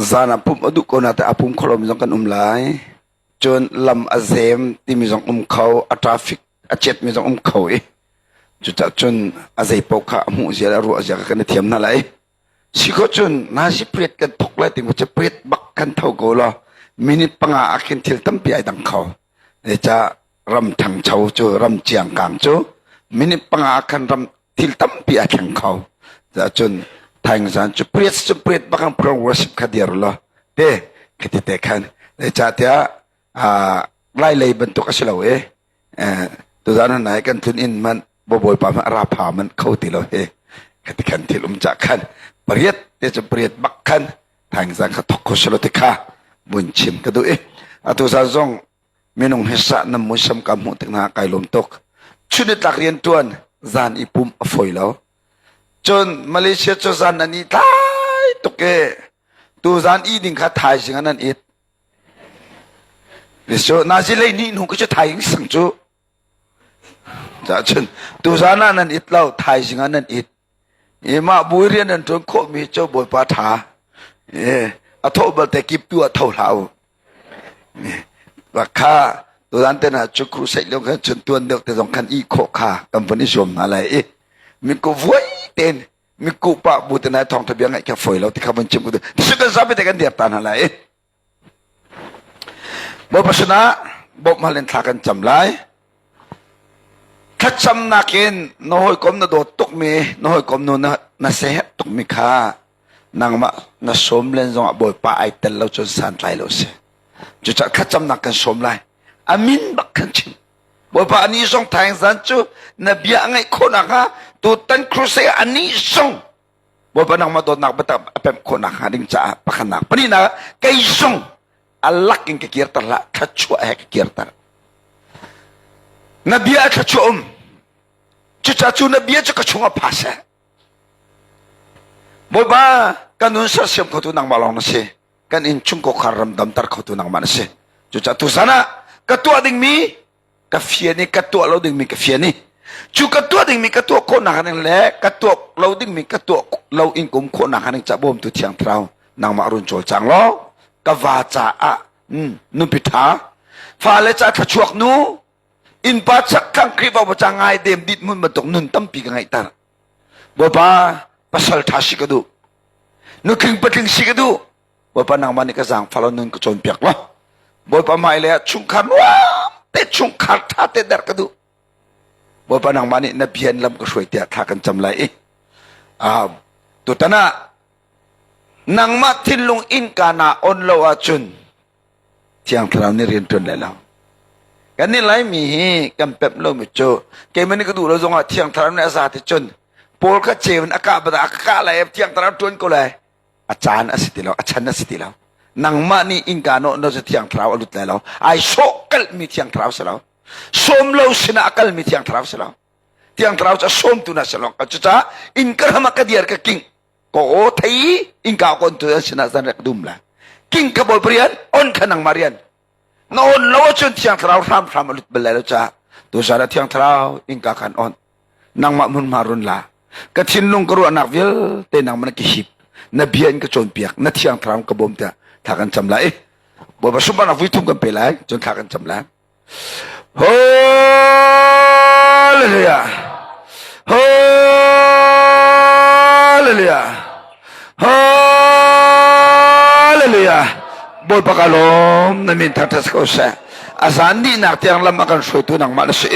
Zan ah pumh a duh ko na te a pum kho lomi zong kan um lai. Cun lam a zem timi zong um kho, a traffic a cetmi zong um kho i cucaah cun a zei paoh kha a hmuh zia le a ruah zia kha kan i thiam hna lai. Si ko cun nazi priat kan thok lai ti cu priat bak kan tho ko law minute panga ah khin thil tampi ai dang kho. Zeicah ram ṭhangcho cu ram ciangkang cu minute panga ah khan ram thil tampi a thleng kho. Cun thaingzan cu priat cu priat bak an pro worship kha dir law te khiti te khan zeicahtiah lai lei bantuk a si lo i tuzan nai kan tlun in man bawipa man ra pha man kho ti lo he khati khan thil um cha khan pariat te cu pariat bak khan thaingzan kha thok kho silo ti kha bun chim ka duh i atu zan zong minung he sa nam muisam ka hmuh tik na kai lawm tuk chunitlak rian tuan zan i pum a foi lo cun Malaysia cu zan an i tlai tuk e tu zan i ding kha thaizing an an it so nazi lei ni hnu cu thaing sang cu cun tu zan ah nan it lo thaizing ah nan it i mah bui rian nan ṭuan khawhmi cu Bawipa ṭha. A thawh balte kip tu ah tho hlah u. Kha tuzan te hna cu crusade lio khan cun tuan deuh te zong khan i khawh kha kan vun i zuam hna lai i miku vuai tein miku pah bu te na thawngtha bia ngaih kha fawi lo ti kha vun chim ku tu kan zapi te kan dir ta hna lai i Bawipa sinah bawmh hal in thla kan cam lai. Thlacamnak in na hawikom na dawt tukmi, na hawikom nu na, na seh tukmi kha nangmah na sawm len zongah Bawipa ai tel lo cun santlai lo si. Cucaah thlacamnak kan sawm lai. A min bak kan chim. Bawipa ani zong thaing zan cu na bia a ngaih khawhnak hnga tutan crusade ani zong Bawipa nangmah dawtnak biatak a pemh khawhnak hnga ding caah pakhatnak pahnihnak kei zong a lak in ka kirter hlah thluachuah he ka kirter na bia a thluachuah um cucaah cu na bia cu ka chungah pha seh Bawipa kan nun sersiam khotu nangmah lawng na si kan inn chung kawkhar ram damter khotu nangmah na si cucaah tuzan ah ka tuah dingmi ka fian i ka tuah lo dingmi ka fian i cu ka tuah dingmi ka tuah khawhnak ding le ka tuah lo dingmi ka tuah lo in kum khawhnak ding ca bawmtu thiang thlarau nangmah run cawlcang law ka va caah nupi ṭha fale ca thluachuak nu innpa chak Khrihfabu ca ngai dem dit mun bantuk nun tampi ka ngeihter Bawipa pasal ṭha si ka duh nutling patling si ka duh Bawipa nangmah nih ka zaangfah law nun ka cawnpiak law Bawipa hmailei ah chungkhar nuam te chungkhar ṭha te derh ka duh Bawipa nangmah nih na bian lam ka hruai tiah thla kan cam lai i tutan ah nangmah thinlung innka na on lo ahcun Thiang Thlarau nih rian ṭuan lai lo kan nih Laimi hi kan pemh lomi cu keimah nih ka duh lo zongah Thiang Thlarau nih a za ti cun Paul kha ceu in a kah bata a ka kah lai Thiang Thlarau ṭuan ko lai a caan a si ti lo a chan a si ti lo nangmah nih innka nawh na cu thiang thlarau a lut lai lo ai sawh kalhmi thiang thlarau si lo sawm lo sinah a kalmi thiang thlarau si lo thiang thlarau cu a sawmtu na si lo cucaah innka ram ah ka diar ka king ko aw thei innka kon tu an sinah zan rek dum la king ka bawi rian on kha nangmah rian na on lo ahcun thiang thlarau hramhram a lut bal lai lo caah tuzan ah thiang thlarau innka khan on nangmah hmunhma run la ka thinlung ka ruahnak vialte nangmah na ka hip na bia in ka cawnpiak na thiang thlarau ka bawm tiah thla kan cam lai bawipa sunparnak vui thum kan pe lai cun thla kan cam lai Hallelujah Hallelujah Hallelujah Bawipa ka lawm na min thangthat ko seh a zan dihnak tiang lam a kan hruaitu nangmah na si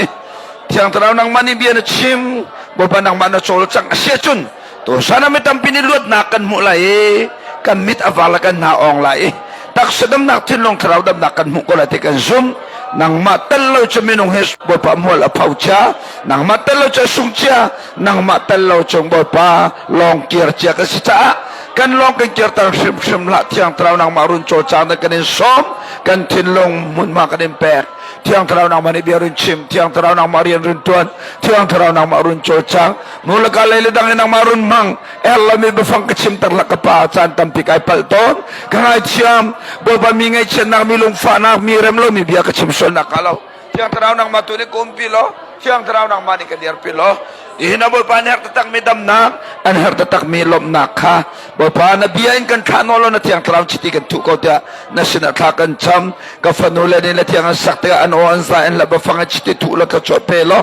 Thiang Thlarau nangmah nih bia na chim Bawipa nangmah na cawlcangh a si ahcun tusan ah mi tampi nih luatnak kan hmuh lai i kan mit a var le kan hna awng lai i taksa damnak thinlung thlarau damnak kan hmuh ko lai ti kan zumh nangmah tel lo cu minung hi Bawipa mual a pho cia nangmah tel lo cu a sung cia nangmah tel lo cung Bawipa lawng kir cia kan si caah kan lawng kan kirter hrimhrim hlah Thiang Thlarau nangmah run cawlcang na kan in sawm kan thinlung hmunhma kan in pek Thiang Thlarau nangmah nih bia run chim Thiang Thlarau nangmah rian run tuan Thiang Thlarau nangmah run cawlcang nu le ka lei le dang in nangmah run hmang er lomi biafang ka chimter la ka pa caan tampi kai palh tawn ka ngaithiam Bawipa mi ngaihchiatnak mi lungfahnak mi rem lomi bia ka chim sualnak ka lo Thiang Thlarau nangmah tu nih ka umpi law Thiang Thlarau nangmah nih ka dirpi law. Nihin ah Bawipa an herh taktakmi damnak, an herh taktakmi lawmhnak kha Bawipa na bia in kan thlah nawl law na thiang thlarau chiti kan thuh ko tiah na sinah thla kan cam. Ka fanu le nih na thiang an sak tikah an aw an zai an lap fang in chiti thuh law thluachuah pe law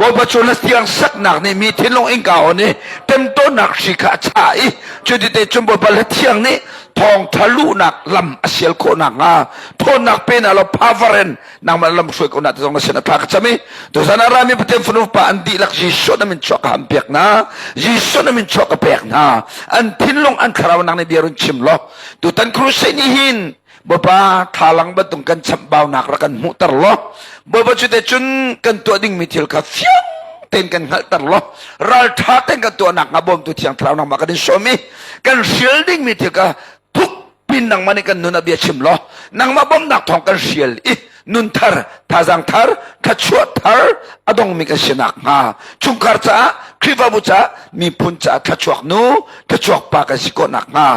Bawipa cu na thiang saknak nih mi thinlung innka on i temtawnnak hri kha a chah i cu ti te cun Bawipa hla thiang nih thawngtha luhnak lam a sial khawh nakhnga thawnnak pe na law power in nangmah lam hruai ko na te zong na sin a thla ka cam i tuzan ah rami Pathian fanu pa an dihlak Jesuh na min chuak ka ham piak hna Jesuh na min chuak ka pek hna an thinlung an thlarau nang nih bia run chim law tutan crusade nih hin Bawipa thlalang bantuk kan chamhbaunak rak kan hmuhter law Bawipa cu te cun kan tuah dingmi thil kha fiang tein kan hngalhter law ralṭha tein kan tuahnak hnga bawmtu thiang thlarau nangmah kan in sawm i kan hrial dingmi thil kha thuk pin nangmah nih kan nun ah bia chim law nangmah bawmhnak thawng kan hrial i nun thar thazaang thar thluachuah thar a dongmi kan si nakhnga chungkhar caah Khrihfabu caah miphun caah thluachuak nu thluachuak pa kan si khawh nakhnga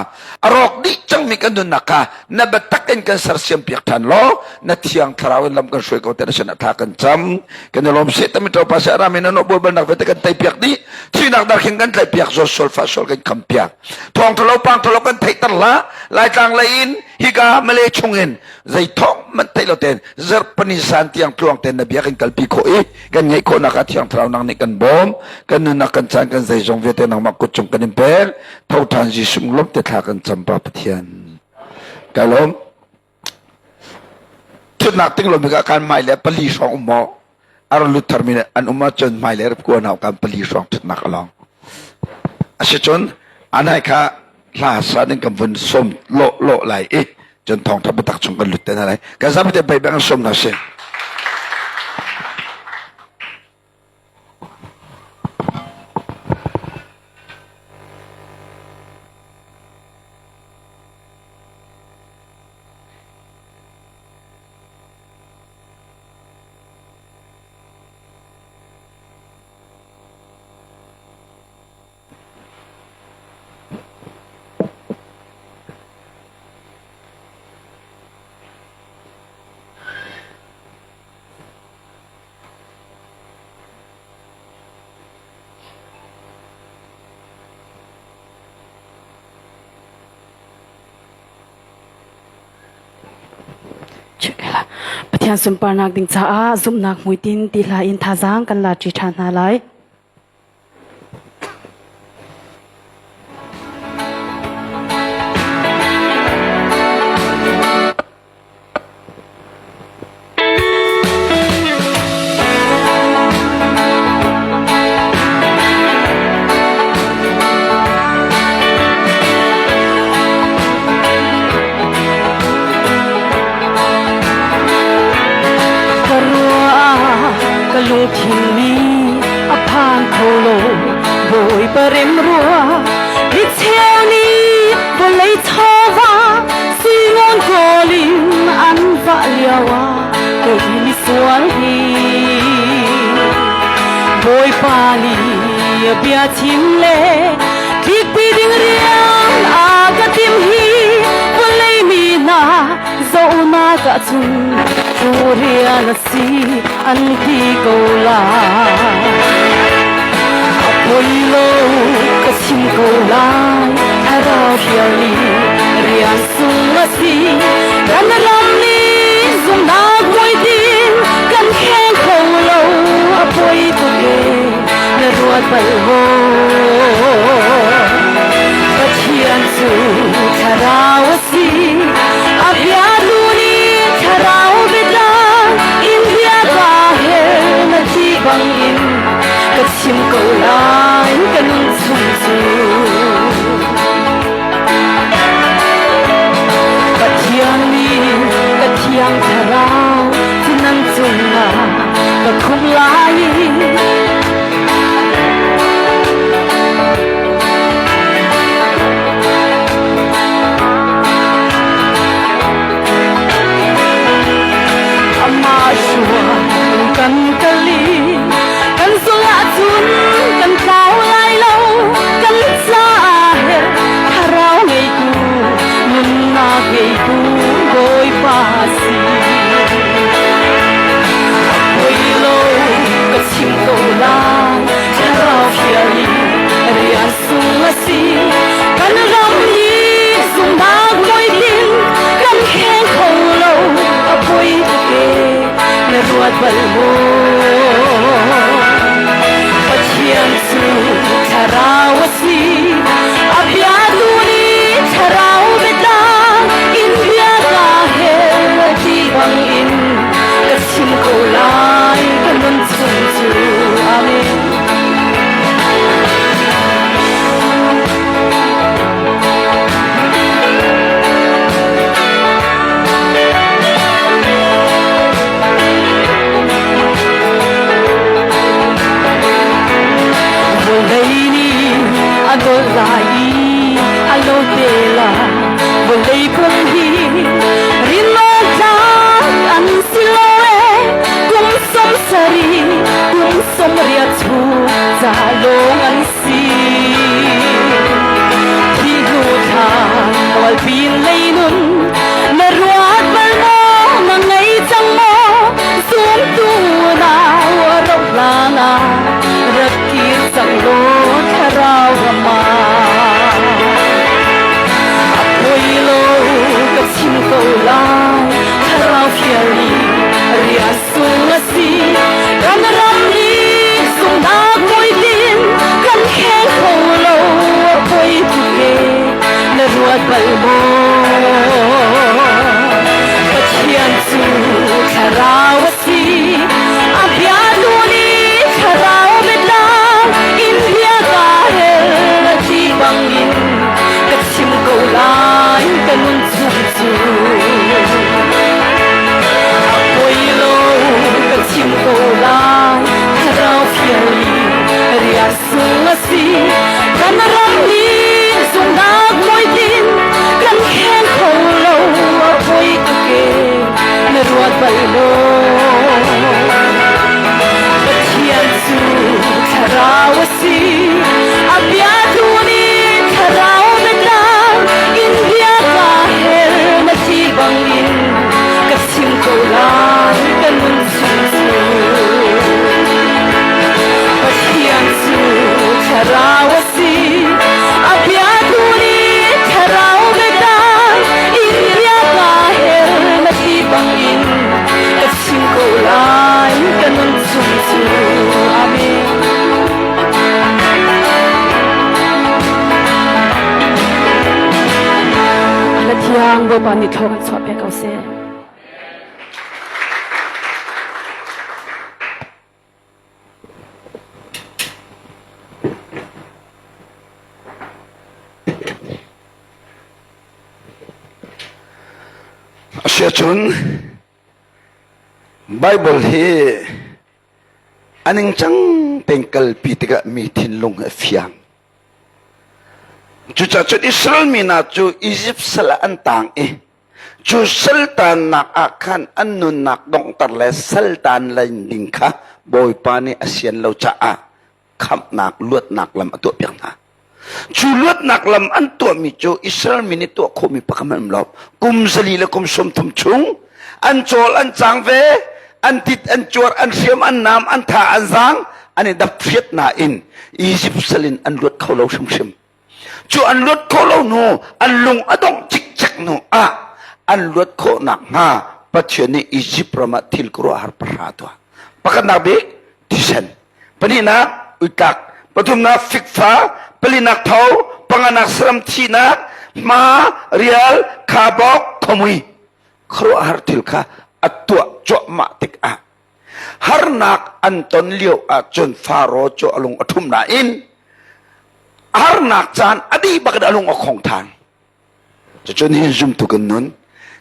a rawk dih cangmi kan nunnak kha na biatak in kan sersiam piak ṭhan law na thiang thlarau in lam kan hruai ko te na sinah thla kan cam kan i lawm seh tami ṭopa seh rami na nawh bualbalnak vialte kan tei piak dih thihnak darkhing kan tlaih piak zawt sual fa sual kan kham piak thawng ṭhalo pang ṭhalo kan theihter hlah laitlang lei in hika Malay chung in zei thawng man theih lo ten zarhpani san tiang tluang ten na bia kan kalpi khawh i kan ngeih khawhnak ah thiang thlarau nang nih kan bawm kan nunnak kan caan kan zeizong vialte nangmah kut cung kan in pek tho ṭhan Jesuh lawm te thla kan cam pa Pathian ka lawm thutnak ting lomi ka kan mai le pali hrawng um maw a ron lut tharmi an um ahcun hmai le rap kuan kan pali hrawng thutnak along asicun anai kha hla sa ding kan vun som lo lo lai i cun thawngtha biatak chung kan lut te hna lai kan zapi te bei bang som hna si Pathian sunparnak ding caah zumhnak hmuitinh ti hla in thazaang kan la ṭi ṭhan hna lai. Ka ruah ka lungthin nih a phan kho lo Bawipa rem rua micheu nih vawlei chawva singon kawl in an vah lio ah kei misual hi Bawipa nih a bia chim le tlikpi ding rian a ka tim hi vawlei mi hna zohnak ah cun cu rian a si an ti ko lai. A poi lo ka chim ko lai thlarau hrial nih rian sung a si kan ram nih zumhnak muitin kan kheng kho lo a poi tuk e na ruat bal maw Pathian cu thlarau a si a bia tu nih thlarau biatlang in bia ka hel na ti bangin ka chim ko lai ka nun chung cu Pathian nih ka thiang thlarau cu nan cungah ka khum lai Amah suan kan kali kan zung ahcun kan tlau lai lo. ruat bal maw? Pathian cu thlarau a si, a bia tu nih thlarau biatlang in bia ka hel ti bangin ka chim ko lai ka nun chung cu. Amen. Vawlei nih a dolh lai i a lo te lai. Vawlei pum hi rinawk tlak an si lo ee. Kum 70, kum 80 chung ca lawng an si. Thi hnu thla kawlpin lei nun na ruat bal maw na ngei cang maw zumtu nau rauh hlan ah rak kir cang law thlarau ram ah a poi lo ka chim ko lai thlarau fial i rian sung a si kan ram hi sungnak muitin kan kheng kho lo a poi tuk e na ruat bal maw Pathian cu thlarau a si a bia tu nih thlarau biatlang in bia ka hel a ti bangin ka chim ko lai ka nun chung cu A poi lo ka chim ko lai thlarau fial i rian sung a si kan ram nih zungnak muitin kan khen kho lo a poi tuk e na ruat bal maw Pathian cu thlarau a si a bia tu nih thlarau biatlang in bia ka hel na thi bangin ka chim ko lai ka nun chung cu Pathian cu thlarau a si a bia tu nih thlarau biatlang in bia ka hel na thi bangin ka chim ko lai ka nun chung cu Amen. Na thiang Bawipa nih thlawk an chuah pek ko seh. Asiahcun Bible hi a ningcang tein kalpi tikah mi thinlung a fiang. Cucaah cun Israel mi hna cu Izipt sal ah an tang i cu saltannak ah khan an nunnak donghter le saltan len ding kha Bawipa nih a sian lo caah khamhnak luatnak lam a tuahpiak hna. Cu luatnak lam an tuahmi cu Israel mi nih tuah khawhmi pakhat hmanh um lo. Kum 400 le kum 30 chung an cawl an cang ve, an tit an cuar, an hriam an nam, an tha an zaang, an i dap hriat nain Izipt sal in an luat kho lo hrimhrim. Cu an luat khawh lo hnu, an lung a dongh cikcek hnu ah an luat khawh nakhnga Pathian nih Izipt ram ah thil khuaruahhar pahra tuah. Pakhatnak bik thisen. Pahnihnak uitlak, pathumnak fikfa, palinak tho, panganak saram thihnak, hma, rial, khabok, khomui. Khuaruahhar thil kha a tuah cuahmah tikah harnak an ton lio ahcun Faro cu a lung a ṭhum nain harnak caan a dih bak in a lung a khong ṭhan. Cucun hin zumtu kan nun.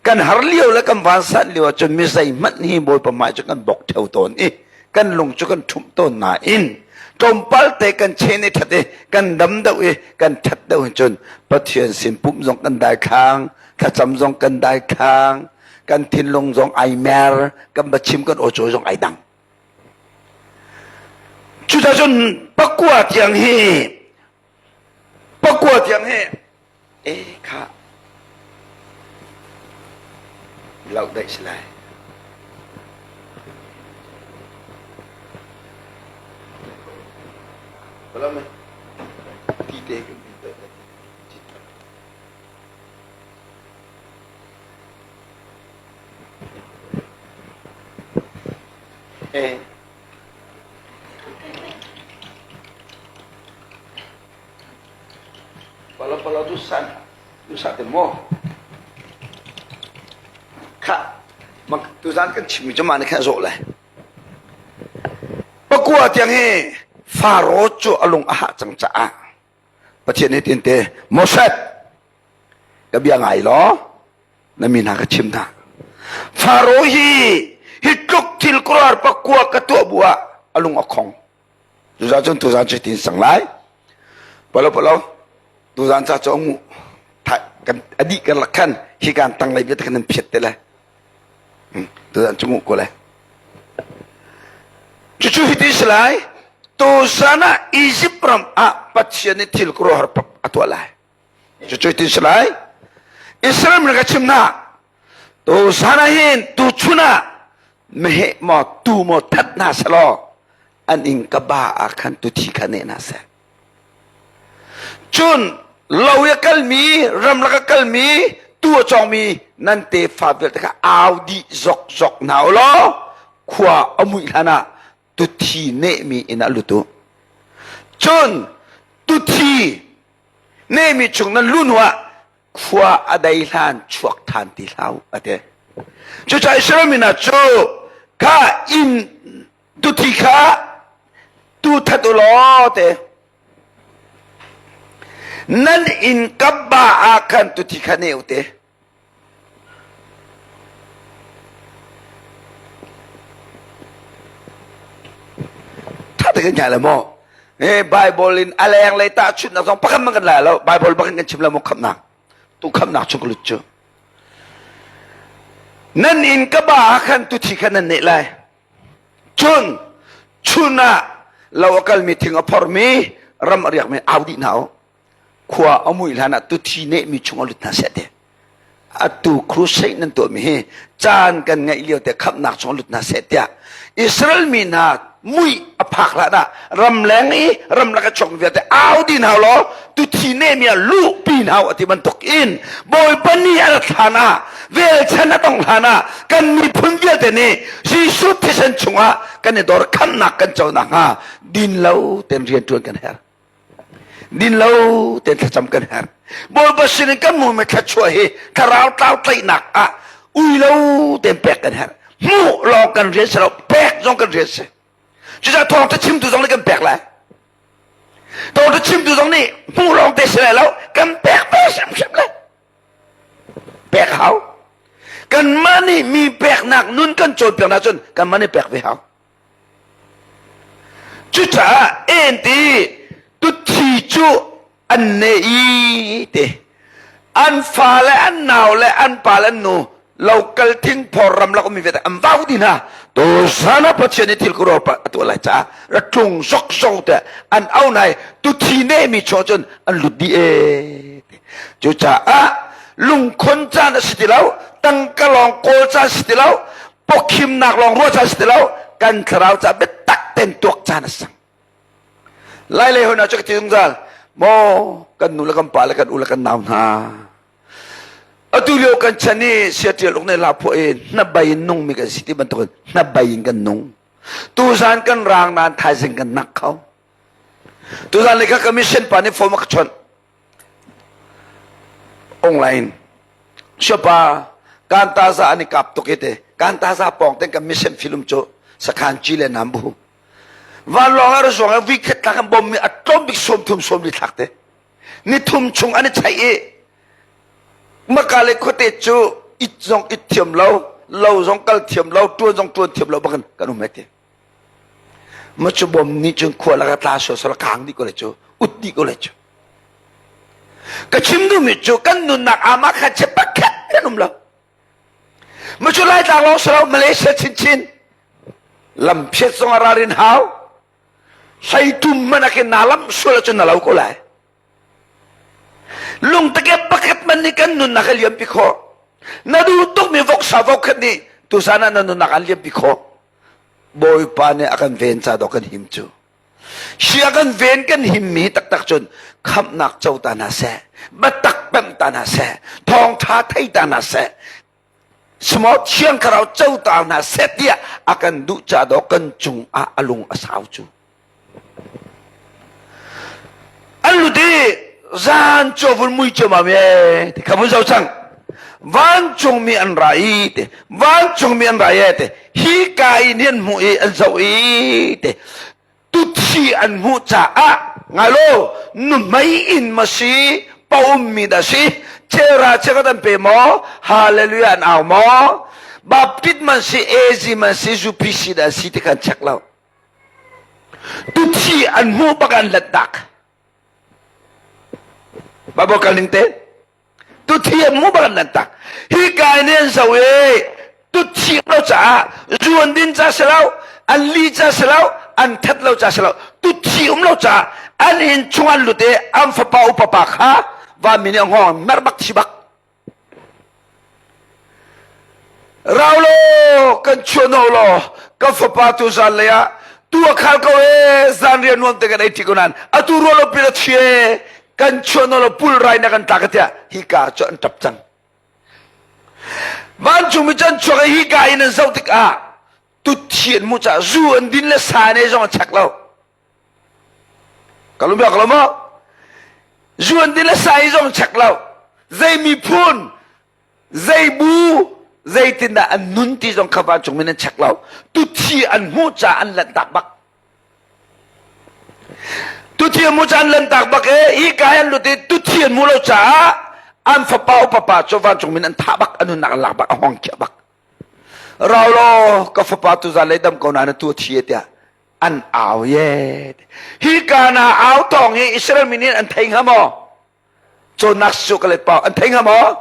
Kan har lio le kan vansan lio ahcun mi zeihmanh hi Bawipa hmai cu kan bok theo tawn i kan lung cu kan ṭhumh tawn nain tlawmpal te kan chen i ṭhat i kan dam deuh i kan ṭhat deuh hin cun Pathian sin pumh zong kan daithlang, thlacam zong kan daithlang, kan thinlung zong ai mer, kan biachim kan aw zong ai dang. Cucaah cun pakua tiang hi pakua tiang hi e kha loh daih si lai. Ti te kan Eh. Pala pala dusan. Dusa te mo. Kha mak tuzan kan chimmi cu mah nih khan a zawh lai. Pakua tiang hi Faro cu a lung a hah cang caah Pathian nih tin te Moses ka bia ngai law na mi hna ka chim hna. Faro hi hi tluk thil kurar pakua ka tuah bu ah a lung a khong. Tuzan cun tuzan cu tin sang lai. Palo palo tuzan ca cu ngu kan adi kan lak khan hi kan tang lei bia kan nan phiat te lai. Tuzan cu ngu ko lai. Cucu hiti si lai. Tuzan ah Egypt ram ah Pathian nih thil khuaruahhar a tuah lai. Cucu hiti si lai. Israel mi ka chim na. Tuzan ah hin tuchun ah meheh maw tu maw that hna selaw an inn ka ba ah khan tuthi kha neh hna seh. Cun lo i a kalmi, ramlak a kalmi, tuu a cawngmi nan tefa vialte kha au dih zokzok hna u law khua a muih hlan ah tuthi nehmi inn ah lut u. Cun tuthi nehmi chung nan luh hnuah khua a dei hlan chuak ṭhan ti hlah u a ti. Cucaah Israel mi hna cu kha inn tuthi kha tu that u law te nan inn kapba ah khan tuthi kha ne u te tha te kan le maw eh bible in a leng lei tahchunhnak zong pakhat man kan la lo bible bakin kan chim lo maw khamnak tu khamnak chung ka lut cu nan inn ka ba ah khan tuthi kha nan neh lai Cun chun ah lo a kalmi thing a phormi ram a riakmi au dih hna u. Khua a muih hlan ah tuthi nehmi chung a lut hna seh ti. Atu crusade nan tuahmi hi caan kan ngeih lio te khamhnak chung a lut hna seh tiah Israel mi hna mui a phak hlan ah ramleng i ramlak a chuakmi vialte au dih hna law tuthi nehmi ah luhpi hna u a ti bantuk in Bawipa ni a rat hlan ah velchan a dong hlan ah kan miphun vialte nih Jesuh thisen chungah kan i dor khamnak kan co nakhnga din lo ten rian ṭuan kan herh. Din lo ten thlacam kan herh. Bawipa sin in kan hmuhmi thluachuah hi thlarau tlau tlaihnak ah ui lo ten pek kan herh. Hmuh lawng kan rian si lo, pek zong kan rian si. Cucaah thawngṭha chimtu zong nih kan pek lai. Thawngṭha chimtu zong nih hmuh lawng te si lai lo, kan pek ve hrimhrim lai. Pek hau. Kanmah nih mi peknak nun kan cawnpiak cun kanmah nih pek ve hau. Cucaah enti tuthi cu an ne i te an fa le an nau le an pa le an nu local thing phor ram lak ummi vialte an vau dih hna tuzan ah Pathian nih thil kuro a tuah lai caah ra tlung zok zok te an au nai tuthi ne mi chung cun an lut dih e cucaah lungkhon caan a si ti lo tangka lawng kawl caan si ti lo pawkhimnak lawng ruah caan si ti lo kan thlarau ca biatak ten tuak caan a sang lai lei hona cu ka ti zungzal maw kan nu le kan pa le kan u le kan nau hna atu lio kan chan i siaṭial uk ne la phuah i hnabai in nung mi kan si ti bantukin hnabai in kan nung tuzan kan rang nain thaizing kan nak kho tuzan le kha commission pa nih phone a ka chawnh online siapa kantaza an i kap tuk i te kantaza pawng ten kan mission film cu sakhan ci le nam bu vanlawng a ra zuang i vikhat thlak an bom mi a tlawm bik sawm thum sawm li thlak te ni thum chung an i chaih i Makale khuate cu it zong it thiam lo lo zong kal thiam lo tuan zong tuan thiam lo bakin kan um ti ma cu bom nih cun khua laka tla sual sual kang dih ko le cu ut dih ko le cu ka chim duhmi cu kan nunnak ama kha che pakhat kan um lo ma cu laitlang lawng si lo Malaysia chinchin lam phiat zong a ralrin hau hleitum man akin na lam sual ahcun na lo ko lai Lungtakep pakhat man nih kan nunnak a liampi khawh. Na duh tukmi voksa vokhat nih tuzan ah na nunnak an liampi khawh. Bawipa nih a kan ven ca dawh kan him cu. Hi a kan ven kan himmi taktak cun khamhnak co ta hna seh, biatak pemh ta hna seh, thawngṭha thei ta hna seh. Small thiang thlarau cotar hna seh tiah a kan duh ca dawh kan cung ah a lung a sau cu. An lut i zan cu vun mui ciammam e ti kha vun zoh cang. Vancungmi an ra i ti vancungmi an ra e ti hi ka i ni an hmuh i an zoh i ti tuthi an hmuh caah ngai lo nuhmei in ma si paummi dah si chera chekat an pe maw hallelujah an au maw Baptist man si AZ man si UPC dah si ti kan check lo tuthi an hmuh bak an let dak Bible kal ning te tuthi an hmuh bak an let dak hi kai ne an zo e tuthi lo caah zuan din ca si lo an li ca si lo an that lo ca si lo tuthi um lo caah an inn chung an lut i an fapa upa pa kha vanmi nih a hngawng mer bak thi bak Rau law kan chuah no law ka fapa tu zan lei ah tu a khal ko e zan rian nuam te kan ei ṭi ko nain atu ruah lo pin a thi e kan chuah no law pul rai na kan tlak tiah hi ka cu an ṭap cang. Vancungmi cu an chuak i hi ka in an zoh tikah tuthi an hmuh caah zu an din le sa ne zong a chek lo. Ka lung biak lo maw? Zu an din le sa i zong chek lo. Zei miphun, zei bu, zeitindah an nun ti zong kha vancung min an chek lo. Tuthi an hmuh caah an lanhtak bak. Tuthi an hmuh caah an lanhtak bak i hi ka an lut i tuthi an hmuh lo caah an fapa upa pa cu vancung min an thah bak, an nunnak an lak bak, a hong khiah bak. Rau law ka fapa tu zan lei dam ko na na tu thi tiah an au ye. Hi ka na au tawng hi Israel mi nih an thei hnga maw? Cawnnak su ka let pau an thei hnga maw?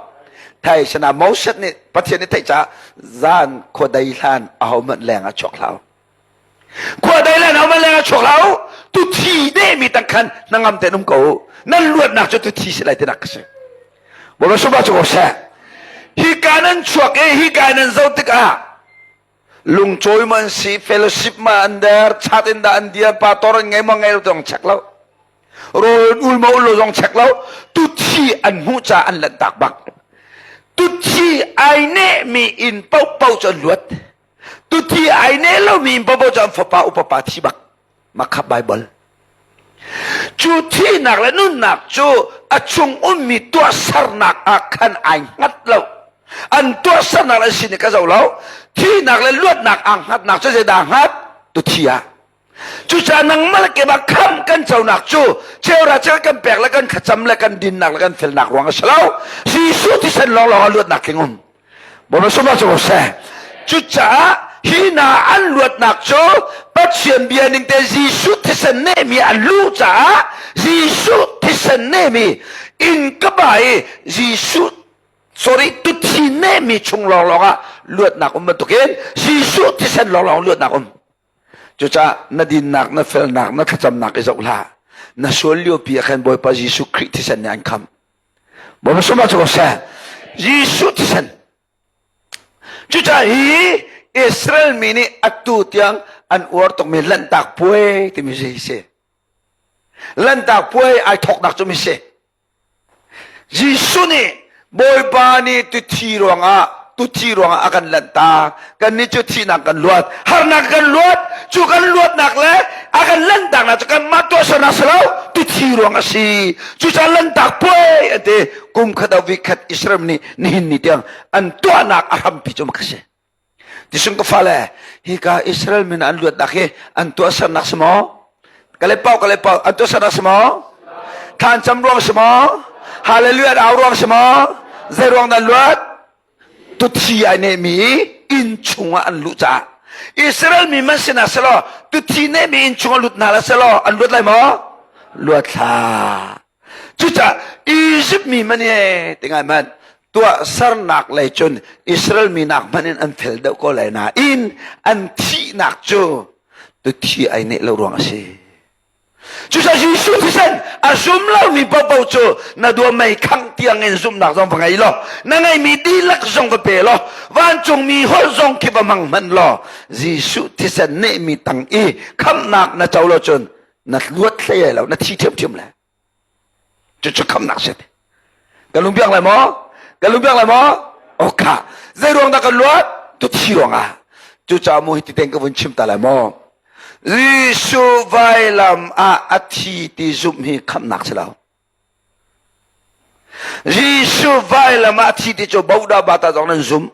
Thei sana Moses nih Pathian nih theih caah zan khua dei hlan ahohmanh leng ah chuak hlah. Khua dei hlan ahohmanh leng ah chuak hlah. Tu thi de mi tang khan hnangam tein um ko. Nan luatnak cu tu thi si lai tinak ka si. Bawipa sungah cu ko seh. Hi ka nan chuak i hi ka nan zoh tikah lungcawi ma an si fellowship ma an der chat in dah an dir pastor an ngei ma ngei lo zong check lo rawl ul ma ul lo zong check lo tuthi an hmuh ca an lanhtak bak tuthi ai neh mi in paohpaoh cu an luat tuthi ai neh lo mi in paohpaoh cu an fapa upa pa thi bak Makha Bible. Cu thihnak le nunnak cu a chung ummi tuahsernak ah khan ai hngat lo. An tuahsernak le sin ka zo lo. Thihnak le luatnak aa hngatnak cu zeidah hngat? Tu thi ah. Cucaah nangmah le keimah khamh kan conak cu cheura cheu kan pek le kan thlacam le kan dinnak le kan felnak ruang a si lo. Jesuh thisen lawnglawng ah luatnak tling um. Bawipa sungah cu seh. Cucaah hi hna an luatnak cu Pathian bia ning te Jesuh thisen nehmi an luh caah Jesuh thisen nehmi inn ka ba i Jesuh sorry tuthi nehmi chung lawnglawng ah luatnak um bantukin Jesuh thisen lawnglawng luatnak um. Cucaah na dinnak, na felnak, na thlacamnak i zoh hlah. Na sual liopi ah khan Bawipa Jesuh Khrih thisen nih an khamh. Bawipa sungah cu ko seh. Jesuh thisen. Cucaah hi Israel mi nih atu tiang an uar tukmi Lanhtak Puai timi si si. Lanhtak Puai ai thawknak cu mi si. Jesuh nih Bawipa nih tuthi ruangah tuthi ruangah a kan lanhtak kannih cu thihnak kan luat harnak kan luat cu kan luatnak le a kan lanhtaknak cu kanmah tuahsernak si lo tuthi ruang a si cucaah lanhtak puai an ti kum khat ah week khat Israel nih nihin ni tiang an tuahnak a hrampi cu mak si tisung ka fale hika Israel min an luatnak hi an tuahsernak si maw kale pau kale pau an tuahsernak si maw thlan cam ruang si maw hallelujah au ruang si maw zei ruang dah luat tuthi ai nehmi inn chungah an luh caah Israel mi man sinah selaw tuthi nehmi inn chungah lut hna la selaw an luat lai maw luat hlah cucaah Egypt mi man he ti ngai man tuahsernak lei cun Israel mi nak hmanh in an fel deuh ko lai nain an thihnak cu tuthi ai neh lo ruang a si Cucaah Jesuh thisen a zum lomi paohpaoh cu na dua mei khangh tiang in zumhnak zong va ngei law na ngeimi dihlak zong va pe law vancungmi holh zong khi va hmang hmanh law Jesuh thisen nehmi tang i khamhnak na co lo cun na luat hlei lo na thi ṭhiamṭhiam le cucu khamhnak si. Ka lung biak lai maw? Ka lung biak lai maw? Okha. Zei ruang dah kan luat? Tu thi ruangah. Cucaah mu hi ti teng ka vun chim ta lai maw? Jesuh vailam ah a thi ti zumh hi khamhnak si lo. Jesuh vailam ah a thi ti cu Boda bata zong nan zumh,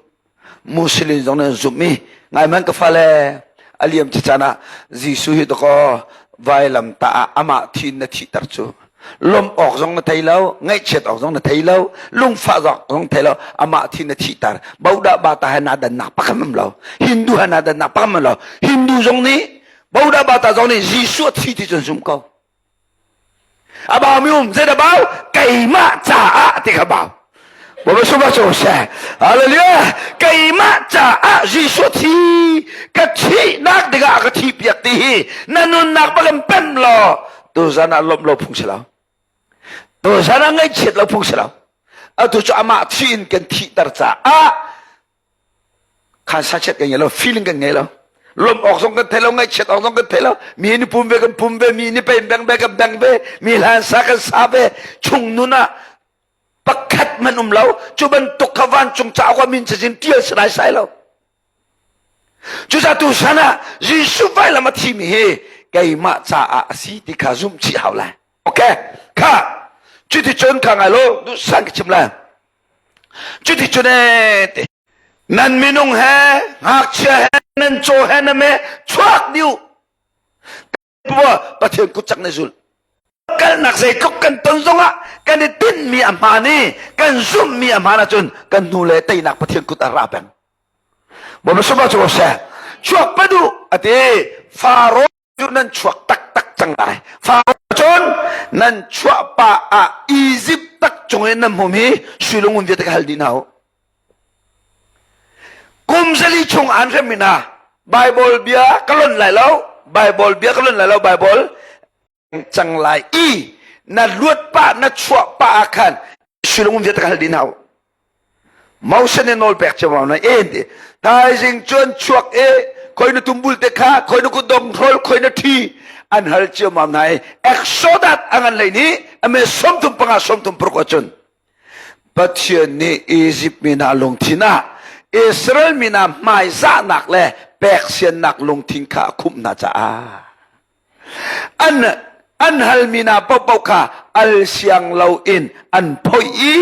Muslim zong nan zumh i ngai man ka fale a liam ci caan ah Jesuh hi dakaw vailam ta ah amah thi na thihter cu lawmh awk zong na thei lo, ngaihchiat awk zong na thei lo, lungfah zong thei lo, amah thi na thihter. Boda bata he naa dannak pakhat um lo. Hindu he naa dannak pakhat um lo. Hindu zong nih Boda bata zong nih Jesuh a thi ti cun zum ko. A bau mi um zei dah bau? Keimah caah ti kha bau. Bawipa sungah cu seh. Hallelujah. Keimah caah Jesuh thi ka thihnak dingah a ka thi piak ti hi na nunnak bak in pem law tuzan ah lawmh lo phung si lo. Tuzan ah ngaihchiat lo phung si lo. Atu cu amah thi in kan thihter caah khan sachiat kan ngei lo, feeling kan ngei lo. Lawmh awk zong kan thei lo, ngaihchiat awk zong kan thei lo. Mi ni pum ve kan pum ve, mi ni pei beng ve kan beng ve, mi hlan sa kan sa ve. Chung nun ah pakhat man um lo cu bantuk kha vancung cauk ah min cazin tial si lai sai lo cucaah tu san ah Jesuh vailam a thimi hi keimah caah a si ti kha zumh chih hau lai okay kha cuticun kha ngai lo duhsan ka chim lai cuticun ee te nan minung he ngakchia he nan caw he na me chuak dih Pathian kut cak na zul. Kalnak zeitluk kan ton zongah kan i tinhmi a hmaan i kan zumhmi a hmaan ahcun kan hnu le teinak Pathian kut a ra peng. Bawipa sungah cu seh. Chuak padu ati Faro cu nan chuak taktak cang lai. Faro cun nan chuah pa ah Egypt tak cung in nan hmum hi sui lungun vialte ka hal dih hna u. Kum zali chung an hremmi hna Bible bia ka lon lai lo Bible bia ka lon lai lo Bible cang lai i na luat pah na chuah pah ah khan silung vialte ka hal dih hna u. Moses nih nawl pek cio na en ti thaizing cun chuak e khoi na tumbul te kha khoi na kutdong hrol khoi na thi an hal cio mam hna i Exodus a ngan lei nih ame 35 36 ahcun Pathian nih Izipt mi hna lungthin ah Israel mi hna hmaizahnak le peksiannak lungthin kha a khumh hna caah an an halmi hna paohpaoh kha al siang loin an phoih i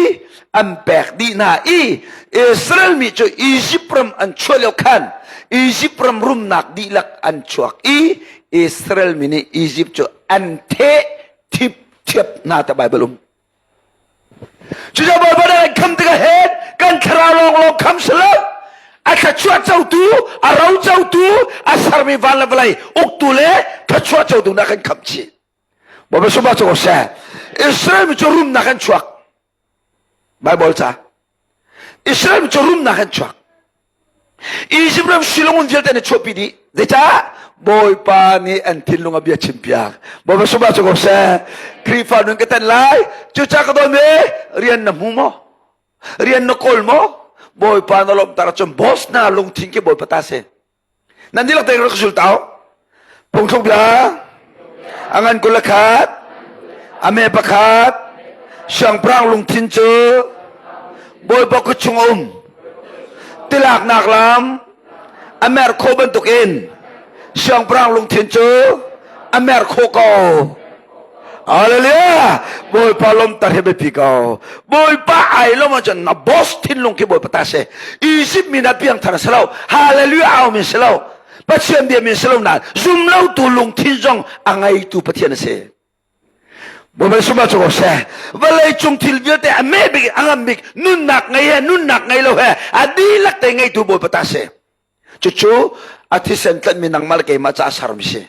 an pek dih hna i Israel mi cu Izipt ram an chuah lio khan Izipt ram rumnak dihlak an chuak i Israel mi nih Izipt cu an theh thip thiap hna ta Bible um. Cucaah Bawipa nih kan kham tikah hin kan thlarau lawnglawng kham si lo. A thluachuah cotu, a ro cotu, a sermi van le vawlei uktu le thluachuah cotu na kan khamh chih. Bawipa sungah cu ko seh. Israel mi cu rumnak an chuak. Bible ca. Israel mi cu rumnak an chuak. Izipt ram silongun vialte an i chuahpi dih. Zeicah? Bawipa nih an thinlung a bia chimpiak. Bawipa sungah cu ko seh. Khrihfa nun ka tan lai. Cucaah ka dawt mi rian na hmu maw? Rian na kawl maw? Bawipa na lawmhter ahcun boss na lungthin khi Bawipa ta si. Nan dihlak tein rak zul tau. Phungthluk bia a ngan 21 a me pakhat siangpahrang lungthin cu Bawipa kut chung a um. Tilaknak lam a mer khawh bantukin siangpahrang lungthin cu a mer khawh ko. Hallelujah! Bawipa lawmter hi biapi ko. Bawipa ai lawm ahcun na boss thinlung khi Bawipa ta si. Egypt mi na piangthar si lo. Hallelujah au min si lo. Pathian bia min si lo nain zum lo tu lungthin zong a ngeitu Pathian a si. Bawipa sumah cu ko seh. Vawlei cung thil vialte a me bik a ngam bik nunnak ngei he nunnak ngei lo he a dihlak te ngeitu Bawipa ta si. Cucu a thisen tlanhmi nangmah le keimah caah sermi si.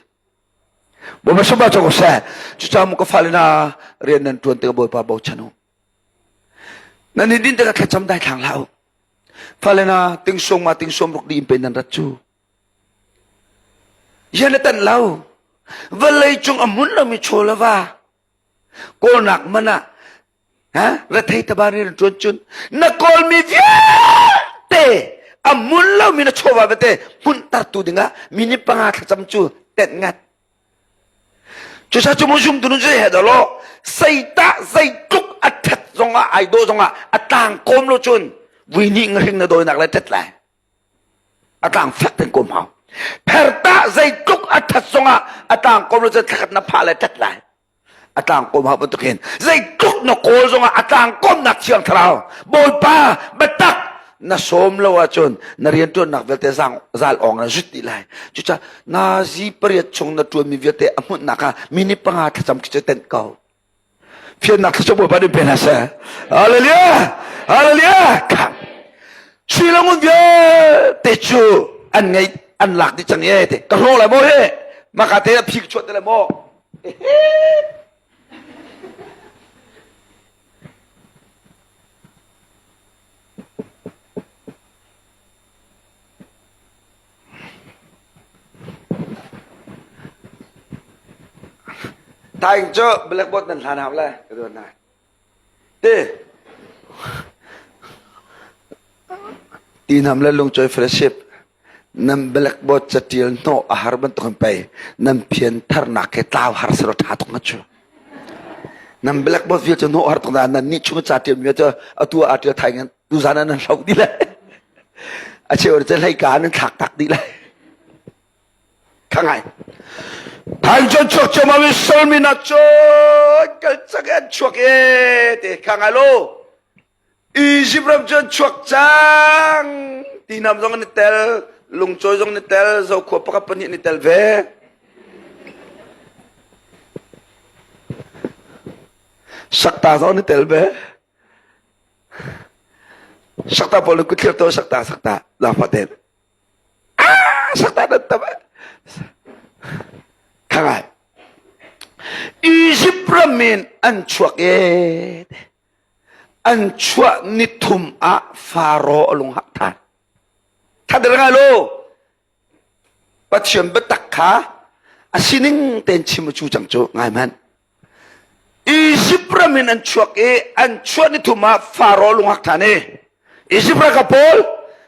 Bawipa sungah cu ko seh. Cucaah mu ka fale hna rian nan ṭuan tikah Bawipa bochan u. Nan i din tikah thlacam dai thlang hlah u. Fale hna tingsung ma tingsum ruk dih in pe nan rat cu. Yan na tan lo. Vawlei cung a hmun lomi chaw le va. Kawlnak man ah Ha? Rethei taba nih ṭuan cun na kawlmi vialte a mun lomi na chawva vialte hmunhtertu dingah minute panga thlacam cu tenh ngat. Cusa cu mu zumtu nun cu he dah lo seitah zeitluk a ṭhat zongah ai dawh zongah a tlang kawm lo cun. Vui nih ngahring na dawinak le ṭet lai. A tlang fek ten kom hau. Phertah zeitluk a ṭhat zongah a tlang kom lo cun thlakhat na phah le ṭet lai. A tlang kom hau bantukin zeitluk na kawl zongah a tlang komnak thiang thlarau Bawipa biatak na sawm lo ahcun na rianṭuannak vialte zal awng na zut dih lai. Cucaah nazi pariat chung na ṭuanmi vialte a hmunhnak ah minute panga thlacam khi cu tenh ko. Fiannak thluachuah Bawipa nih pe hna seh. Hallelujah! Hallelujah! Kham. Sui le ngun vialte cu an ngei an lak dih cang e te. Ka hlawh lai maw he? Maka te a phi ka chuah te lai maw? Taing cu blackboard nan hlan hau le ka duan nai. Ti Tinam le lungcawi fellowship nan blackboard catial hnawh a har bantuk in pei nan phian tharnak he tlau har sero tha tuk na chu. Nan blackboard vial cu hnawh har tuk na nan nih chung ca tial mi cu atu a tial thai ngan tu zan ah nan hloh dih lai. A cheu cu hlei ka nan thlak tak dih lai. Kha ngai. Than cun chuak cio ma mi solmi na cun kal cak an chuak e te kha ngai lo. Egypt ram cun chuak cang tinam zong an i tel lungcawi zong an i tel zokhua pakhat pahnih an i tel ve. Sakta zong an i tel ve. Sakta pawl nih kutthlir to sakta sakta zaangfah tein ah sakta nan tam khangai Egypt ram in an chuak e an chuah nithum ah Faro a lung hak than thater ngai lo Pathian biatak kha a sining tein chim cu cang cu ngai hmanh Izipt ram in an chuak i an chuah ni thum ah Faro lunghak ṭhan i Izipt ralkap pawl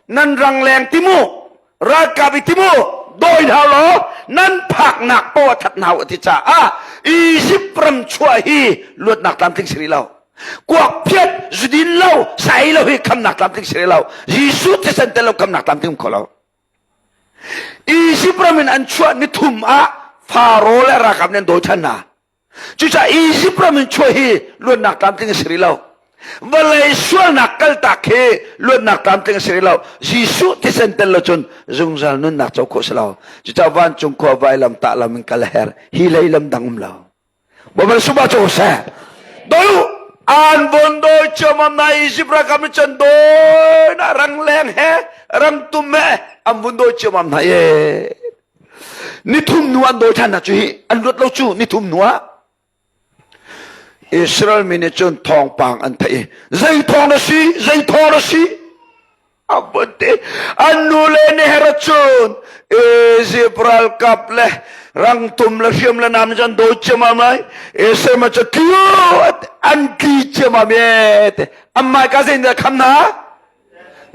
nan rangleng ti mu ralkap i ti mu dawi hna law nan phaknak paoh a that hna u a ti caah Izipt ram chuah hi luatnak tlamtling si rih lo kuak phiat zudin lo sai lo hi khamnak tlamtling si rih lo Jesuh thisen tel lo khamnak tlamtling um kho lo Izipt ram in an chuah ni thum ah Faro le ralkap nih an dawi ṭhan hna. Cucaah Izipt ram in chuah hi luatnak tlamtling a si rih lo. Vawlei sualnak kaltak hi luatnak tlamtling a si rih lo. Jesuh thisen tel lo cun zungzal nunnak co khawh si lo. Cucaah vancung khua vailam tah lam in kal a herh. Hi lei lam dang um lo. Baibal sumah cu seh. Doi u an von doi ciammam na Izipt ralkap nih cun doi na rangleng he rangtum he an vun doi ciammam hna ye. Nithum nu an doi ṭhan hna cu hi an luat lo cu nithum nu ah Israel mi nih cun thawngpang an theih i zei thawng na si zei thawng na si Abuti an nu le nih Herod cun Egypt ralkap le rangtum le hriam le nam nih dawi ciammam lai Israel ma cu tliu an tli ciammam ye te an ka zei nih kham na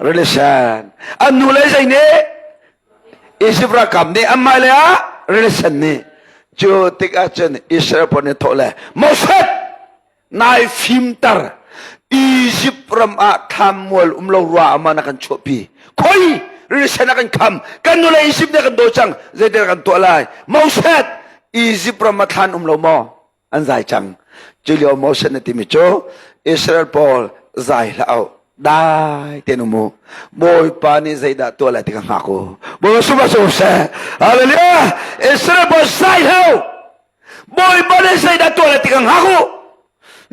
relation an nu le zei nih Egypt ralkap nih an mai le ah relation nih cu tikah cun Israel pawl nih thawh le Moses Nai fimter Egypt ram ah thlammual um lo rua ama na kan chuahpi khoi risen a kan kham kan nule Egypt nih kan daw cang zeitin kan tuah lai Moses Egypt ram ah thlan um lo maw an zai cang cu lio Moses na timi cu Israel pawl zai hlah au dai ten um u Bawipa nih zeidah tuah lai ti ka hngak u Bawipa suma su seh Hallelujah Israel pawl zai hlah u Bawipa nih zeidah tuah lai ti ka hngak u.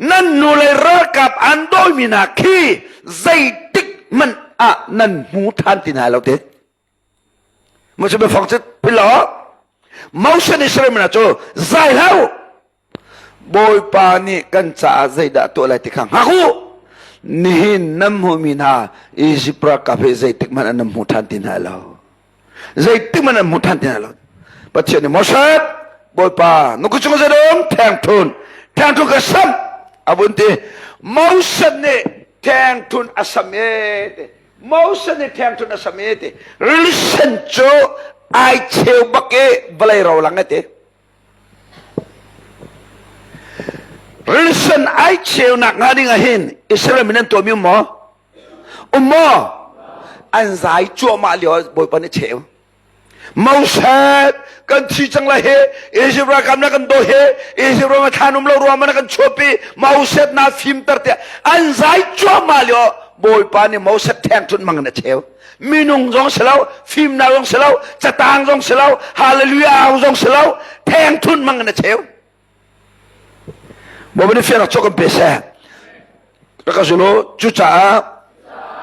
Nan nu le ralkap an dawimi hna khi zeitik hmanh ah nan hmu ṭhan ti hna lo te. Moses biafang cu phil lo. Moses nih Israel mi hna cu zai hlah u. Bawipa nih kan caah zeidah tuah lai ti kha hngak u. Nihin nan hmuhmi hna Izipt ralkap hi zeitik hmanh ah nan hmu ṭhan ti hna lo. Zeitik hmanh an hmu ṭhan ti hna lo. Pathian nih Moses, Bawipa, na kut cung zeidah thengthun, thengthun ka sam, a vun ti. Moses nih thengthun a sam e ti. Moses nih thengthun a sam e ti. Rili cu ai cheu bak i vawlei ro lang e ti. Rili ai cheu nak hnga ding ah hin Israel mi nan tuahmi um maw? Um maw? An zai cuahmah lio ah Bawipa nih cheu. Moses kan thi cang lai he Egypt ralkap na kan dawi he Egypt ram ah thlan um lo ruang na kan chuahpi Moses na fimter tiah an zai cuahmah lio Bawipa nih Moses theng thun mang in a cheu. Minung zong si lo, fimnak zong si lo, catang zong si lo, hallelujah zong si lo, theng thun mang in a cheu. Bawipa nih fiannak cawk kan pe seh. Rak ka zul u. Cucaah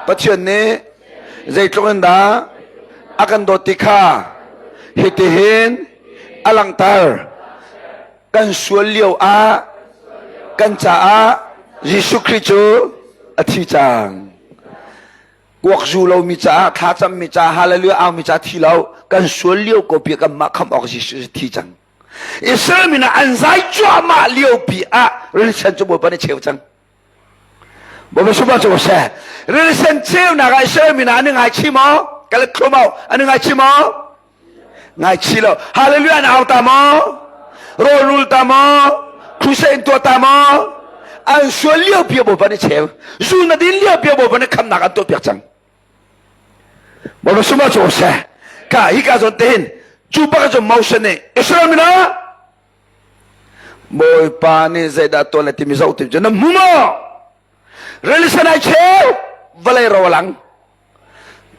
Pathian nih zeitluk in dah a kan dawt ti kha hitihin a langhter. Kan sual lio ah kan caah Jesuh Khrih cu a thi cang. Kuak zu lomi caah, thlacammi caah, hallelujah aumi caah thi lo. Kan sual lio ko pi kanmah khamh awk Jesuh thi cang. Israel mi hna an zai cuahmah liopi ah rilsen cu Bawipa nih cheu cang. Bawipa sumah cu seh. Rilsen cheunak ah Israel mi hna an i ngaichih maw? Ka let thlu maw? An i ngaichih maw? Ngaichih lo. Hallelujah an au ta maw? Rawlrul ta maw? Crusade in tuah ta maw? An sual liopi ah Bawipa nih cheu. Zu na din liopi ah Bawipa nih khamnak an tuahpiak cang. Bawipa sumah cu seh. Ka hi ka zawn te hin cu bak cu Moses nih Israel mi hna Bawipa nih zeidah tuah le timi zoh tim cu na hmu maw? Rili sen ai cheu vawlei ro lang.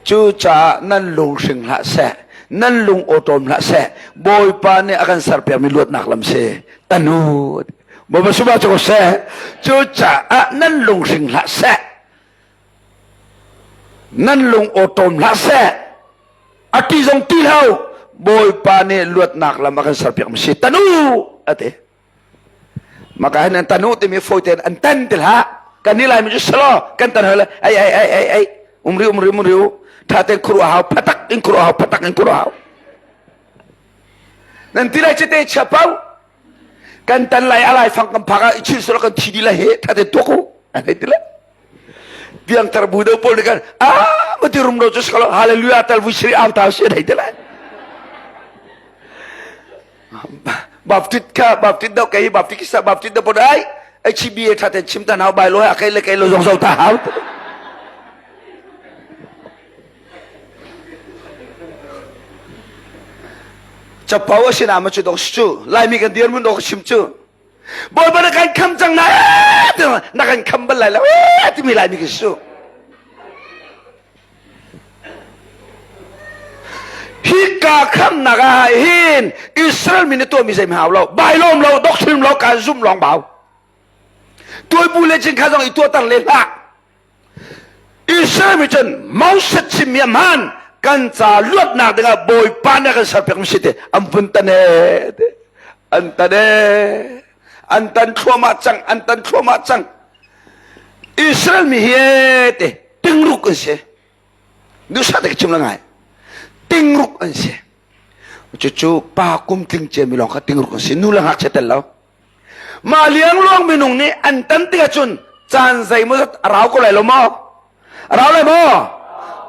Cucaah nan lung hring hlah seh, nan lung awṭawm hlah seh. Bawipa nih a kan serpiakmi luatnak lam si. Tanu. Bawipa sumah cu seh. Cucaah nan lung hring hlah seh. Nan lung awṭawm hlah seh. A ti zong ti hlah Bawipa nih luatnak lam a kan serpiak mi si. Tanu a ti. Maka hin an tanu timi fawi tein an tan ti hlah. Kan ni lai mi cu selaw kan tan hoi ai ai ai ai ai umri umri umri u tha ten khuru hau phatak in khuru hau phatak in khuru hau. Nan ti lai cite chia pau kan tan lai alai fang kan phak ah i chil selaw kan thi di lai he tha ten tuak u an hei ti le. Piangthar bu deuh pawl nih khan ah mati rumro cu sikalo hallelujah tal vui siri au tau si dai te lai. Baptist kha Baptist deuh kei Baptist kisa Baptist deuh pawl ai ai chi bi tha ten chim tan hau bai lo a kai le kai lo zong zo ta hau. Capo a si na ma cu dok cu Laimi kan dir mun dok chim cu Bawipa na kan kham cang na na kan kham bal lai lo timi lai mi ka su. Hika khamnak ah hin Israel mi nih tuahmi zei hau lo bailawm lo doctrine lo kan zum lawng bau tuaibu le cing kha zong i tuahter le hlah Israel mi cun Moses chimmi a hmaan kan ca luatnak dingah Bawipa nih a kan serpiak mi si te an vun tan e an tan e an tan thluahmah cang an tan thluahmah cang Israel mi hi te tingruk an si duhsah te ka chim la ngai tingruk an si cucu pa kum tling cia mi lawng kha tingruk an si nu le ngakchia tel lo Mah liangluang minung nih an tan tikah cun caan zeimawzat a rau ko lai lo maw? A rau lai maw?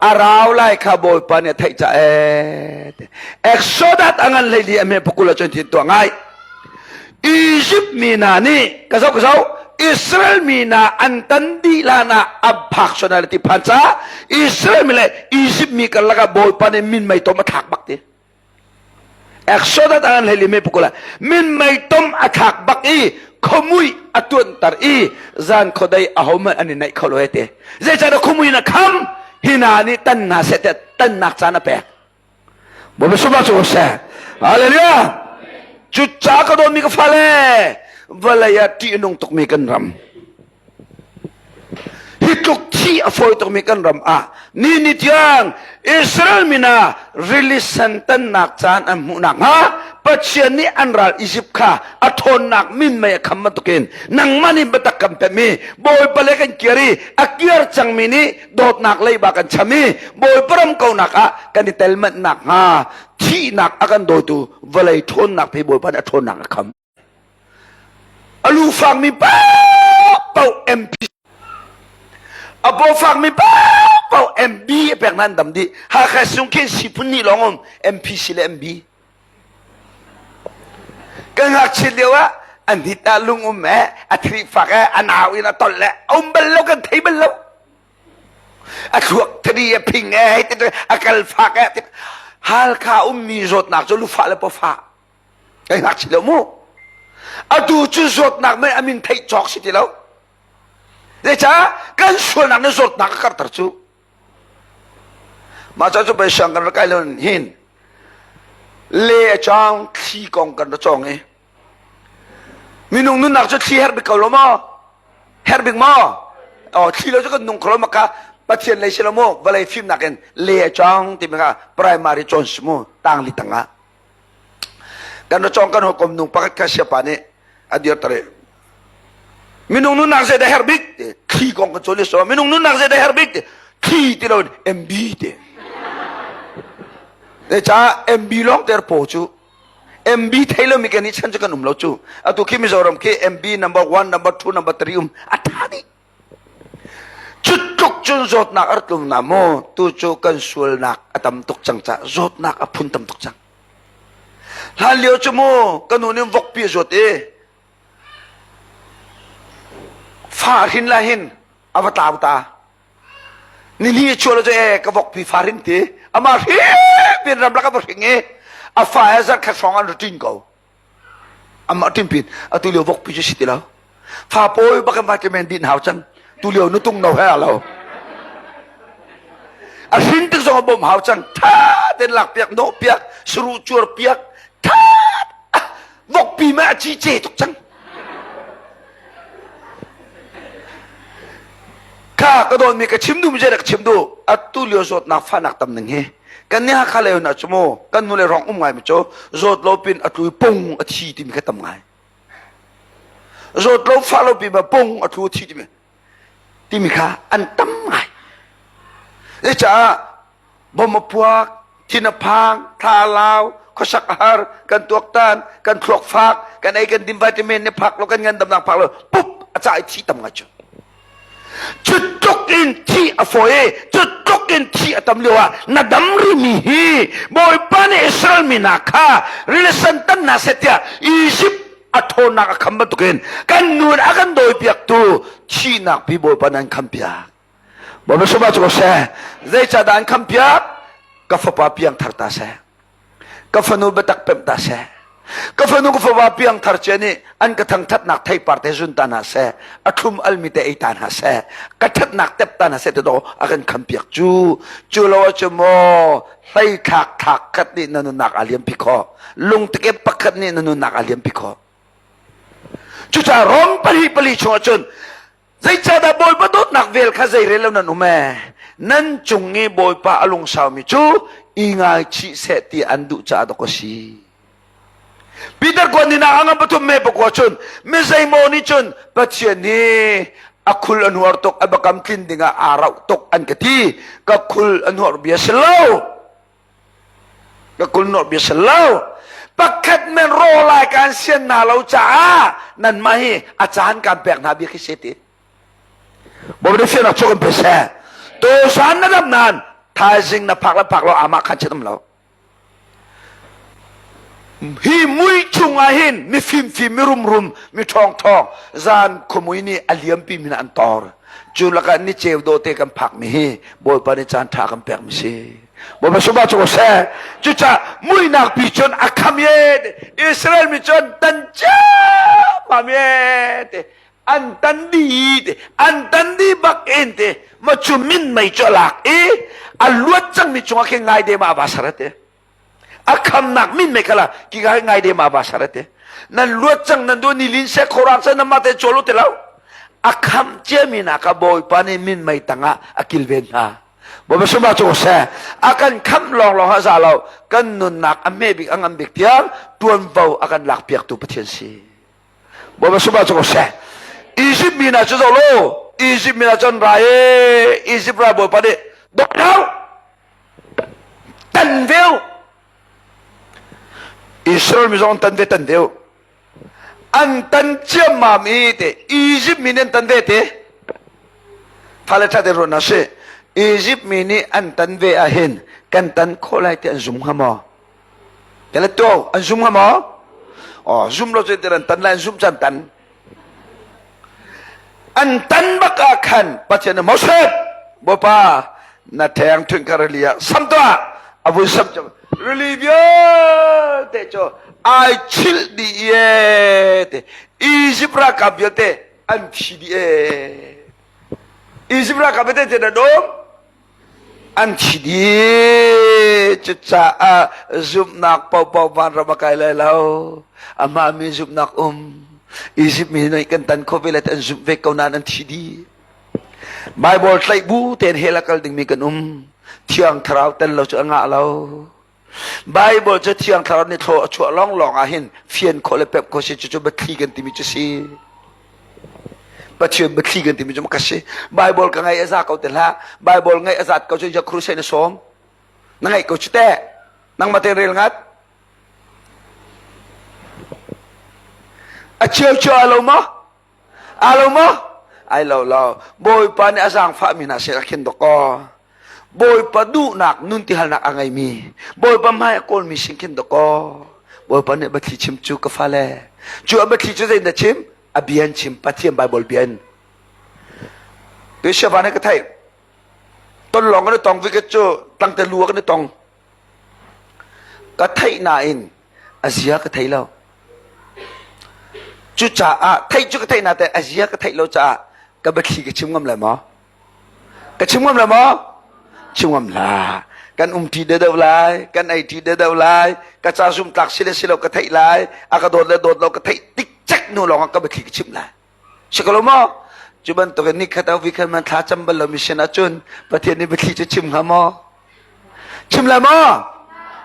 A rau lai kha Bawipa nih a theih ca ee. Exodus a ngan hlei li a me pakul ah cun tin tuah ngai. Egypt mi hna nih ka zoh ka zoh Israel mi hna an tan dih hlan ah a phak sual ti phan ca Israel mi le Egypt mi karlak ah Bawipa nih minmei tom a thlak bak ti. Exodus an hlei me pukula min mei tom a thlak bak i khomui a tuanter i zan khodei a homan an i naih kho lo he te zeicahtiah khomui na kham hina nih tan na seh te tannak caan a pek Bawipa sumah cu seh hallelujah cu ca ka dawtmi ka fale vawlei ah ṭih a nung tukmi kan ram Hi tluk thi a fawi tukmi kan ram ah ni ni tiang Israel mi hna rili sen tannak caan an hmuh nakhnga Pathian nih an ral Izipt kha a ṭhawnnak minmei a kham bantukin nangmah nih biatak kan pemh i Bawipa le kan kir i a kir cangmi nih dawtnak leiba kan cham i Bawipa ram konak ah kan i tel manh nakhnga thihnak a kan dawitu vawlei ṭhawnnak pe Bawipa nih a ṭhawnnak a kham. A lu fakmi paohpaoh MP a paw fakmi paohpaoh MB a pek nan dam dih. Hakha sung khin siphun nih lawng um MPC le MB. Kan ngakchiat lio ah an hit ah lung um eh a thri fak eh a nau in a tolh le a um bal lo kan thei bal lo. A thluak thadi a phing e hei ti a kal fak e Halkha ummi zawtnak cu lufah le pawfah kai ngakchia lo mu. Atu cu zawtnak mei a min theih cawk si ti lo. Zeicah kan sualnak nih zawtnak a karter cu. Mah ca cu pei siang kan rak kai lo hin le a cawng thli kong kan ra cawng i minung nunnak cu thli herh bik ko lo maw herh bik maw oh thli lo cu kan nung kho lo maka pathian lei si lo mu vawlei fimnak in le a cawng timi kha primary cawn si mu tangli tangah kan ra cawng kan hawikom nung pakhat kha siapa nih a dir tar i minung nunnak zei dah herh bik ti thli kong kan cawn i so minung nunnak zei dah herh bik ti thli ti lo MB ti ca MB lawng ter paw cu MB thei lo mi kan i chan cu kan um lo cu atu khi Mizoram khi MB number 1 number 2 number 3 um a tha dih cu tluk cun zawtnak a tlung na maw tu cu kan sualnak a tam tuk cang ca zawtnak a phun tam tuk cang hlan lio cu mu ka nu nih vokpi a zawt i fa hrin la hin a va tlau ta ni chuah lo cu e ka vokpi fa hrin ti ama hrin ramlak a va hring i a fa he zarh khat hrawng an rutin ko amah ṭinpin atu lio vokpi cu si ti lo fa pawi bak in vitamin din hau cang tu lio nutung no he lo a hrin tik zong a bawm hau cang tha ten lak piak nawh piak saru cuar piak tha vokpi ma a ci ce tuk cang Kha ka dawtmi ka chim duhmi zei dah ka chim duh? Atu lio zawtnak fahnak tam ning hi. Kan nih Hakha lei hna cu mu kan nu le rong um ngaimi cu zawt lo pin a tlu i pung a thi timi kha tam ngai. Zawt lo fah lo pin ma pung a tlu a thi timi timi kha an tam ngai. Zecaah bom a puak, thin a phang, thla a lau, khuasak a har, kan tuaktan, kan thluak fak, kan ei kan din vitamin nih phak lo, kan ngandamnak phak lo, pup a cah i thi tam ngai cu. Cu tluk in thi a fawi i cu tluk in thi a tam lio ah na dam rimi hi Bawipa nih Israel mi hna kha rilisan tan hna seh tiah Izipt a ṭhawnnak a kham bantukin kan nun a kan dawipiaktu thihnak pi Bawipa nan khampiak. Bawipa sungah cu ko seh. Zeicahdah an khampiak? Ka fapa piangthar ta seh. Ka fanu biatak pemh ta seh. Ka fanu ka fapa piangthar cia nih an ka thangthatnak theipar te zun ta hna seh. A thlum almi te ei ta hna seh. Ka ṭhatnak tep ta hna seh ti dawh a kan khampiak cu. Cu lo ahcun maw hleithlak thlak khat nih na nunnak aa liampi khawh. Lungtekep pakhat nih na nunnak aa liampi khawh. Cucaah Rom pali pali chungah cun Zeicahdah Bawipa dawtnak vel kha zeirel lo nan um ee? Nan cung i Bawipa a lungsaumi cu i ngaichih seh ti an duh caah dawk a si. Peter kuan ni a ngam pathum me pakua cun mi zeimaw nih cun Pathian hi a khul a nuar tuk a biakam tlin dingah aa rauh tuk an ka ti ka khul a nuar bia si lo Ka kulnawh bia si lo. Pakhat men rawlai kan sian na lo caah nanmah hi a caan kan pek hna bia khi se ti. Bawi fian cu kan pe seh. Tusan na dam nan thaizing na phak le phak lo amah khan chin um lo. Hi mui chung ah hin mi fimfim mi rumrum mi ṭhawng ṭhawng zan khuamui nih a liampi min an tor. Cu lakah ni ceu dawte kan phak mi hi Bawipa nih caan ṭha kan pek mi si. Bawipa sungah cu seh. Cucaah muihnak pi cun a kham ye. Israel mi cun tan ciammam ye te. An tan di te. An tan di bak in te. Ma cu min mei cu a lak i a luat cangmi cungah khin ngai de ma va sar te. A khamnak min mei khala ki ka ngai de ma va sar te. Nan luat cang nan du ni lin se khorang se nan ma te cholu te lo. A kham ciami na ka Bawipa nih min mei tangah a kilven hna. Bawipa sungah cu seh a kan khamh lawnglawng ah za lo kan nunnak a hme bik a ngan bik tiang tuanvo a kan lak piaktu Pathian si. Bawipa sungah cu seh Egypt mi hna cu zoh law Egypt mi hna cu an ra i Egypt ral bawipa nih dok hau tan veu Israel mi zong an tan ve tan veu An tan ciammam i te Izipt mi nih an tan ve te. Fale ṭha te ruah hna sih. Izipt mi nih an tan ve ahhin kan tan khawh lai ti an zum hnga maw? Kan let to an zum hnga maw? Oh, zum lo cu an tan lai an zum caan tan. An tan bak ah khan Pathian nih Moses! Bawipa na ṭheng ṭhing kha rili ah sam tuah a vui sam cu rili vialte cu ai chilh dih e te Egypt ralkap vialte an thi dih e Egypt ralkap vialte te na dawm an thi dih cucaah zumhnak paohpaoh vanram a kai lai lo amah mi zumhnak um Egypt mi nih kan tan khawh ve lai an zumh ve ko nain an thi dih Bible tlaih bu tein hell a kal dingmi kan um. Thiang Thlarau tel lo cu a ngah lo. Bible cu Thiang Thlarau nih thlaw a chuah lawnglawng ah hin fian khawh le pemh khawh si cucu biathli kan timi cu si. Pathian biathli kan timi cu ka si. Bible ka ngaih a za ko te hlah. Bible ngaih a zat ko cu ja crusade na sawm. Na ngaih ko cu teh. Nangmah tein rel ngat. A cheu cheu a lo maw? Aa lo maw? Ai lo lo. Bawipa nih a zaangfahmi hna sin a khin dok kaw. Bawipa duhnak nun tihalnak a ngeimi Bawipa hmai a kawlmi sin khin dok kaw. Bawipa nih biathli chim cu ka fale. Cu a biathli cu zeidah chim? A bia in chim. Pathian Bible bia in. Tu siava nih ka theih. Ton lawng kan i tong vikhat cu tlangte lu ah kan i tong. Ka theih nain a zia ka thei lo. Cucaah theih cu ka theih na te a zia ka theih lo caah ka biathli ka chim ngam lai maw? Ka chim ngam lai maw? Chim ngam hlah. Kan umṭi deuhdeuh lai, kan eiṭi deuhdeuh lai, ka ca zumtlak si le si lo ka theih lai, a ka dawt le dawt lo ka theih tik cek hnu lawng ah ka biathli ka chim lai. Si ko lo maw? Cu bantukin nikhat ah vikhat man thla cam bal lomi sin ahcun Pathian nih biathli cu chim hnga maw? Chim lai maw?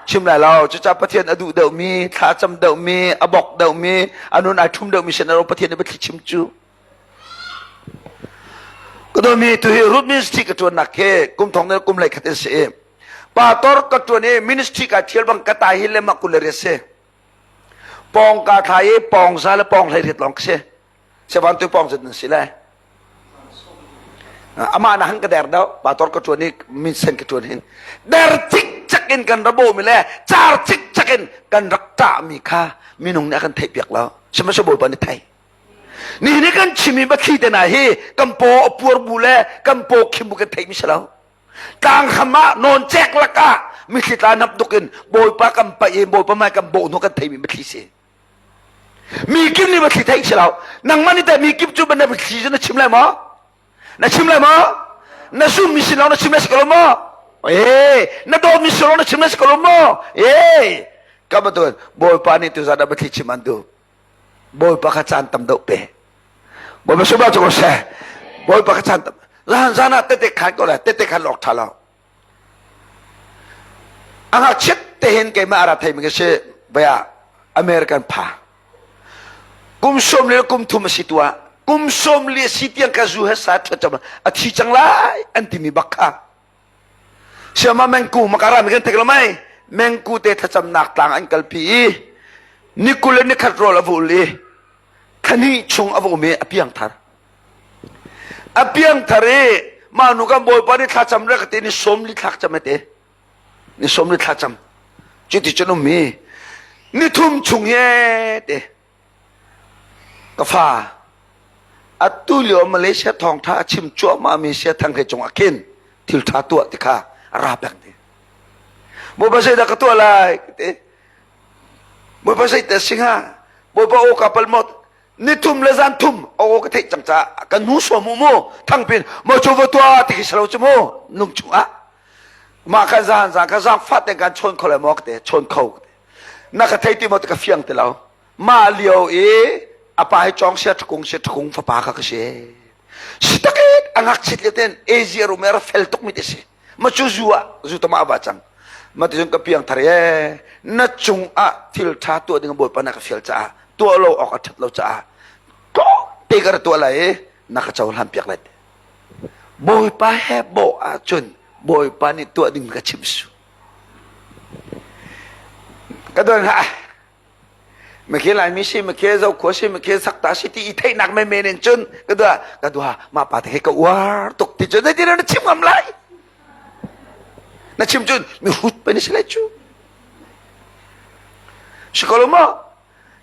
Chim lai lo. Cucaah Pathian a duh deuhmi, thla cam deuhmi, a bok deuhmi, a nun ai ṭhum deuhmi sin ah Pathian nih biathli chim cu. Ka dawmi tu hi Root Ministry ka ṭuannak hi kum thong le kum lei khat in si i pastor ka ṭuan i ministry ka ṭhial bang ka tai hi le mah kul le riat si. Pawng ka thla i pawng za le pawng hlei riat lawng ka si. Sevan tu pawng zat nan si lai. Amah na han ka der deuh pastor ka ṭuan i minsen ka ṭuan hin der cikcek in kan ra bawmi le car cikcek in kan rak ṭahmi kha minung nih a kan theihpiak lo. Sihmanhsehlaw Bawipa nih thei. Nihin i kan chimmi biathli te hna hi kan paw a puar bu le kan paw khim bu kan theihmi si lo. Tlanghram ah nawncek lakah mithli tla hnap duk in Bawipa kan paih i Bawipa hmai kan bawh hnu kan theimi biathli si. Mi kip nih biathli theih si lo. Nangmah nih teh mi kip cu na biathli cu na chim lai maw? Na chim lai maw? Na zummi sin lawng na chim lai si ko lo maw? Ee, na dawtmi sin lawng na chim lai si ko lo maw? Ee, ka bantukin Bawipa nih tuzan ah biathli chim an duh. Bawipa kha caan tam deuh pe. Bawipa sunglawi cu ko seh. Bawipa kha caan tam. Zan zan ah tete khan ko lai, tete khan lawk ṭha lo. A ngakchiat te hin keimah a ra theimi ka si baya American pha. Kum sawm le kum thum a si tu ah kum sawm li a si tiang ka zu he sa ṭha a thi cang lai an timi bak kha. Siama mengku makara mi kan thek lo mai mengku te thlacamnak tlang an kalpi i ni kul le ni khat rawl a vul i thani chung a va um i a piang thar. A piangthar i mah nu kan bawipa nih thlacam re ka ti ni sawm li thlak cam te ni sawm li thlacam cuti cun um mi ni thum chung he te ka fa atu lio Malaysia thawngtha a chim cuahmah mi sia thang he cung ah khin thil tha tuah ti kha a ra peng ti bawipa zeidah ka tuah lai ti bawipa zeidah singa bawipa aw ka pal maw nithum le zan thum aw ka theih cang caah kan hnu suam mu mu thangpin mo cu va tua ti khi salo cu mu nung chung ah mah kan zan zan ka zang fat ten kan chawn kho le maw ka te chawn kho na ka thei ti maw ka fiang ti lo mah lio i apa hi chong sia thakung sia thakung fapa kha ka si si takin a ngakchit le ten Asia rumer fel tuk mi te si ma cu zu ah zu tama va cang ma ti cun ka piang thar ye na cung ah thil tha tuah ding bawipa na ka fial caah tuah lo awk a that lo caah te ka ra tuah lai i na ka cohlan piak lai bawipa he bawh ahcun bawipa nih tuah ding ka chim su ka don hlah Makhe Laimi si, makhe Zokhua si, makhe Sakta si ti i theihnak menmen in cun ka dua ka dua mah pa te he ka uar tuk ti cun zeitin na chim ngam lai? Na chim cun mi hrut pe ni si lai cu. Si ko lo maw?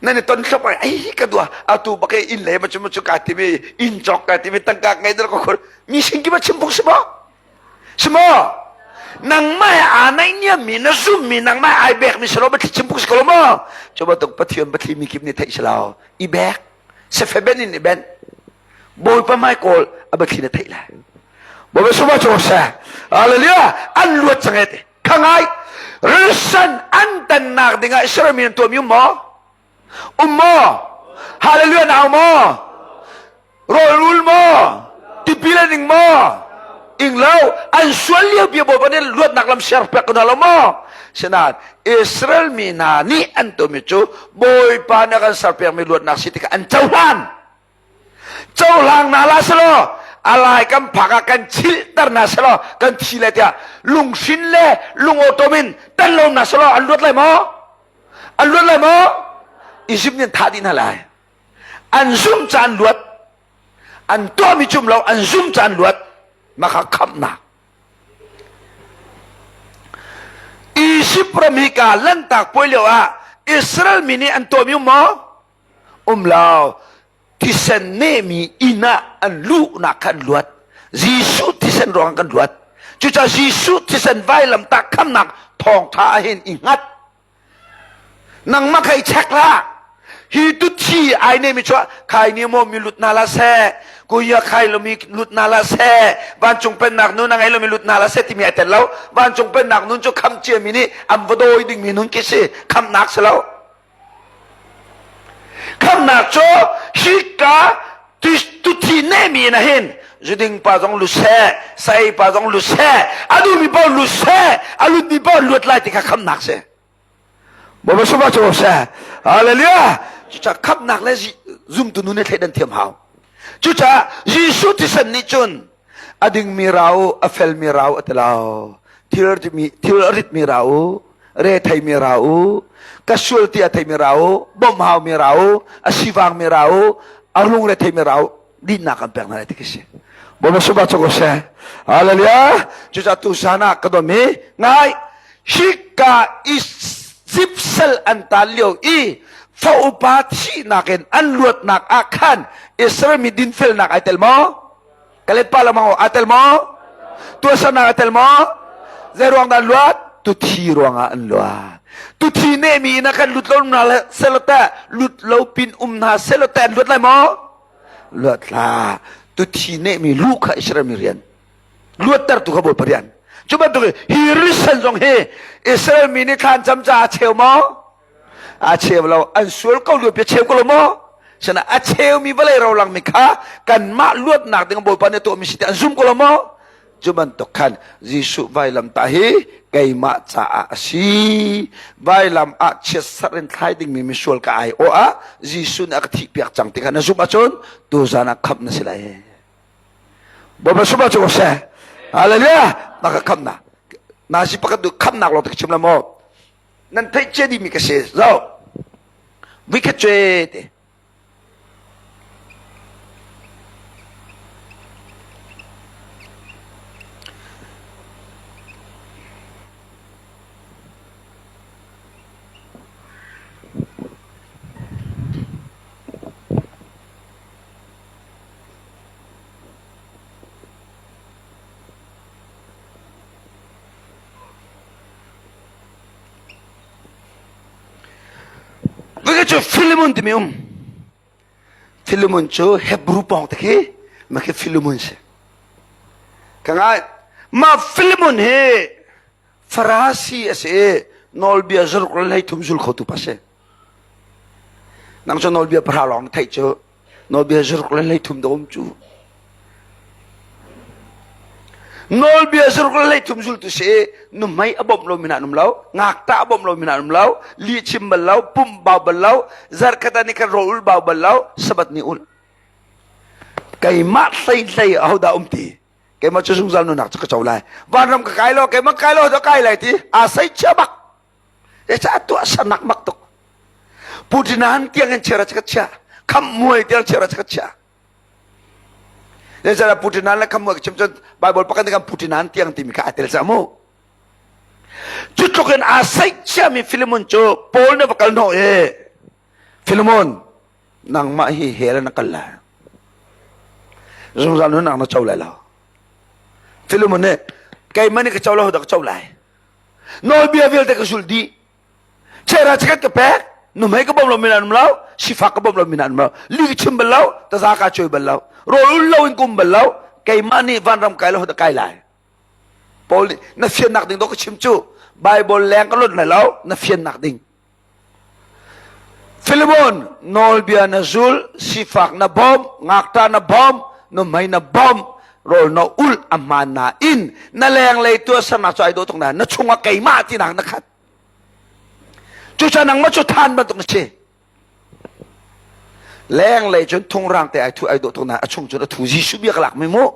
Nan i ton thlop ai ai ka dua atu bak inn le ma cu ma cu ka timi inn cawk ka timi tangka ngei dal ka khur mi sin ki ma chim phung si maw? Si maw? Nangmah he aa naihniammi na zummi nangmah he ai bekmi si lo biathli chim phung si ko lo maw? Cu bantuk Pathian biathli mi kip nih theih si lo. I bek. Sefe ben in i ben. Bawipa hmai kawl a biathli na theih lai. Bawipa suma cu seh. Hallelujah. An luat cang e ti. Kha ngai. Rilsan an tannak dingah Israel mi an tuahmi um maw? Um maw? Hallelujah nau maw? Rawlrul maw? Tipil an ing maw? Ing lo. An sual lio bia Bawipa nih luatnak lam ser pek ko hna lo maw? Sinain Israel mi hna nih an tuahmi cu Bawipa nih a kan serpiakmi luatnak si tikah an cohlan. Cohlang hna la selaw a lai kan phak ah kan chilhter hna selaw kan thi lai tiah lunghrin le lungawtom in tan lo hna selaw an luat lai maw? An luat lai maw? Izipt nih an thah dih hna lai. An zum ca an luat. An tuahmi cum lo an zum ca an luat. Mah kha khamhnak. Izipt ram hi ka lantak puai lio ah Israel mi nih an tuahmi um maw? Um lo. Thisen nehmi inn ah an luhnak kha an luat. Jesuh thisen ruangah kan luat. Cucaah Jesuh thisen vailamtah khamnak thawngtha ah hin i hngat. Nangmah kha i check hlah. Hi tu thi ai ne mi chuah khai ni maw mi lut na la seh kuya khai lo mi lut na la seh vancung pennak nun a ngei lo mi lut na la seh timi ai tel lo vancung pennak nun cu kham cia mi nih an va dawi ding mi nun khi si khamnak si lo Khamnak cu hika tuthi nehmi in hin zuding pa zong lut seh, saei pa zong lut seh, a duhmi paoh lut seh, a lutmi paoh luat lai ti kha khamnak si. Bawipa sungah cu seh. Hallelujah. Cucaah khamnak le zumtu nu nih thleidan thiam hau. Cucaah Jesuh thisen nih cun a dingmi ra u, a felmi ra u a ti lo. Thil thil a ritmi ra u, re theimi ra u, ka sual ti a theimi ra u, bawmh haumi ra u, a sivangmi ra u, a lungre theimi ra u, dinnak kan pek hna lai ti khi si. Bawipa subah cu ko seh. Hallelujah. Cucaah tu zan ah ka dawm i ngai hika Izipt sal an tan lio i fa upa thihnak in an luatnak ah khan Israel mi dinfelnak ai tel maw? Ka let pa lamang aa tel maw? Tuahsernak aa tel maw? Zei ruang dah an luat? Tuthi ruangah an luat. Tuthi nehmi in ah khan lut lo um hna selaw teh lut lo pin um hna selaw teh an luat lai maw? Luat hlah. Tuthi nehmi lu kha Israel mi rian. Luattertu kha Bawipa rian. Cu bantuk hi rilisan zong hi Israel mi nih thlan cam caah a cheu maw? A cheu lo. An sual ko lio bia cheu ko lo maw? Sana a cheumi vawlei rolang mi kha kanmah luatnak ding Bawipa nih a tuahmi si ti an zum ko lo maw? Cu bantuk khan Jesuh vailamtah hi keimah caah a si. Vailam ah chiatserh in thlai dingmi misual ka ai awh ah Jesuh nih a ka thihpiak cang ti kha na zumh ahcun tuzan ah khamh na si lai. Bawipa sungah cu seh. Hallelujah. Na ka khamhnak. Na si pakhat du khamhnak lawng te ka chim la maw? Nan theih cia dihmi ka si. Zo. Vikhat cue te. Vika cu Philemon timi um. Philemon cu Hebrew pawng te khi ma khi Philemon si. Ka ngai. Ma Philemon hi Farasi a si i nawlbia zaruk le 13 zul khotu pa si. Nang cu nawlbia pahra lawng na theih cu nawlbia zaruk le 13 da um cu. Nawlbia zaruk le 13 zultu si i nuhmei a bawmh lomi hna an um lo, ngakṭah a bawmh lomi hna an um lo, lih chim bal lo, pumh bau bal lo, zarhkhat ah ni khat rawl ul bau bal lo, sabbath ni ul. Keimah hlei hlei ahodah um ti? Keimah cu zungzal nunnak cu ka co lai. Vanram ka kai lo, keimah kai lo, kai lai ti. Aa sei chia bak. Zeicah tuahsernak mak tuk. Putinan tiang in chiara ka chia. Kham muai tiang chiara ka chia. Zeicah Putinan le kham muai ka chim cun Bible pakhat kan Putinan tiang timi kha aa tel cang mu. Cu tluk in aa sei chiami Philemon cu Paul nih va kal hnawh i Philemon nangmah hi hell na kal lai. Zungzal nunnak na co lai lo. Philemon nih. Keimah nih ka co lo dah ka co lai. Nawlbia vialte ka zulh dih. Chera chikat ka pek. Nuhmei ka bawm lo min an um lo. Sifak ka bawm lo min an um lo. Li ka chim bal lo. Taza ka cuai bal lo. Rawl ul lo in kum bal lo. Keimah nih vanram kai lo dah kai lai. Paul nih na fiannak ding dawh ka chim cu. Bible leng ka lonh lai lo. Na fiannak ding. Philemon, nawlbia na zul, sifak na bawm, ngakṭah na bawm, nuhmei na bawm, rawl na ulh a hmaan nain na lenglei tuahsernak cu ai dawh tuk nain na chungah keimah tinak na khat. Cucaah nangmah cu than bantuk na si. Lenglei cun thungrang te ai thu ai dawh tuk nain a chung cun a thu Jesuh bia ka lak mi mu.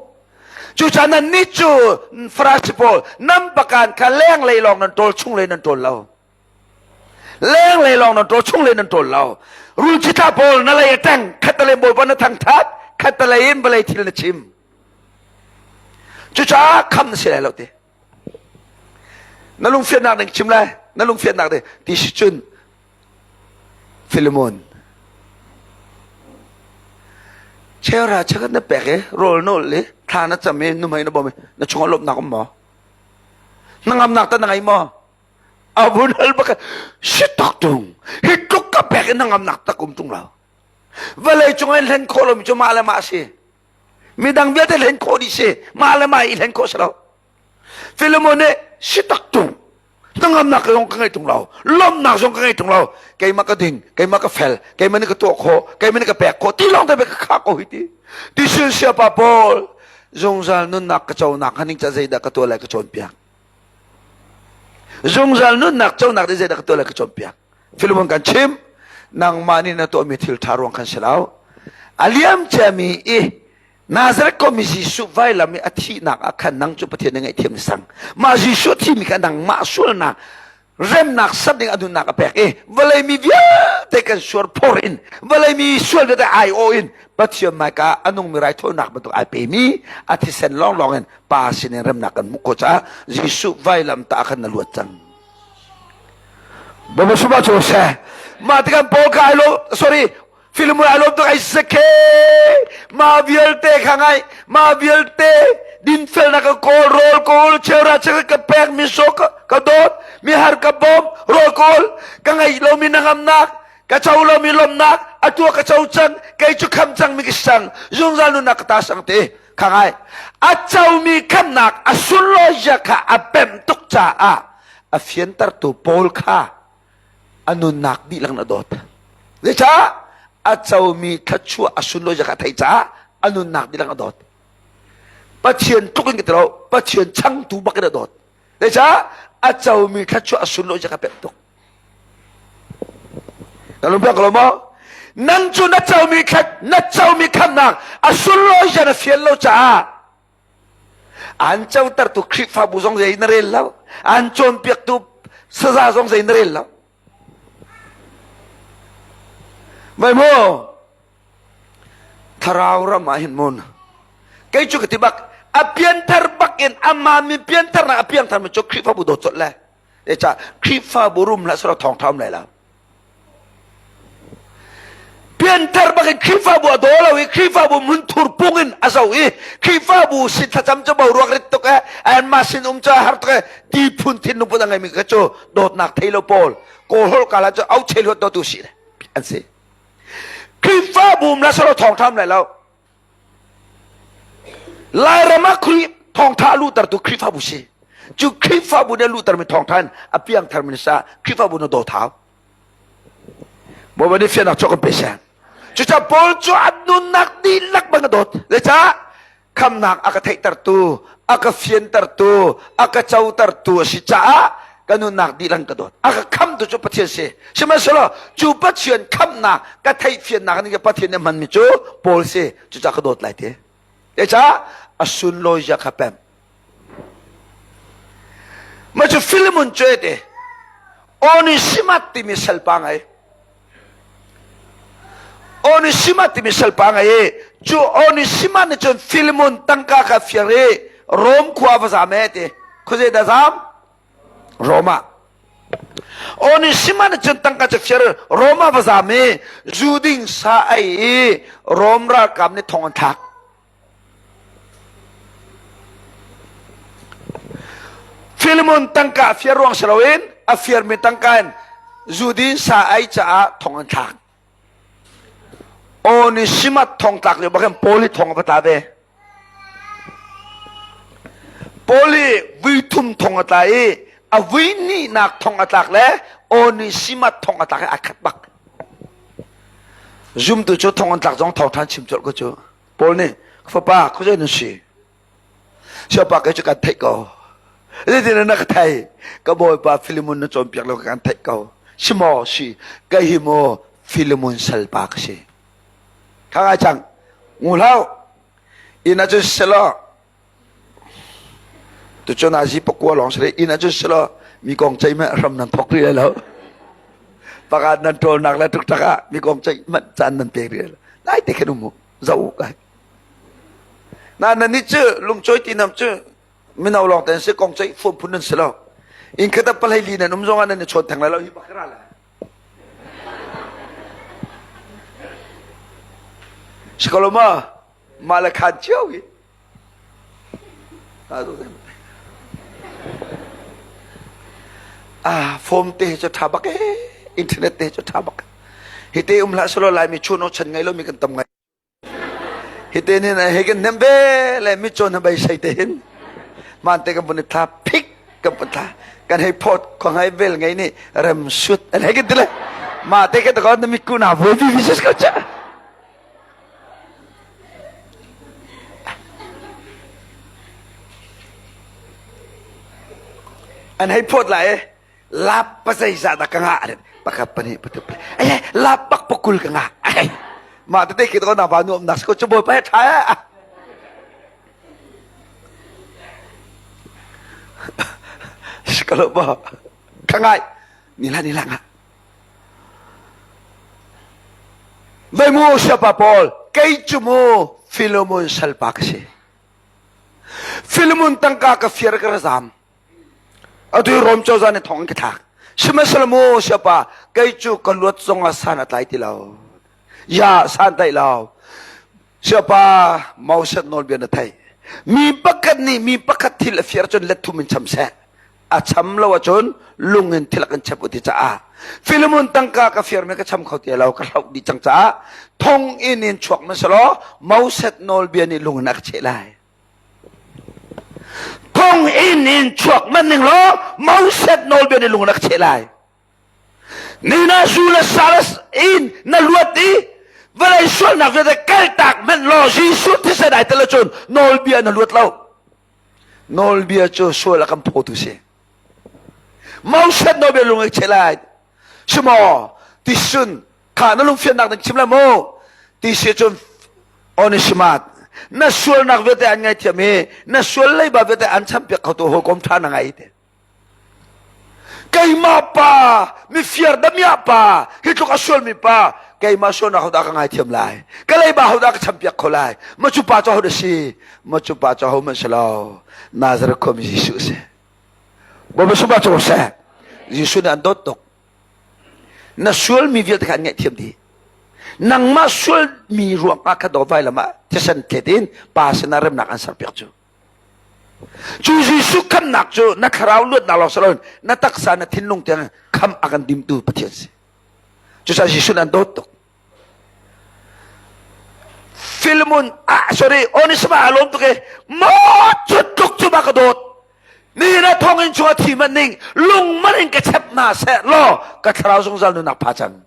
Cucaah nannih cu Farasi pawl nan pakan kha lenglei lawng nan ṭawl chunglei nan ṭawl lo. Lenglei lawng nan ṭawl chunglei nan ṭawl lo. Rul citla pawl na lei a ṭeng khattelei Bawipa na thangṭhat khattelei in vawlei thil na chim. Cucaah kham na si lai lo ti. Na lungfiannak ding chim lai. Na lungfiannak ding ti si cun Philemon Chera chakat na pek i rawl na ulh i thla na cam i nuhmei na bawm i na chungah lawmhnak um maw? Hnangamnak tah na ngei maw? A vun hal bak si tak tung hi tluk ka pek in hnangamnak tak um tung lo. Vawlei cung in hlen khawh lomi cu mah le mah si. Midang vialte hlen khawh dih si. Mah le mah i hlen khawh si lo. Philemon nih si tak tung hnangamnak zong ka ngei tung lo lawmnak zong ka ngei tung lo keimah ka ding keimah ka fel keimah nih ka tuah khawh keimah nih ka pek khawh ti lawng te ka khah ko hi ti ti sin siapa pawl zungzal nunnak ka conak haning ca zeidah ka tuah lai ka cawnpiak Zungzal nunnak conak ding zeidah ka tuah lai ka cawnpiak. Philemon kan chim nangmah nih na tuahmi thil ṭha ruang khan si lo. A liam ciami i Nazareth khuami Jesuh vailam i a thihnak ah khan nang cu Pathian na ngaihthiam ni sang. Mah Jesuh thimi kha nangmah sualnak remnak ser ding a nunnak a pek i vawlei mi vialte kan suar phor in vawlei mi sual vialte aiawh in Pathian hmaika a nungmi raithawinak bantuk ai pemi a thisen lawnglawng in Pa sinin remnak kan hmuh khawh caah Jesuh vailam tah khan na luat cang. Baba suba cu seh. Mah tikhan Paul ka ai lo sorry Philemon ai lawm tuk ai seke ma vialte kha ngai ma vialte dinfelnak ka kawl rawl kawl cheura cheka ka pek mi so ka ka dawt mi har ka bawm rawl kawl ka ngeih lomi na ngamnak ka co lomi lawmnak atu ka co cang kei cu kham cang mi ka sang zungzal nunnak ka ta sang te Kha ngai. A comi khamnak a sunlawi kha a pemh tuk caah a fiantertu Paul kha a nunnak dihlak in a dawt. Zeicah? A comi thluachuah a sunlawi kha a theih caah a nunnak dihlak a dawt. Pathian tluk in ka ti lo, Pathian changtu bak in a dawt. Zeicah? A comi thluachuah a sunlawi kha a pemh tuk. Ka lung ko lo maw? Nang cu na comi thlat na comi khamnak a sunlawi zia na fian lo caah an cotertu Khrihfabu zong zei na rel lo an cawnpiaktu saza zong zei na rel lo Vai maw thlarau ram ah hin mun kei cu ka ti bak a pianthar bak in ama min piantharnak a piangthar mi cu Khrihfabu dawt colh le Zeicah Khrihfabu rum hlah selaw thawngṭha um lai lo. Pianthar bak in Khrihfabu a daw lo i Khrihfabu hmunthur pung in a zo i Khrihfabu sin thlacam cu boruak rit tuk eh anmah sin um cu a har tuk eh ti phun thinlung put a ngeimi kha cu dawtnak thei lo pawl kawl holh kala cu au chei luat dawtu si an si. Khrihfabu um hlah selaw thawngṭha um lai lo. Lairam ah Khrih thawngtha a luhtertu Khrihfabu si. Cu Khrihfabu nih a luhtermi thawngtha in a piangtharmi na sa Khrihfabu na dawt hau. Bawipa nih fiannak cawk kan pe seh. Cucaah Paul cu a nunnak dihlak bang a dawt. Zeicah? Khamnak a ka theihtertu, a ka fiantertu, a ka cotertu a si caah ka nunnak dihlak ka dawt. A ka khamtu cu Pathian si. Sihmanhsehlaw cu Pathian khamnak ka theihfiannak nih Pathian nih hmanmi cu Paul si. Cucaah ka dawt lai ti. Zeicah a sunlawi zia kha pem. Mah cu Philemon cu te Onesimat timi salpa ngei. Onesimat timi salpa ngei i cu Onesimat nih cun Philemon tangka kha fir i Rom khua va zam e ti. Khuazei dah zam? Roma. Onesimas nih cun tangka cu fir Roma va zam i zu ding sa ei i Rom ralkap nih thong an thlak. Philemon tangka a fiar ruang si loin a fiarmi tangka in zudin sa ai caah thong an thlak. Onesimat thong tlak lio bak in Paul hi thong a va tla ve. Paul hi vui thum thong a tla i a vui hnihnak thong a tlak le Onesimat thong a tlak i a khat bak. Zumtu cu thong an tlak zong thawng ṭhan chim colh ko cu. Paul nih fapa khuazei nan si? Siapa kei cu kan theih ko. Zeitin na ka thei? Ka bawipa Philemon na cawnpiak lo kan theih ko. Si maw si? Ka hi maw Philemon salpa ka si. Kha ngai cang. Ngu hlau. Inn ah cun selaw tucun azi pakua lawng si inn ah cun selaw mi kong ceih mah hram nan thok rih lai lo. Pakhat nan ṭawlnak le ṭukṭak ah mi kong ceih manh caan nan pek rih lai lo. Lai te khan um u. Zoh u kai. Na nan nih cu lungcawi ti nam cu mino lawng te si kong ceih fuam phun nan si lo. Inn khat ah palei li nan um zong ah nan i chawn theng lai lo hi bak ra lai. Si ko lo ma? Mah le khan cio hi. Ah, phone te cu ṭha bak ee. Internet te cu ṭha bak. Hi te um hlah selaw Laimi chun o chan ngei lo mi kan tam ngai. Hite nin hei kan nem ve le mitcaw na bei sei te hin man te kan vun i thla phik kan vun thla kan hei phawt khong hei vel ngei nih rem sut an hei kan ti le ma te kan ko na mitku na voi vi vi ko cha an hei phawt lai lap pa zeizah dah ka ngah pakhat pahnih pathum ai lap bak pakul ka ngah ai mah tete khi to na va nuam nak ko chu bawi pa tha kalau ba ka ngai ni la ni la nga Vai mu siapa Paul kei cu mu Philemon salpa ka si Philemon tangka ka fiar ka razam Atu hi Rom cozah nih thong an ka thlak. Sihmanhsehlaw mu siapa kei cu ka luat zong ah san a tlai ti lo. Ya san tlaih lo. Siapa Moses nawlbia na theih. Mi pakhat nih mi pakhat thil a fiar cun let thum in cham seh. A cham lo ahcun lung in thil a kan chep u ti caah Philemon tangka ka fiarmi ka cham kho ti lo ka hloh dih cang caah thong inn in chuak hmasa Moses nawlbia nih lung in a ka cheh lai. Thonginn in chuak manh ning law Moses nawlbia nih lung na ka cheh lai. Nina zu le salas in na luat i vawlei sualnak vialte kaltak hmanh law Jesuh thisen ai tel ahcun nawlbia na luat lo. Nawlbia cu sual a kan phawtu si. Moses nawlbia lung a cheh lai. Simaw tisun kha na lungfiannak nan chim le mu ti si cun Onesimat na sualnak vialte an ngaithiam i na sual leiba vialte an champiak khotu hawikom ṭha na ngai te keimah pa mifiar damiah pa hi tluk a sualmi pa keimah sualnak hodah ka ngaithiam lai ka leiba hodah ka champiak kho lai ma cu pa cu hodah si ma cu pa cu hohmanh si lo Nazareth khuami Jesuh si Bawipa sungah cu seh Jesuh nih an dawt tuk na sualmi vialte kha an ngaihthiam dih nangmah sualmi ruangah kha daw vailam ah thisen thlet in pa sinah remnak an serpiak cu cu Jesuh khamnak cu na thlarau luatnak lawng si loin na taksa na thinlung tiang kham a kan dimtu Pathian si cucaah Jesuh nih an dawt tuk Philemon ah sorry Onisima a lawm tuk i maw cu tluk cu ma ka dawt nihin ah thonginn chung a thi man ning lung man in ka chep hna seh law ka thlarau zungzal nunnak pha cang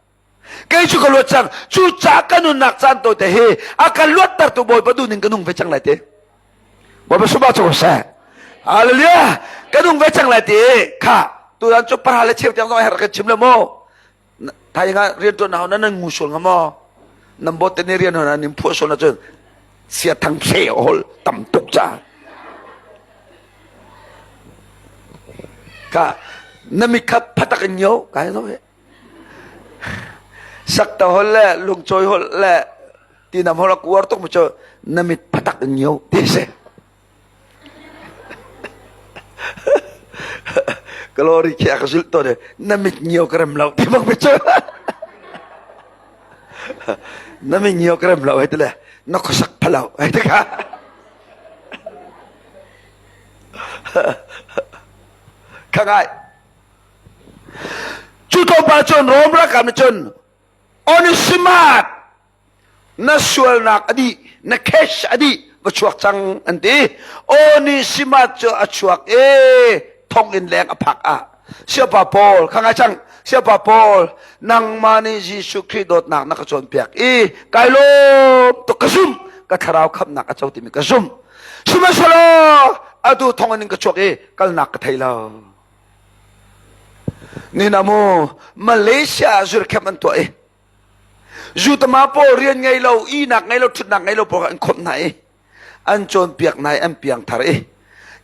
kei cu ka luat cang cu ca ka nunnak caan tawite hi a ka luattertu Bawipa duh ning ka nung ve cang lai ti Bawipa sumah cu seh Hallelujah ka nung ve cang lai ti kha tutan cu para le cheu tiang zong a herh kan chim le mu Thainga rianṭuan hau na nan ngu sual nga maw? Nan bot te nih rian hau na nin phuah sual ahcun sia thang thle hol tam tuk ca. Ka na mi kha phatak in yo kai zo he. Sakta hol le lungcawi hol le tinam hol a kuar tuk mu cu na mit phatak in yo ti si. Glory khi a ka zulh tawn na mit ngio ka rem lo ti bak mi cu na mit ngio ka rem lo hei ti le na khuasak phalo hei ti ka. Kha ngai. Cu tlawmpal cun Rom ralkap nih cun Onesimat na sualnak a dih, na cash a dih, va chuak cang an ti. Onesimat cu a chuak i thonginn leng a phak ah Siapa Paul, kha ngai cang, Siapa Paul, nangmah nih Jesuh Khrih dawtnak na ka cawnpiak i kai lawm tuk ka zumh, ka thlarau khamhnak a co timi ka zumh. Sihmanhsehlaw atu thonginn in ka chuak i kalnak ka thei lo. Nina mu Malaysia ah zurkhem an tuah i Zutama pawl rian ngei lo, ihnak ngei lo, ṭhutnak ngei lo pawl an khawmh hna i an cawnpiak hna i an piangthar i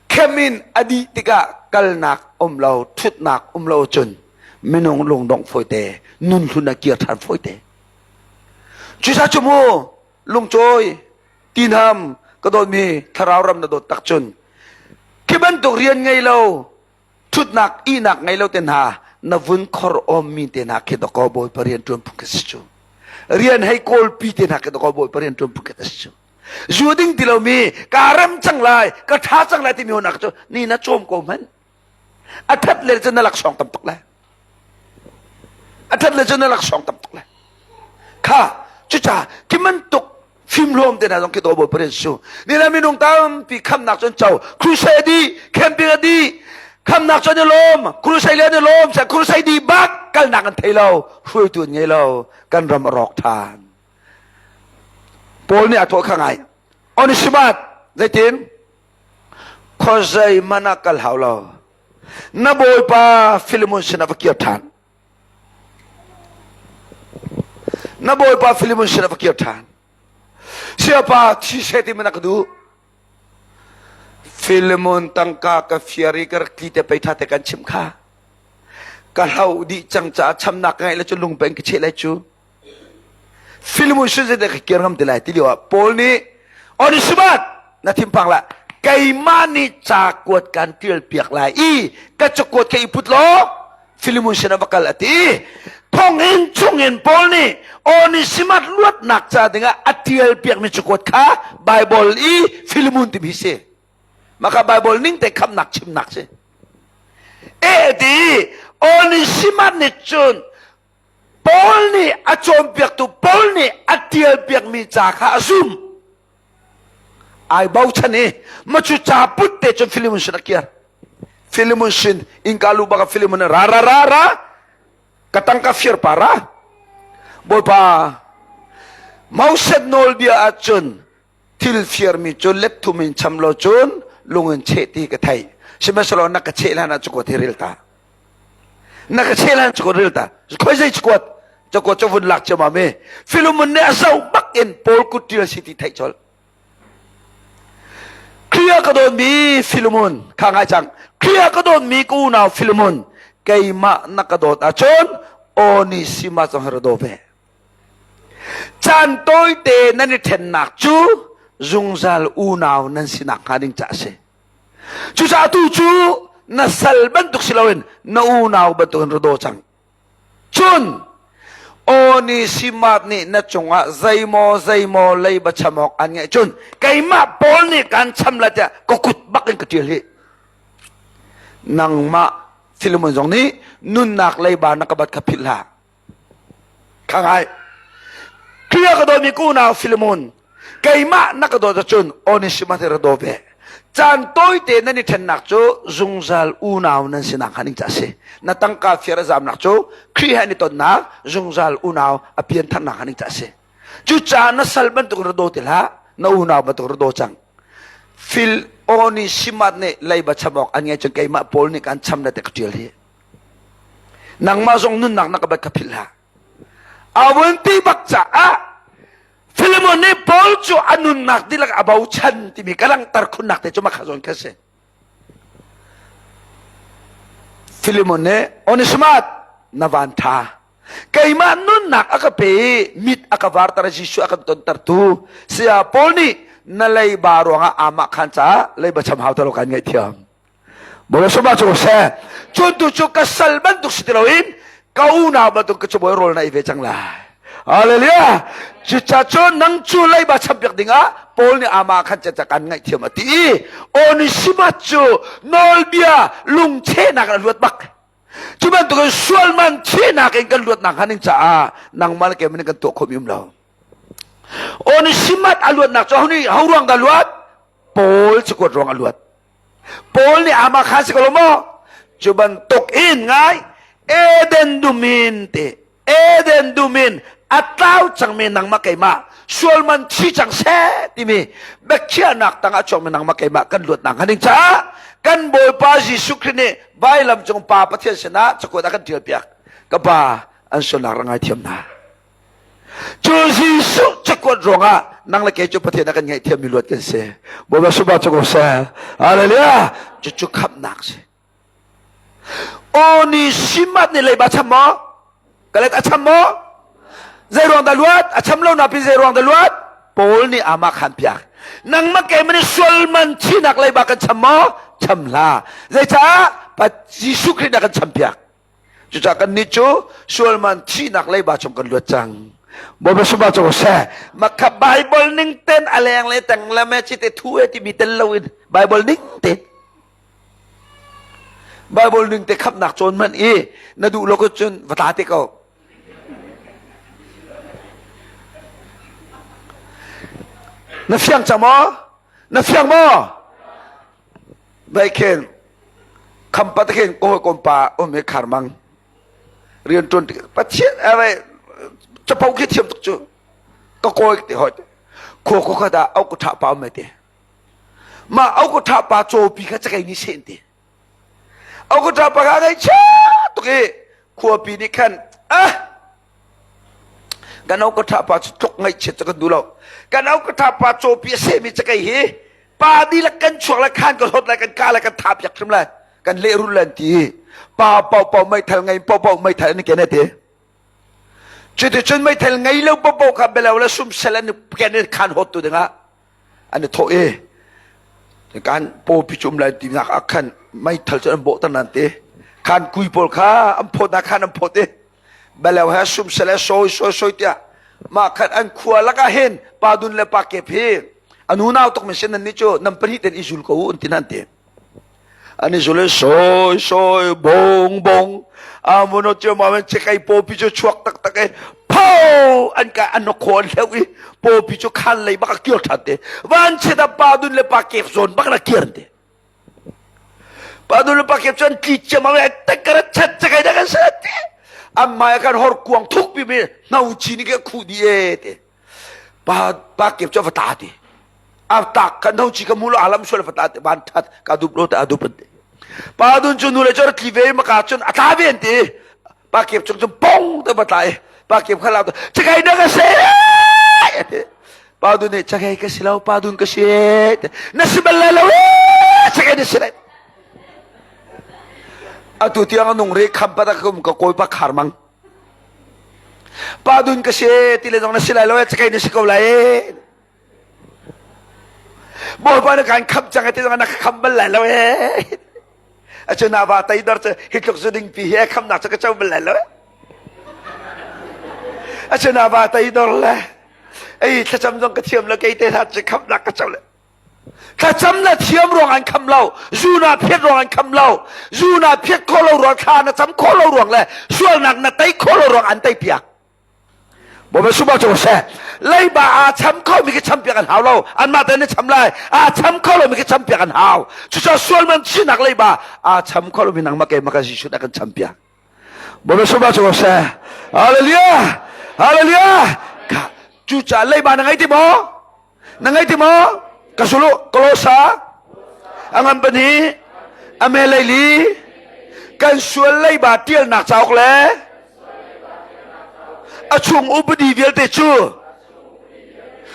khem in a dih tikah kalnak um lo, ṭhutnak um lo cun minung lungdongh fawite, nun hlun a kir ṭhan fawite. Cusa cu mu lungcawi tinham ka dawtmi thlarau ram na dawt tak cun khi bantuk rian ngei lo ṭhutnak ihnak ngei lo te hna na vun khor awmmi te hna khi dakaw bawipa rian ṭuan phung khi si cu rian hei kawlpi te hna khi dakaw bawipa rian ṭuan phung khi si cu zu ding ti lomi kaa rem cang lai ka ṭha cang lai timi honak cu ni na cawm ko hmanh a ṭhat le cun na laksawng tam tuk lai a ṭhat le cun na laksawng tam tuk lai kha cucaah khi bantuk fimhlawm te hna zong khi daw bawi paren su nila minung tampi khamnak cun co crusade di camping a di khamnak cun i lawm crusade le an i lawm crusade di bak kalnak an thei lo hruaitu an ngei lo kan ram a rawk ṭhan Paul nih a thawh kha ngai Onesimat zeitin khuazei man ah kal hau lo na bawipa Philemon sinah va kir ṭhan na bawipa Philemon sinah va kir ṭhan siapa thi seh ti man a ka duh Philemon tangka ka fiar i ka rak tli te pei ṭha te kan chimh kha ka hloh dih cang caah chamnak ka ngeih le cu lungpeng ka cheh lai cu Philemon sin zeidah ka kir ngam ti lai ti lio ah Paul nih Onesimus na thinphang lah keimah nih ca kuat kan tial piak lai i ka cakuat ka i put law Philemon sin ah va kal a ti thonginn chungin Paul nih Onesimus luatnak ca dingah a tial piakmi cakuat kha Bible i Philemon timi si maka Bible ning te khamnak chimnak si e ti Onesimus nih cun Paul nih a cawnpiaktu Paul nih a ṭialpiakmi ca kha a zumh. Ai bochan i macu ca put te cun Philemon sin a kir. Philemon sin innka lu bak ah Philemon ra ra ra ra ka tangka fir pa ra. Bawipa Moses nawlbia ahcun thil firmi cu let thum in cham lo cun lung in cheh ti ka theih. Sihmanhsehlaw na ka cheh hlan ah cukuat hi ril ta. Na ka cheh hlan cukuat ril ta. Khoi zei cukuat? Cukuat cu vun lak ciammam i Philemon nih a zoh bak in Paul kut ṭial si ti theih colh. Khrih ka dawtmi Philemon kha ngai cang. Khrih ka dawtmi ka unau Philemon keimah na ka dawt ahcun Onesimas zong hi ra daw ve. Caan tawite nan i ṭhennak cu zungzal unau nan si nakhnga ding caah a si. Cucaah tu cu na sal bantuk si loin na unau bantukin ra daw cang. Cun Onesimas nih na cungah zeimaw zeimaw leiba cham awk an ngeih cun keimah Paul nih kaan cham lai tiah ka kut bak in ka ṭial hih. Nangmah Philemon zong nih nunnak leiba na ka bat kha philh hlah. Kha ngai. Khrih a ka dawtmi ka unau Philemon, keimah na ka dawt ahcun Onesimus hi ra daw ve. Caan tawite nan i ṭhennak cu zungzal unau nan sinak hnga ding ca a si. Na tangka fiar a zamnak cu Khrih he an i tonnak zungzal unau a piantharnak hnga ding ca a si. Cucaah na sal bantuk ra daw ti hlah, na unau bantuk ra daw cang. Phil Onesimus nih leiba cham awk an ngei cun keimah Paul nih kan cham na te ka ṭial hi. Nangmah zong nunnak na ka bat kha philh hlah. A vun ti bak caah Philemon nih Paul cu a nunnak dihlak a bochan timi ka langhter khunnak te cu makha zawn kha si. Philemon nih Onesimus na van tha keimah nunnak a ka pe i mit a ka varter Jesuh a kan tontertu saya Paul nih na leiba ruangah amah khan caah leiba cham hau talo kan ngaihthiam Bawipa sumah cu seh. Cun tu cu ka sal bantuk si ti loin ka unau bantuk ka cabuai rawl na ei ve cang lai. Hallelujah. Cucacun nang cu leiba champiak dingah Paul nih ama khan caca kan ngaihthiam a ti i Onesimus cu nawlbia lungchehnak in a luat bak. Cu bantukin sualman chehnak in kan luatnak hnga ning caah nangmah le keimah nih kan tuah khawhmi um lo. Onesimus a luatnak cu ho nih ho ruang dah luat? Paul cakuat ruang a luat. Paul nih ama khan si ko lo maw? Cu bantuk in ngai Eden dumin te Eden dumin a tlau cangmi nangmah keimah sualman thi cang seh timi biakhiahnak tangah chuakmi nangmah keimah kan luatnak hnga ding caah kan Bawipa Jesuh Khrih nih vailam cung Pa Pathian sinah cakuat a kan ṭial piak. Ka Pa an sualnak rak ngaithiam hna. Cu Jesuh cakuat ruangah nang le kei cu Pathian a kan ngaihthiammi luat kan si. Bawipa subah cu ko seh. Hallelujah. Cucu khamhnak si. Aw ni simat nih leiba cham maw? Ka let a cham maw? Zei ruang dah luat? A cham lo na pin zei ruang dah luat? Paul nih ama khan piak. Nangmah keimah nih sual man thinak leiba kan cham maw? Cham hlah. Zeicah? Pa Jesuh Khrih nih a kan cham piak. Cucaah kan nih cu sual man thihnak leiba chung kan luat cang. Bawipa subah cu seh. Makha Bible ning ten a leng le teng le me chi te thu e timi tel lo in Bible ning te Bible ning te khamnak cawn hmanh i na duh lo cun va tla te ko. Na fiang cang maw? Na fiang maw? Vai khin khampat khin ko kom pa um he khar mang rian tuan pathian ave chapo khi thiam tuk cu ka kawi te hoi khua ko kha da au ko tha pa um te Mah auka pa cawpi kha cakei nih seh ti. Auka pa kha ngaihchia tuk i khuapi nih khan ah kan auka pa cu tluk ngaihchiat cu kan duh lo. Kan auka pa cawpi a sehmi cakei hi pa dihlak kan chuak lai khan kan hot lai kan kah lai kan tha piak hrim lai kan lehrul lai an ti. Pa paohpaoh meithal ngei paohpaoh meithal an i ken ti. Cuticun meithal ngei lo paohpaoh kha belo le sumsel an i ken i khan hot tu dingah an i thawh i kan pawpi cu um lai tinak ah khan meithal cu an bawhter nan ti khan kui pawl kha an phawt hna khan an phawt i baleo he sumsel he sawi sawi sawi tiah mah khan an khua lakah hin pa dun le pa kep hi an unau tuk min sin nan nih cu nan pahnih ten i zul ko u an ti nan ti An i zul i sawi sawi bong bong amuno cu ma men chikai pawpi cu chuak taktak i pho an ka an khaw an hleuh i pawpi cu khan lei bak a kir ṭhan te van chiat ah pa dun le pa kep zawn bak na kir te pa dun le pa kep cu an tli ciam a tak kara chat chakai da kan sa te an mai kan hor kuang thuk pi mi hno chi ni ke khu di e te pa pa kep cu va ta ti a tak kan ho chi ka mu lo alam sual va ta ti van that ka dup lo ta dup an ti pa dun cu nu le cu tli ve maka cun a tla ve an ti pa kep cung cun pong te va tla i pa kep kha lau chakai na ka se pa dun nih chakai ka si lo pa dun ka si na si bal lai lo chakai na si lai atu tiang nung re kham pa ta kum ka koi pa khar mang Pa dun ka si ti le zong na si lai lo cakei na si ko lai. Bawipa na kan kham cang ti zong na kham bal lai lo e. Acu na va tai dor cu hi tluk zu ding pi hi kham nak cu ka co bal lai lo. Acu na va tai dor le ei thlacam zong ka thiam lo kei te hna cu kham nak ka co le. Thlacam na thiam ruang an kham lo, zu na phiat ruang an kham lo, zu na phiat khawh lo ruang, thla na cam khawh lo ruang le sualnak na tei khawh lo ruang an tei piak. Bawipa subah cu seh. Leiba aa cham kho mi khi cham piak an hau lo. Anmah te an cham lai. Aa cham kho lo mi khi cham piak an hau. Cucaah sual man sinak leiba aa cham kho lo mi nangmah keimah kan Jesuh nih a kan cham piak. Bawipa subah cu seh. Hallelujah! Hallelujah! Cucaah leiba na ngei ti maw? Na ngei ti maw? Ka sulu kolosa a ngan pahnih a me leili kan sual leiba tialnak cauk le a chung upadi vialte cu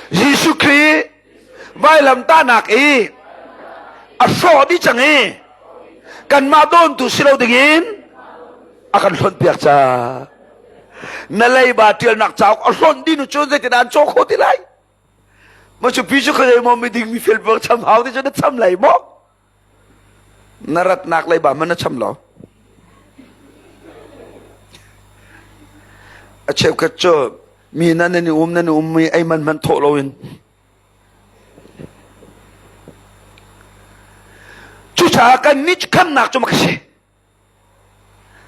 Jesuh Khrih vailamtahnak i a hrawh dih cang i kanmah dawntu si lo dingin a kan hlonhpiak ca na leiba tialnak cauk a hlonh dih nu cun zeitindah an caw khawh ti lai Ma cu pi cu khazei maw miding mi fel bak cham hau ti cu na cham lai maw? Na ratnak lei ba man na cham lo. A cheukhat cu Mi nan nan i um nan i um i ei man hmanh thawh loin. Cucaah kan nih cu khamnak cu mak a si.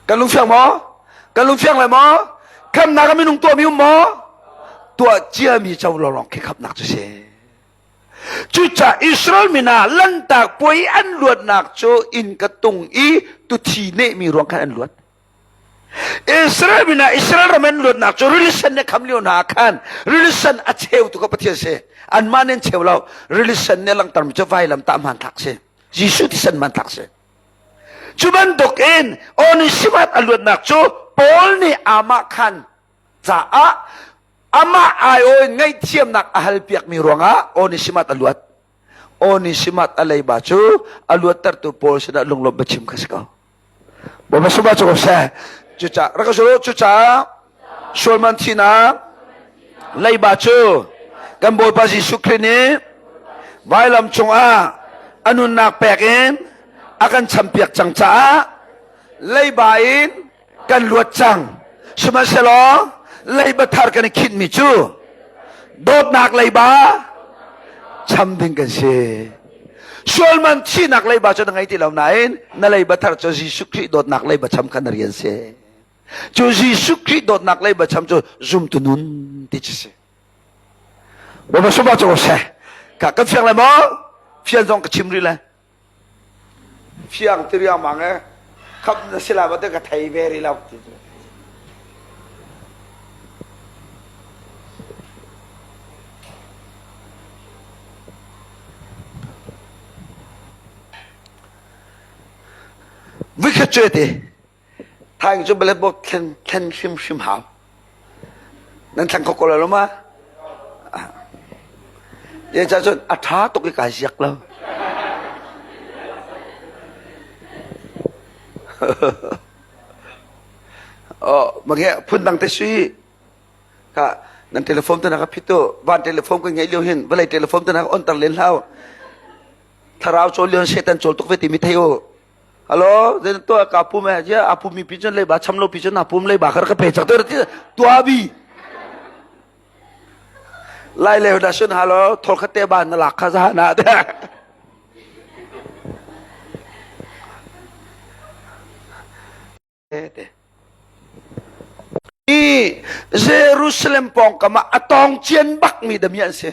Kan lungfiang maw? Kan lungfiang lai maw? Khamnak a minung tuahmi um maw? Tuah ciami co lawng khi khamnak cu si. Cucaah Israel mi hna lantak puai an luatnak cu inn ka tung i tuthi nehmi ruang khan an luat. Israel mi hna Israel ram an luatnak cu rili sen nih kham lio hna khan rili sen a cheu tu ka Pathian si. Anmah nih an cheu lo. Rili sen nih langhtermi cu vailam tah hmanthlak si. Jesuh thisen hmanthlak si. Cu bantuk in Onesimus a luatnak cu Paul nih amah khan caah amah aiawh in ngaihthiamnak a halpiakmi ruangah Onesimus a luat. Onesimus a leiba cu a luattertu Paul sinah lunglawmh biachim kha si ko. Bawipa sungah cu ko seh. Cucaah rak ka zul cucaah sualman thihnak leiba cu kan Bawipa Jesuh Khrih nih vailam cungah a nunnak pek in a kan champiak cang caah leiba in kan luat cang. Sihmanhsehlaw leiba thar kan i khinhmi cu dawtnak leiba cham ding kan si. Sualman thihnak leiba cu na ngei ti lo nain na leiba thar cu Jesuh Khrih dawtnak leiba cham kha na rian si. Cu Jesuh Khrih dawtnak leiba cham cu zumtu nun ti cu si. Bawipa sungah cu seh. Ka kan fiang lai maw? Fian zong ka chim rih lai. Fiang ti riangmang e. Kham na si lai ma te ka thei ve rih lo ti cu. Vikhat cu te thaing cu balet bok thlen thlen hrimhrim hau. Nan thleng kho ko lo ma? Ye cha cun a tha tuk i kai ziak lo. Oh, mage phun dang te sui. Ka nan telephone te na ka phit tu van telephone kan ngeih lio hin vawlei telephone te na ka on tar len hlau. Thlarau cawl lio Satan cawl tuk ve ti mi thei u. Hello, zein to ka pum e je a pum mi pi chun leiba cham lo pi chun na pum leiba khar ka pe chak te ti tua bi. Lai le da sun halo thol khat te ba na lak kha za na te. Hi Jerusalem pawngkam ah a tawng cian bakmi dami an si.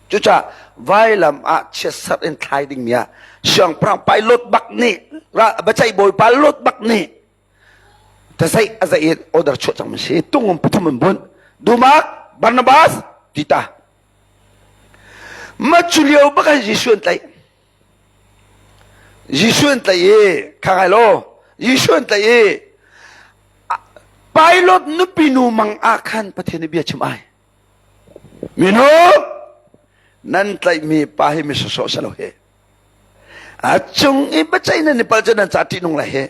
Cucaah vailam ah chiatserh in thlai dingmi ah siangpahrang pilot bak nih biaceih bawipa lot bak nih tazaih a zaih in order chuah cang si tung um pathum in bunh Dumak Barnabas Tita ma cu lio bak an Jesuh an tlaih Jesuh an tlaih i kha ngai law Jesuh an tlaih i pilot nupi nu mang ah khan Pathian nih bia chim ai minu nan tlaihmi pa hi mi sawsawh si lo hi a cung i biaceih nan i pal cu nan ca ṭihnung lai hi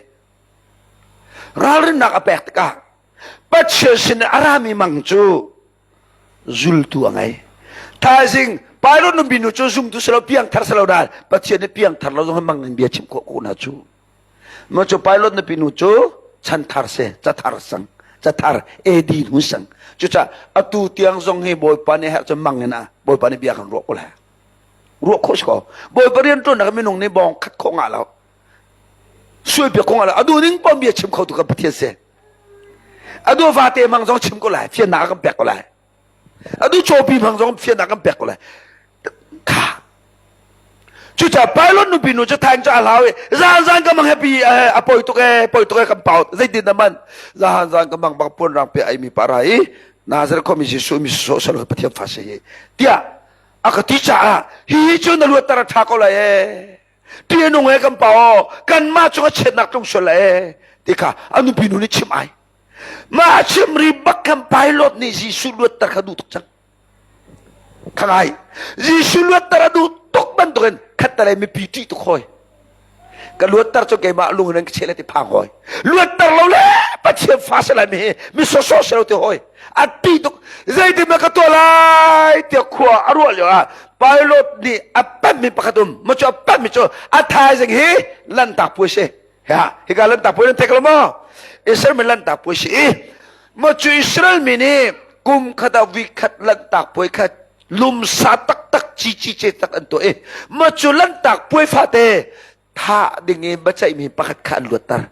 ralrinnak a pek tikah Pathian sin a rami mang cu zultu a ngei. Thaizing pilot nupi nu cu zumtu si lo piangthar si lo nain Pathian nih piangthar lo zong mang in bia chim khawh ko na cu. Ma cu pilot nupi nu cu chanthar si cathar sang cathar AD hnu sang. Cucaah atu tiang zong hi Bawipa nih herh cu mang in a Bawipa nih bia kan ruah ko lai. Ruah khawh si ko. Bawipa rian ṭuannak minung nih bawng khat khawh ngah lo. Sual piak kong lo. Adu ning pom bia chim kho tu kan Pathian si. Adu vate hmang zong chim ko lai fiannak kan pek ko lai adu cawpi hmang zong fiannak kan pek ko lai kha cucaah pilot nupi nu cu thain cu a hlau i zan zan ka mang happy a poi tuk e poi tuk e kan pau zeitin na man zan zan ka mang bang puan rang pe ai mi pa ra i Nazareth khuami Jesuh mi sawh sawh Pathian fa si hi tiah a ka ti caah hi cu na luat tar a tha ko lai e ti a nung he kan pa aw kanmah cung a chiatnak tlung sual le ti kha a nupi nu nih chim ai mah chim ri bak khan pilot nih Jesuh luatter kha duh tuk cang khangai Jesuh luatter a duh tuk bantukin khattelei mipi ṭih tuk hoi ka luatter cu keimah lung in ka cheh le ti phang hoi luatter lo le Pathian fa si lai mi hi mi sawsawh si lo ti hoi a ṭih tuk zeitin ka tuah lai tiah khua a ruah lio ah pilot nih a pemmi pakhat um ma cu a pemmi cu a thaizing hi lantak puai si ha hika lantak puai nan thek lo maw Israel mi lantak puai si i ma cu Israel mi nih. Kum khat ah week khat lanhtak puai khat lumsa taktak cici ce tak an tuah i ma cu lanhtak puai fate thah ding in biaceihmi pakhat kha an luatter.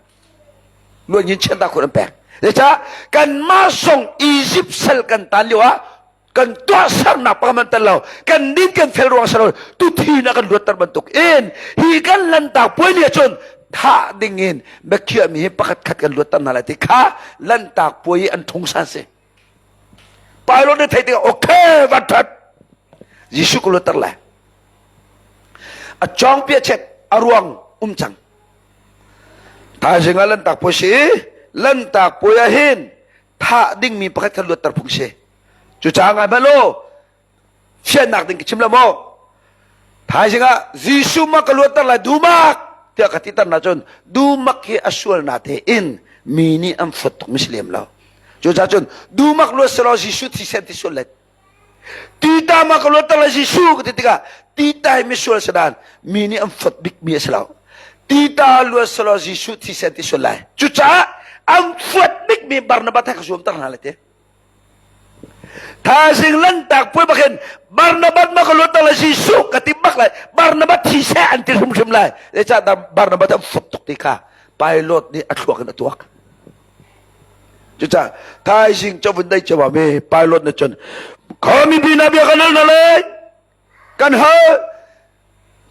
Luan yin chian ta khun an pek. Zeicah kanmah zong Egypt sal kan tan lio ah kan tuahsernak pakhat man tel lo kan din kan fel ruang salo tu thi na kan luatter bantuk in hi kan lantak puai ni ahcun thah ding in biakhiah mi hi pakhat khat kan luatter hna lai ti kha lantak puai an thung san si pilot nih theih tikah okay van that Jesuh ka luatter lai a chong pia chet a ruang um cang thaizing ah lantak puai si lantak puai ah hin thah dingmi pakhat kha luatter phung si cucaah ngai hmanh law fiannak ding ka chim lo maw thaizing ah Jesuh ma ka luatter lai dumak tiah ka ti tar na cun dumak hi a sual na te in mi nih an fot tuk mi si lem lo cucaah cun dumak luat selaw Jesuh thisen ti sual let Tita ma ka luatter lai Jesuh ka ti tikah tita hi misual sadan mi nih an fot bikmi a si lo. Tita luat selaw Jesuh thisen ti sual lai. Cucaah an fuat bikmi Barnabas he ka zuamter hna lai ti. Thaizing lantak puai bakin Barnabas ma ka luatter lai Jesuh ka ti bak lai. Barnabas thi seh an ti hrimhrim lai. Zeicah Barnabas an fot tuk ti kha pilot nih a thluak in a tuak. Cucaah thaizing cu vun dai cio mi pilot nih cun kha mipi na bia kan hal hna lai kan hal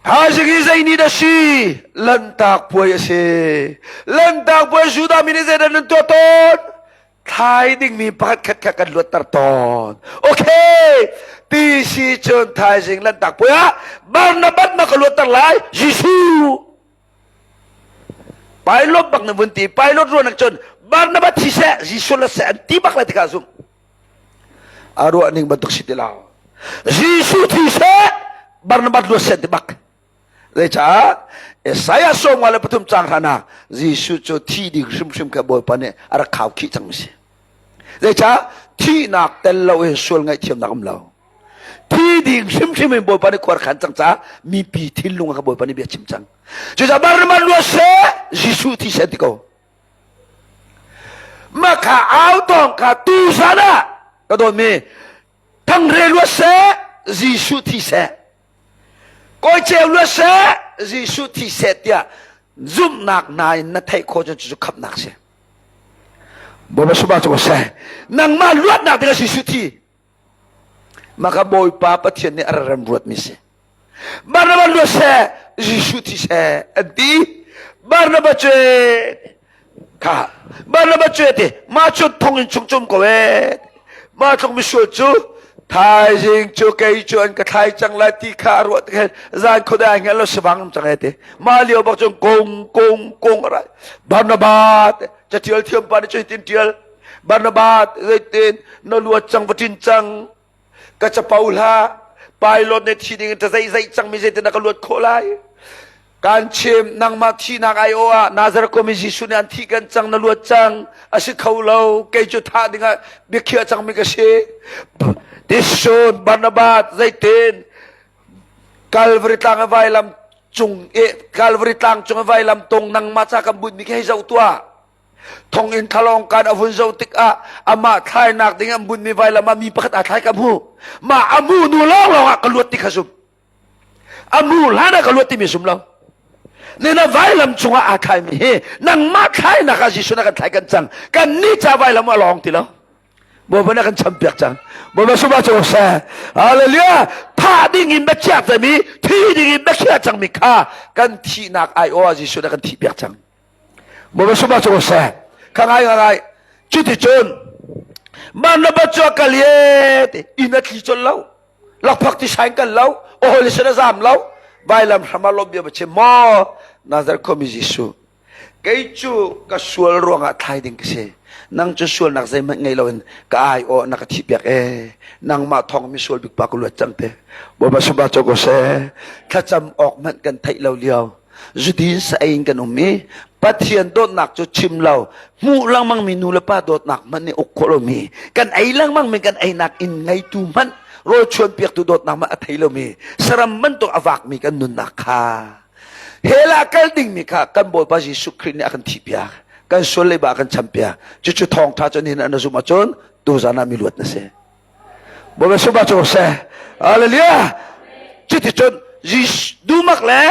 thaizing hi zei ni dah si lantak puai a si lantak puai Judah mi nih zeidah nan tuah tawn thlai dingmi pakhat khat kha kan luatter tawn okay ti si cun thaizing lantak puai ah Barnabas ma ka luatter lai Jesuh Pilot bak na vun ti pilot ruahnak cun Barnabas thi seh Jesuh la seh an ti bak lai tikah zum a ruah ning bantuk si ti lo Jesuh thi seh Barnabas luat seh ti bak zeicah Isaiah 53 cang hranak Jesuh cu thi ding hrimhrim kha Bawipa nih a rak khau khih cang mi si zeicah thihnak tel lo in sual ngaihthiamnak um lo thi ding hrimhrim in Bawipa nih khuar khan cang caah mipi thinlung ah Bawipa nih bia chim cang cucaah Barnabas luat seh Jesuh thi seh ti ko mah kha au tawng kha tu zan ah ka dawtmi thangre luat seh Jesuh thi seh kawi ceu luat seh Jesuh thi seh tiah zumhnak hna in na theih khawh cun cucu khamhnak si Bawipa subah cu seh nangmah luatnak ding ah Jesuh thi Maka Bawipa Pathian nih a rem ruatmi si. Barnabas luat seh, Jesuh thi seh an ti. Barnabas cu kha Barnabas cu ti ma cu thong in chung cum ko e. Ma tlung misual cu thaizing cu kei cu an ka thlai cang lai ti kha a ruah tik zan khuadai hngal lo sivang cang e ti. Ma lio bak cun kong kong kong rai. Barnabas catial thiam pa nih cu hitin tial Barnabas zeitin na luat cang va ṭin cang ka capo hlah pilot nih thi ding in zei zei cang mi zeitin na ka luat khawh lai kan chim nangmah thihnak ai aw ah Nazareth khuami Jesuh nih an thih kan cang na luat cang a si kho lo kei cu thah dingah biakhiah cangmi ka si Tisun Barnabas zeitin Calvary tlang a vailam cung i Calvary tlang cung i vailam tung nangmah ca kan bunmi khi hei zoh tuah Thonginn thalawng kan a vun zoh tikah amah thlainak ding an bunmi vailam ah mi pakhat aa thlai ka hmu. Mah a mu nu lawnglawng ah ka luat ti kha zum. A mu hlan ah ka luat timi zum lo. Nina vailam cungah aa thlaimi hi nangmah thlainak ah Jesuh na kan thlai kan cang. Kan ni ca vailam a lawng ti lo. Bawipa na kan champiak cang. Bawipa suma cu seh. Hallelujah. Thah ding in biakhiah cangmi, thi ding in biakhiah cangmi kha kan thihnak ai aw ah Jesuh na kan thihpiak cang. Bawipa sumah cu seh kha ngai ngai cuticun Barnabas cu a kal ye ti inn a thli colh lo lakphak ti sain kal lo ohol sin a zam lo vailam hram ah lawm bia va chim maw Nazareth khuami Jesuh kei cu ka sual ruangah thlai ding ka si nang cu sualnak zeihmanh ngei loin ka ai aw na ka thih piak e nangmah thawng mi sual bik pa ka luat cang te Bawipa sumah cu ko seh thlacam awk hmanh kan theih lo lio zudin sa ei in kan um i Pathian dawtnak cu chim lo hmuh lengmang mi nu le pa dawtnak hmanh nih uk khawh lomi kan ei lengmang mi kan einak inn ngeitu hmanh rawl chuan piaktu dawtnak hmanh a thei lomi saram bantuk a vakmi kan nunnak kha hell ah kal dingmi kha kan Bawipa Jesuh Khrih nih a kan thihpiak kan sual leiba a kan champiak cucu thawngtha cu nihin an zumh ahcun. Tuzan ah miluat na si. Bawipa sumah cu seh. Hallelujah. Cuticun Jesuh dumak le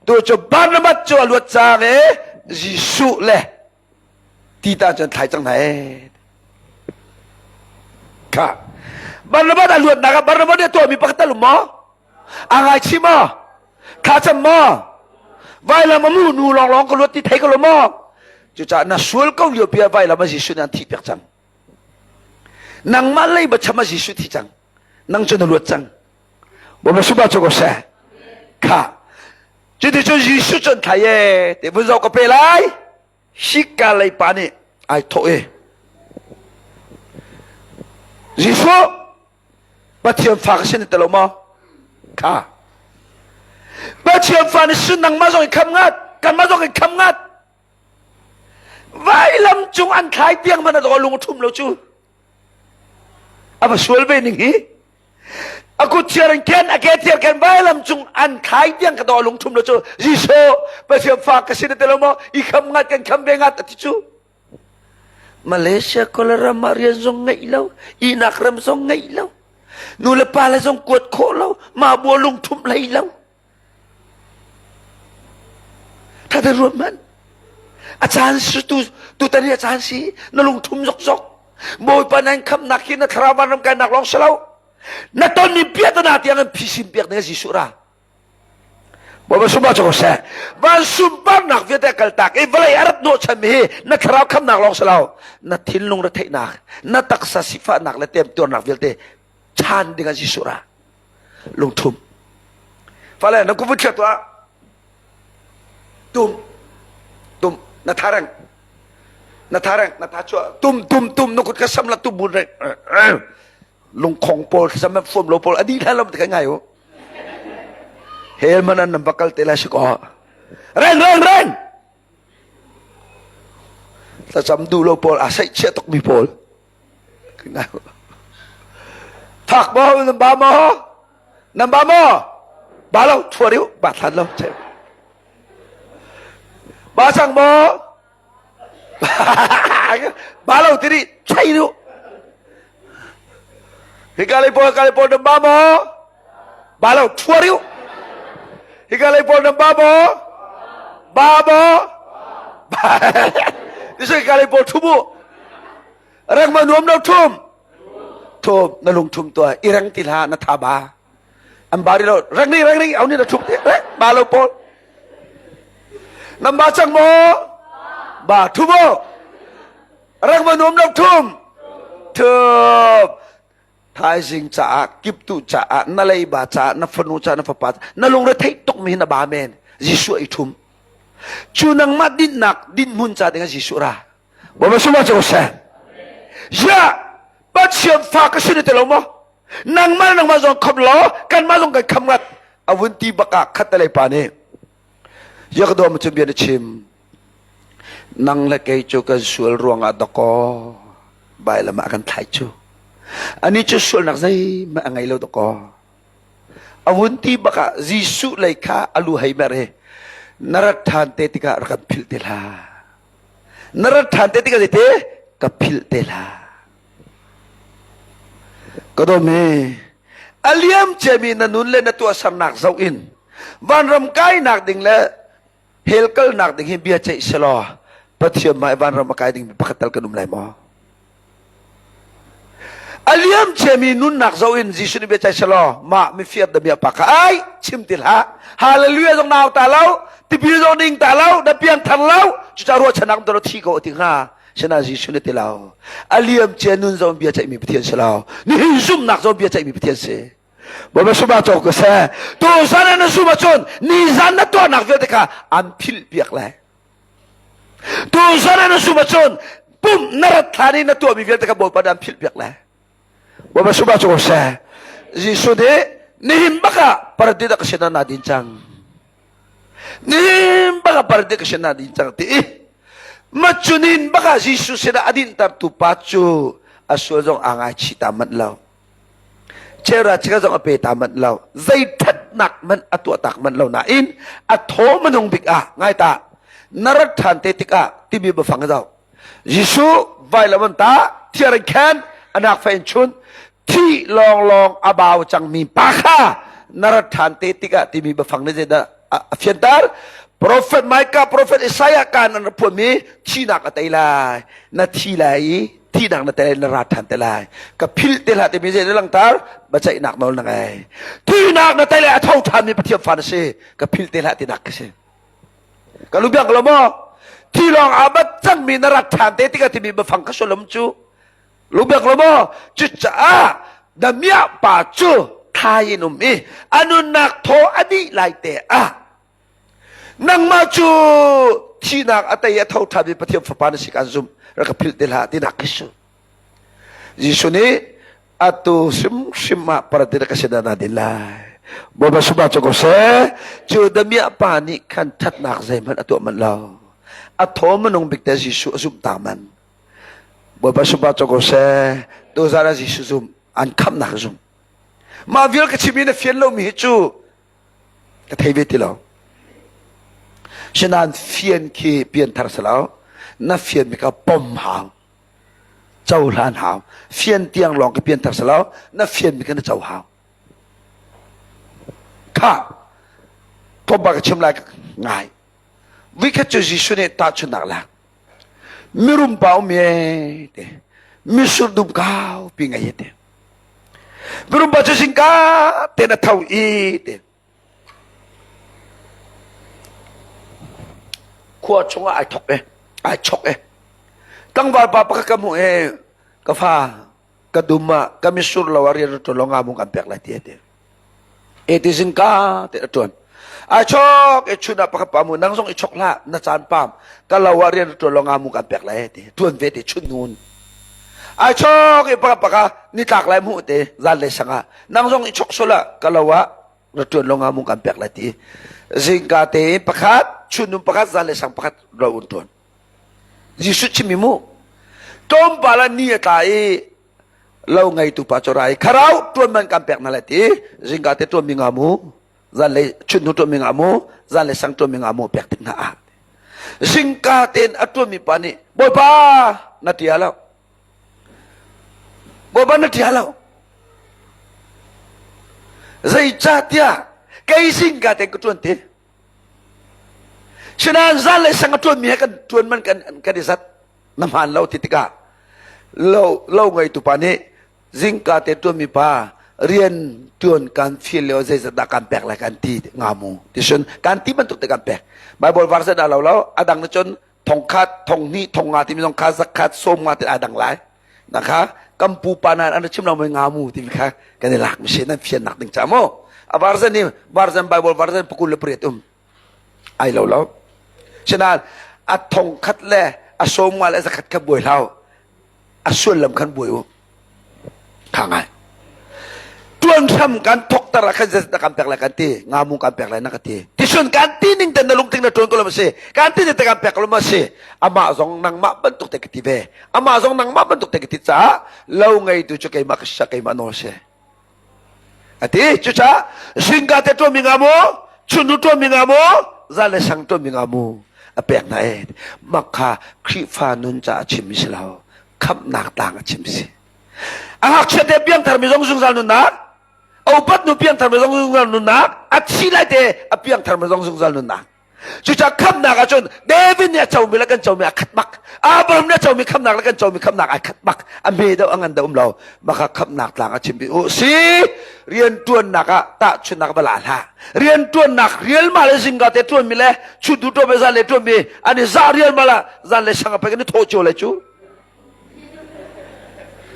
tu cu Barnabas cu a luat cang i Jesuh le Tita cu an thlai cang hna ee. Kha. Barnabas a luatnak ah Barnabas nih a tuahmi pakhat tal um maw? A ngaichih maw? Thlacam maw? Vailam a mu nu lawnglawng ka luat ti thei ko lo maw? Cucaah na sual ko lio pi ah vailam a Jesuh nih an thih piak cang. Nangmah leiba cham ah Jesuh thi cang. Nang cu na luat cang. Bawipa suba cu ko seh. Kha. Cuticun Jesuh cu an thlai e te vun zoh ka pe lai. Hika lei pa nih ai thawh i Jesuh Pathian fa ka si na ti lo maw? Kha. Pathian fa ni sun nangmah zong in kham ngat, kanmah zong in kham ngat. Vailam cung an thlai tiang man a lung a ṭhum lo cu. A va sual ve ning hi. A kut thiar in ken, a ke thiar ken vailam cung an thlai tiang ka daw lung ṭhum lo cu. Jesuh, Pathian fa ka si na ti lo maw? I kham ngat kan kham ve ngat a ti cu. Malaysia Kawlram ah rian zong ngeih lo, ihnak ram zong ngeih lo, nu le pa le zong kuat khawh lo, mah bua lungthumh hlei lo. Thate ruat hmanh. A caan si tu tutan hi a caan si na lungthum zokzok. Bawipa nan khamnak hi na thlarau vanram kainak lawng si lo. Na tonmi piahtana tiang in phisin piak ding Jesuh ra. Bawipa sumah cu ko seh. Van sunparnak vialte kaltak i vawlei a rat hnawhchanmi hi na thlarau khamnak lawng si lo. Na thinlung retheihnak, na taksa sifahnak le temtuarnak vialte chan ding ah Jesuh ra. Lungthum. Fale na kuvut thlia tuah. Tum. Tum. Na thareng. Na thareng. Na tha chuah. Tum tum tum na kut ka sam la tum bun reng. Lungkhong pawl sam fuam lo pawl adi hlan lo te ngai u. Hel man an va kal te lai si ko. Reng reng reng. Thlacam duh lo pawl a saih chia tuk mi pawl. Thak maw nan ba maw? Nan ba maw? Ba lo thua riu ba thlan lo. Ba sang maw? Ba lo tiri chai riu. Hika lei pawl ka lei pawl nan ba maw? Ba lo thua riu. Hika lei pawl nan ba maw? Ba maw? Ba. Hika lei pawl thu mu. Reng ma nuam lo thum. Thum na lung thum tuah i reng ti hlah na tha ba. An ba ri lo reng ri reng ri au ni na thum ti reng ba lo pawl. Nan ba cang maw? Ba thum o. Reng ma nuam lo thum. Thum. Thaizing caah kiptu caah na leiba caah na fanu caah na fapa na lungre theih tuk mi hi na ba men Jesuh i thum. Cu nangmah dinnak dinhmun ca ding ah Jesuh ra. Bawipa sungah cu seh. Ziah Pathian fa ka si na ti lo maw? Nangmah nangmah zong kham law kanmah zong kan kham ngat. A vun ti bak ah khat lei pa nih Yakdawm cu bia na chim. Nang le kei cu kan sual ruangah dakaw bailam ah kan thlai cu. Ani cu sualnak zeihmanh a ngei lo dakaw. A vun ti bak ah Jesuh lei kha a lu hei mer i na rat ṭhan te tikah rak kan philh te hlah. Na rat ṭhan te tikah zeite ka philh te hlah. Ka dawmi, a liam ciami na nun le na tuahsernak zoh in vanram kainak ding le hell kalnak ding hi bia ceih selaw Pathian hmai vanram a kai ding pakhat tal kan um lai maw? A liam ciami nunnak zoh in Jesuh nih bia ceih selaw mah mifir damiah pa kha ai chim ti hlah hallelujah zong nau ta lo tipil zong ding ta lo na piang thar lo cucaah ruahchannak um thi ko ti hnga sina Jesuh nih ti lo a liam cia nun zong bia ceihmi Pathian si lo nihin zumhnak zong bia ceihmi Pathian si Bawipa sumah cawk ka seh tu zan na zum ahcun nizan na tuahnak vialte kha an philh piak lai Tu zan ah na sum ahcun pum na rat hlan i na tuahmi vialte kha Bawipa nih an philhpiak lai. Bawipa sum ah cu seh. Jesuh nih nihin bak ah paradis ah ka sin ah naa din cang. Nihin bak ah paradis ka sin ah din cang ti i macunin bak ah Jesuh sinah a dintertu pa cu a sual zong aa ngaichih ta manh lo. Chera chika zong a pe ta manh lo. Zei ṭhatnak hmanh a tuah tak manh lo nain a thaw minung bik ah ngai ta na rat ṭhan te tikah timi biafang a zoh. Jesuh vailam an ta thiar in khen. Anak fa in chun thi lawnglawng a bau cangmi pa kha na rat ṭhan te tikah timi biafang nih zeidah a fianter? Prophet Micah, Prophet Isaiah kaan an rak phuanmi thihnak a tei lai. Na thi lai i thihnak na tei na ra ṭhan te lai. Ka philh te hlah timi zeidah langhter? Biaceihnak nawl na ngei. Thihnak na tei lai a tho ṭhanmi Pathian fa na si. Ka philh te hlah tinak ka si. Ka lu biak lo maw? Thi lawng aa bat cangmi na rat ṭhan te tikah timi biafang kha sullam cu Lungbiak lo maw? Cucaah damiah pa cu thai in um i a nunnak thaw a dih lai te ah nangmah cu thihnak a tei a tho ṭhanmi Pathian Fapa na si kan zumh rak ka philh te hlah tinak khi Jesuh nih atu hrimhrim ah paradis ka sin ah na din lai. Bawipa sumah cu ko seh. Cu damiah pa nih khan ṭhatnak zeihmanh a tuah manh lo. A thaw minung bik te Jesuh a zumh ta man. Bawipa sumah cu ko seh. Tuzaan ah Jesuh zum an khamhnak zum. Mah vial ka chim i na fian lomi hi cu ka thei ve ti lo. Sinain fian khi pianthar si lo. Na fian mi kha pom hau. Cohlan hau. Fian tiang lawng khi pianthar si lo. Na fian mi kha na co hau. Kha tlawmpal ka chim lai ngai. Vikhat cu Jesuh nih tahchunhnak lak. Mirum pa um ye te misur dum kau pi ngai te mirum pa cu zingka te na tho i te khua chungah ai thok e ai chok e tlangval pa pakhat ka hmuh e ka fa ka dum ah ka misur lo ah rian ṭuan lo nga mung kan pek lai ti te e ti zingka te a ṭuan ai chok e chun ah pakhat pa mu nang zong i chok hlah na caan pam ka lo ah rian ṭuan lo nga mu kan pek lai ti ṭuan ve te chun nun ai chok e pakhat paka nitlak lai mu te zan le sang ah nang zong i chok sul ah ka lo ah ra ṭuan lo nga mu kan pek lai ti zingka te pakhat chun nun pakhat zan le sang pakhat ro un ṭuan Jesuh chimmi mu tlawmpal ah ni a tla i lo ngeitu pa cu ra i kharau ṭuan man kan pek hna lai ti zingka te ṭuan mi nga mu zanlei chun hnu ṭuan mi nga mu zanlei sang ṭuan mi nga mu pek tik hna ah zingka tein a ṭuan mi pa nih bawipa na ṭia lo bawipa na ṭia lo zeicahtiah kei zingka tein ka ṭuan ti Sinain zan le sang a ṭuanmi he kan ṭuan man kan, kan i zat. Na hmaan lo ti tikah lo, lo ngeitu pa nih zingka te ṭuanmi pa rian ṭuan kan feel lio zeizat dah kan pek lai kan ti nga mu ti sun kan ti bantuk te kan pek Bible verse dah lo lo a dang na cun thong khat thong hnih thong nga timi zong kha zakhat sawm nga ti a dang lai na kha kan pupa nan an chim lo mai nga mu timi kha kan i lak mi si nan fian nak ding cha mu a version ni version bible version pakul le pariat um ai lo lo sinain a thong khat le a sawm nga le zakhat kha buai hlau a sullam khan buai u kha ngai tuan hram kan thok tar ah khan zeizat kan pek lai kan ti nga mu kan pek lai na ka ti tisun kan ti ning ten na lungtling na tuan ko lo ma si kan ti ning te kan pek lo ma si amah zong nangmah bantuk te ka ti ve amah zong nangmah bantuk te ka ti caah lo ngeitu cu keimah ka si keimah nawl si ati cucaah zingka te tuan mi nga mu chunnu tuan mi nga mu zan le sang tuan mi nga mu a pek hna e mak kha Khrihfa nun caah chim mi si lo khamhnak tlang a chim si a ngakchia te piangthar mi zong zungzal nunnak a upat nu piangthar mi zong zungzal nunnak a thi lai te a piangthar mi zong zungzal nunnak Cucaah khamhnak ahcun David nih a comi le kan comi a khat bak. Abraham nih a comi khamhnak le kan comi khamhnak ai khat bak. A hme deuh a ngan deuh um lo. Maka khamhnak tlang a chim u si riantuannak ah tahchunnak va la hlah. Riantuannak rialma le zingka te tuanmi le chutu tuanmi zan le tuanmi an i za rialma la zan le sang a pek an i thawh cio lai cu.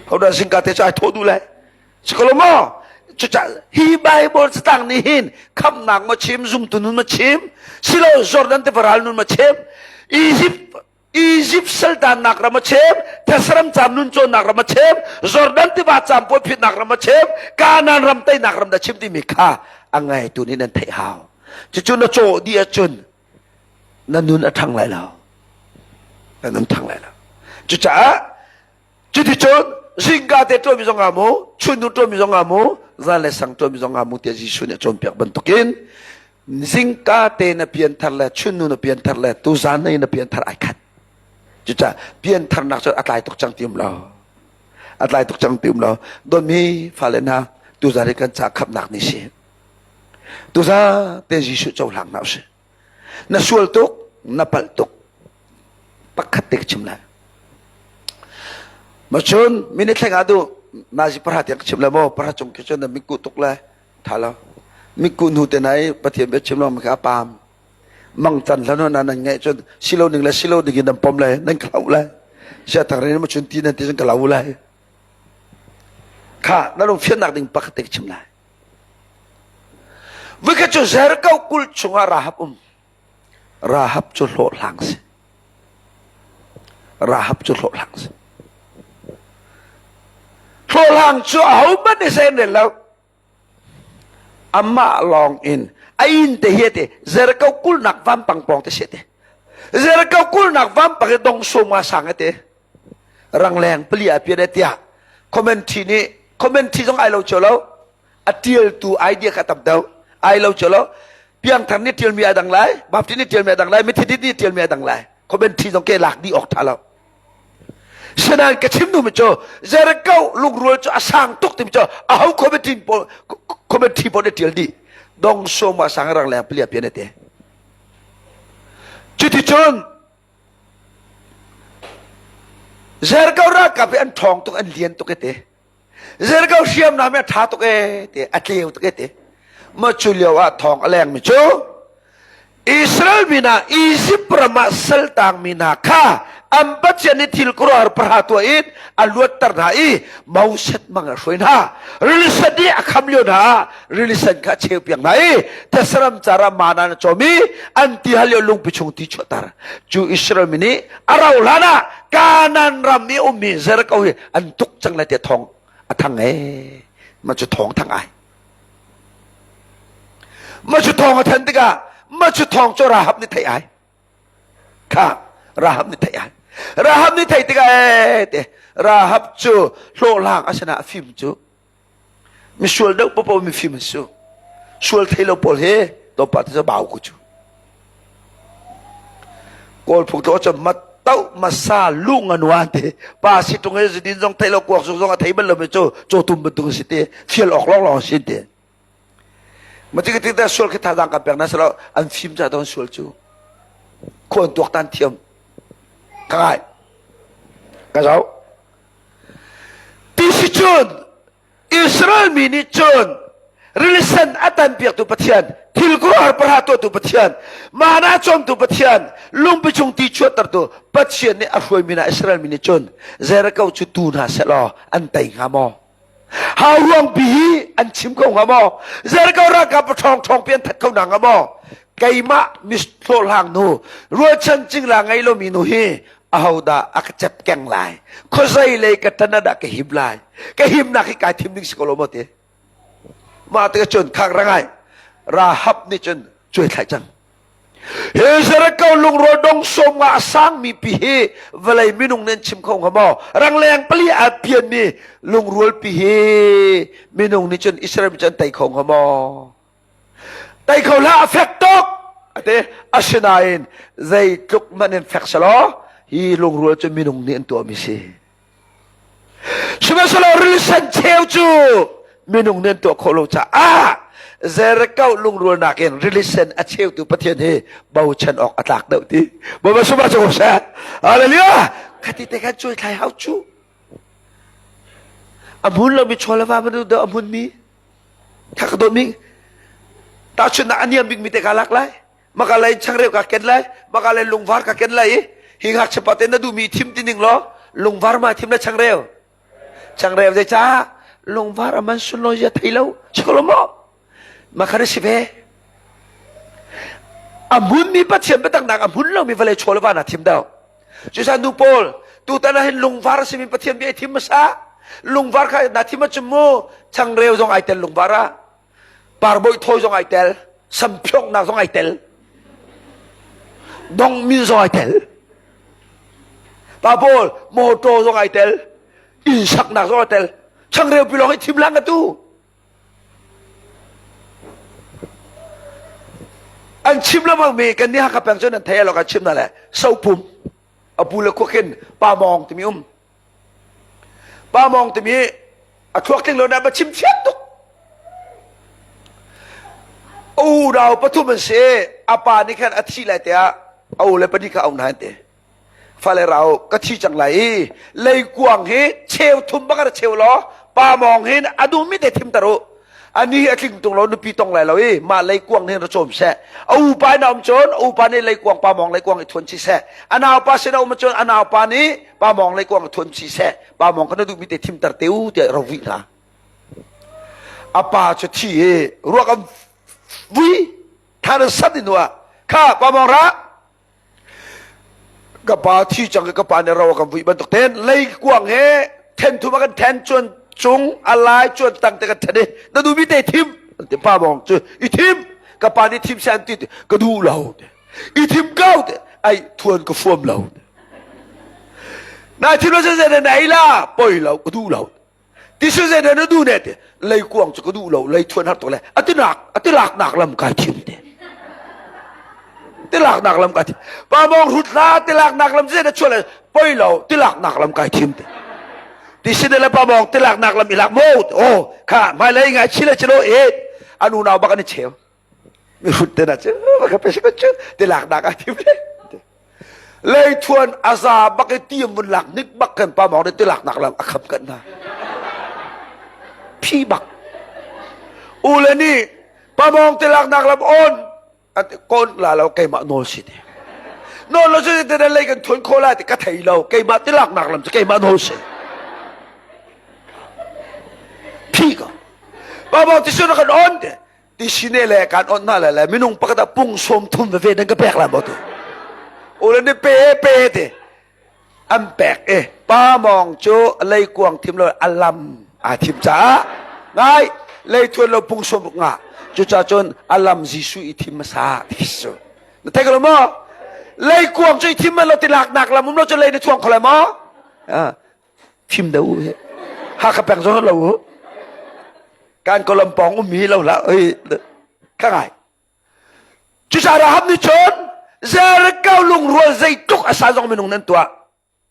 Hodah zingka te cu ai thawh duh lai. Si ko lo maw? Cucaah hi Bible catang nih hin khamhnak ma chim, zumtu nun ma chim, silo Jordan tiva ral nun ma chim, Egypt Egypt saltannak ram a chim, Thesaram cam nun cawnnak ram a chim, Jordan tiva cam puai phitnak ram a chim, Kanaan ram teinak ram dah chim timi kha a ngaitu nih nan theih hau. Cucu na cawh dih ahcun na nun a ṭhang lai lo. Na nun ṭhang lai lo. Cucaah Cuticun zingka te ṭuanmi zong ah mu, chunnu ṭuanmi zong ah mu, zan le sang ṭuanmi zong ah mu tiah Jesuh nih a cawnpiak bantukin zingka te na pianthar le chunnu na pianthar le tuzan na pianthar ai khat. Cucaah piantharnak cu a tlai tuk cang ti um lo. A tlai tuk cang ti um lo. Donmi fale hna tuzan hi kan ca khamnak ni si. Tuzan te Jesuh cohlang hna usih. Na sual tuk, na palh tuk. Pakhat te ka chim lai. Ma cun minute thleng ah du nazi para tiang ka chim lai maw para cung khi cun na miku tuk lai tha lo miku hnu te nai pathian bia chim lo mi kha pam mang can hlan na nan ngeih cun silo ning le silo ding in nan pom lai nan ka lai sia thang rin ma chun ti nan ti cun ka lau lai kha na lung fiannak ding pakhat te ka chim lai Vikhat cu Jericho kulh chungah Rahab um. Rahab cu hlawhhlang si. Rahab cu hlawhhlang si. Hlawhhlang cu ahohmanh nih zei an rel lo. Amah lawng in a inn te hi te Jericho kulhnak vampang pawng te si te. Jericho kulhnak vampang i dong sum nga sang te. Rangleng pali a pian tiah commentary nih commentary zong ai lo cio lo a tialtu idea kha tam deuh ai lo cio lo piangthar nih tialmi a dang lai baptist nih tialmi a dang lai methodist nih tialmi a dang lai commentary zong ke lak dih awk tha lo Sinain ka chim duhmi cu Jericho lungrual cu a sang tuk timi cu aho committee pawl committee pawl nih tial dih dong som a sang rang leng pali a pian te cuticun Jericho ralkap hi an ṭhawng tuk an lian tuk e te. Jericho hriamnam hi a ṭha tuk e te, a tleu tuk e te. Ma cu lio ah thawng a lengmi cu Israel mi hna Izipt ram ah saltang mi hna kha an Pathian nih thil khuaruahhar pahra tuah in a luatter hna i Moses mang a hruai hna. Rili sen nih a kham lio hna ah rili sen kha a cheu piak hna i Thesaram car ah mana an cawm i an ti hal lio lungpi chung ti chuahter. Cu Israel mi nih a rau hlan ah Kanaan ram i ummi Jericho hi an tuk cang lai tiah thawng a thang ee. Mah cu thawng thang ai. Mah cu thawng a than tikah mah cu thawng cu Rahab nih theih ai. Kha Rahab nih theih ai. Rahab nih theih tikah ee te Rahab cu hlawhhlang a sinah a fim cu misual deuh popo mifim an su sual thei lo pawl he topa te bau ku cu kawl phung to cu mat tau masa lu ngan wan te pa si tung he zidin zong thei lo kuak zong zong a thei bal lo mi cu cho tum bantuk si te fial ok long long si te ma ti ti ta sual khi thazang kan pek na selo an fim cha don sual cu khuan tuak tan thiam ka ngai ka zau Ti si cun Israel mi nih cun rili sen a tanpiaktu Pathian, thil khuaruahhar pahra tuahtu Pathian, mana cawmtu Pathian, lungpi chung ti chuahtertu Pathian nih a hruaimi hna Israel mi nih cun Jericho cu tu hna sehlaw an tei hnga maw? Hau ruangpi hi an chim ko hnga maw? Jericho ralkap ṭhawng ṭhawng pi an that kho hna hnga maw? Keimah mis hlawhhlang nu, rualchan cingla ngei lomi nu hi ahodah a ka cep keng lai khuazei lei ka ṭan ah dah ka him lai ka himnak hi kai thim ding si ko lo maw ti mah tikah cun khak rangai Rahab nih cun cuai thlai cang hi Jericho lungrual dong som nga a sangmi pi hi vawlei minung nih an chim kho hnga maw rangleng pali a pianmi lungrual pi hi minung nih cun Israel mi cun an tei kho hnga maw Tei kho hlah a fek tuk ati asinain zeitluk hmanh in fek selaw hi lungrual cu minung nih an tuahmi si. Sihmanhsehlaw rili sen cheu cu minung nih an tuah khawh lo caah Jericho lungrual nakin rili sen a cheutu Pathian hi bochan awk a tlak deuh ti. Bawipa sumah cu seh. Hallelujah. Khati te khan cuai thlai hau cu. A hmun lomi chaw le va bantuk a hmunmi Kha ka dawtmi tahchunhnak a niam bikmi te ka lak lai maka lei changreu ka ken lai maka lei lungvar ka ken lai i hi ngakchia pa te na duhmi thim ti ning law lungvar ma thim le changreu changreu zei caah lungvar a man sunlawi zia thei lo chikolo maw makha si ve a hmunmi pathian biataknak a hmun lomi vawlei chaw le va na thim deuh Cucaah nu pawl tutan ah hin lungvar a simi Pathian bia i thim hmasa. Lungvar kha na thim ahcun mu changreu zong ai tel lungvar ah. Parbawi thawi zong ai tel. Samphioknak zong ai tel. Dongmin zong ai tel. Pa pawl motor zong ai tel. Inn saknak zong ai tel. Changreu pi lawng i thim lang atu. An chim lengmang mi kan nih Hakha peng cu nan thei lo kan chim na le sopum a pu le khuakhin pa mawng timi um. Pa Mawng timi a thluak tling lo na ba chim thiam tuk. A unau pathum an si. A pa nih khan a thi lai tiah a u le pahnih kha a um hna te. Fale rau ka thi cang lai i leikuang hi cheu thum bak a cheu law pa mawng hin a duhmi te thim tar u. Ani hi a tling tung lo nupi tong lai lo i mah leikuang hin ra cawm seh. A upa in a um cun a upa nih leikuang pa mawng leikuang i thuan chi seh. A naupa sin a um cun a naupa nih pa mawng leikuang i thuan chi seh. Pa mawng kha na duhmi te thim tar te u tiah ro vuih hna. A pa cu thi i ruak an vui thar sat in hnuah kha pa mawng ra ka pa thi cang ka pa nih ro a kan vui bantuk ten leikuang he then thum a kan then cuan cung a lai cuan tang te kan then i na duhmi te thim ti pa mawng cu i thim ka pa nih thim se an ti ka duh lo i thim ko te ai thuan ka fuam lo na thim lo se na ei la poi lo ka duh lo Tisu zei na duh ne ti leikuang cu ka duh lo lei thuan har tuk le a tinak a tilak nak lam kai thim te tilak nak lam kai thim pa mong rut la tilak nak lam zei na chuah le poi lo tilak nak lam kai thim te ti sin le pa mong tilak nak lam ilak mo oh kha mai lei ngai chile chilo e an unau bak an i cheu mi hrut te na cu ka pe ko cu tilak nak a thim le leithuan a za bak i ti mun lak nik bak kan pa mawng nih tilak nak lam a kham kan hna phi bak u le nih pa mawng tilak nak lam on kon la lo keimah nawl si ti nawl lo cu te lei kan thuan kho lai ti ka thei lo keimah tilak nak lam cu keimah nawl si phi ko pa mawng ti sun kan on te ti sine le kan on na le le minung pakhat ah pung sawm thum veve nan ka pek lai maw tu ule ni pe pe te an pek e pa mong cu leikuang thim lo alam aa thim caah ngai leithuan lo pung sawm ruk nga cucaah cun alam Jesuh i thim hmasa ti cu na thei ko lo maw leikuang cu i thim man lo ti lak nak lam um lo cu lei na chuang kho lai maw thim deuh u hi Hakha peng zong lo u kan kolom pawng ummi lo hlah oi ka ngai cucaah Rahab nih cun Jericho lungrual zeitluk a sa zong minung nan tuah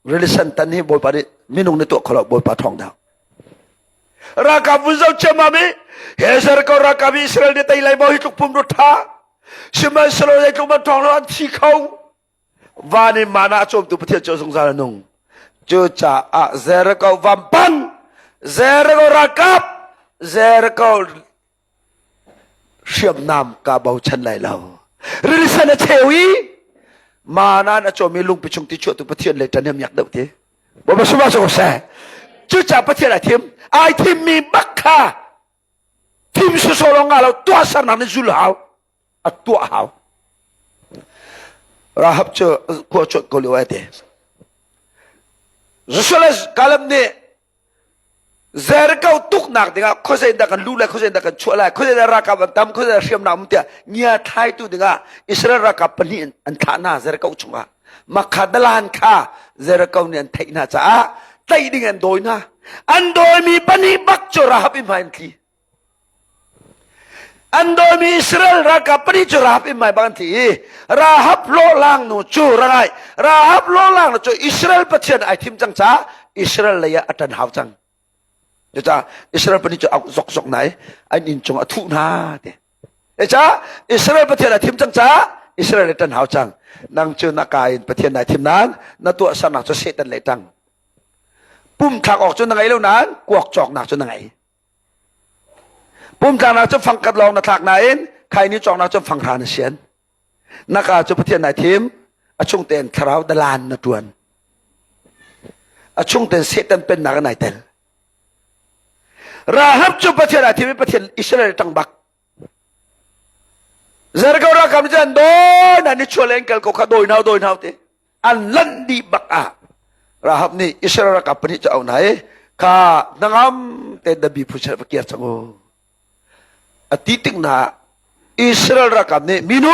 rilisan tan hi Bawipa nih minung nih tuah kholo Bawipa thawng dah ralkap vun zo chiamam i he Jericho ralkap hi Israel nih tei lai maw hi tluk pum ru tha sihmanhsehlaw zeitluk man thawng lo an thi kho Van in mana a cawmtu Pathian cu zungzal a nung. Cucaah Jericho vampang, Jericho ralkap, Jericho hriamnam ka bochan lai lo. Rili sen a cheu i mana a cawmi lungpi chung ti chuahtu Pathian le ṭan miak deuh ti. Bawipa suma cu seh. Cucaah Pathian ai thim. Ai thimmi bak kha thim sawsawh lawng nga lo tuahsernak nih zul hau. a tuah hau. Rahab cu khua chuah ko lio ai te. Joshua le Caleb nih Jericho tuknak dingah khuazei dah kan luh lai khuazei dah kan chuah lai khuazei dah ralkap an tam khuazei dah hriamnam um tiah ngia thlaitu dingah Israel ralkap pahnih an thlah hna Jericho chungah makha dalan kha Jericho nih an theih hna caah tlaih ding an dawi hna an dawimi pahnih bak cu Rahab in hmai an tli An dawimi Israel ralkap pahnih cu Rahab in mai bang an thi i Rahab lawhlang nu cu rangai Rahab lawhlang nu cu Israel Pathian ai thim cang caah Israel lei ah a ṭan hau cang. Cucaah Israel pahnih cu au zokzok hna i an inn cung a thuh hna ti. Cucaah Israel Pathian ai thim cang caah Israel le ṭan hau cang. Nang cu na ka in Pathian nai thim nain na tuahsernak cu Satan lei ṭang. Pum thlak awk cu na ngei lo nain kuak cawknak cu na ngei. Pumtlaknak cu fangkhat lawng na thlak nain khaini cawknak cu fanghra na sian. Na ka cu Pathian nai thim, a chung tein thlarau dalan na tuan. A chung tein Satan pennak nai tel. Rahab cu Pathian ai thim i Pathian Israel tang bak. Jericho ralkap nih cun dawi na ni chuah leng kal ko kha dawi nau dawi nau te an lanh dih bak ah Rahab nih Israel ralkap pahnih cu au hna i kha hnangam te dabi phu va kir cang u a ti tik na Israel ralkap nih minu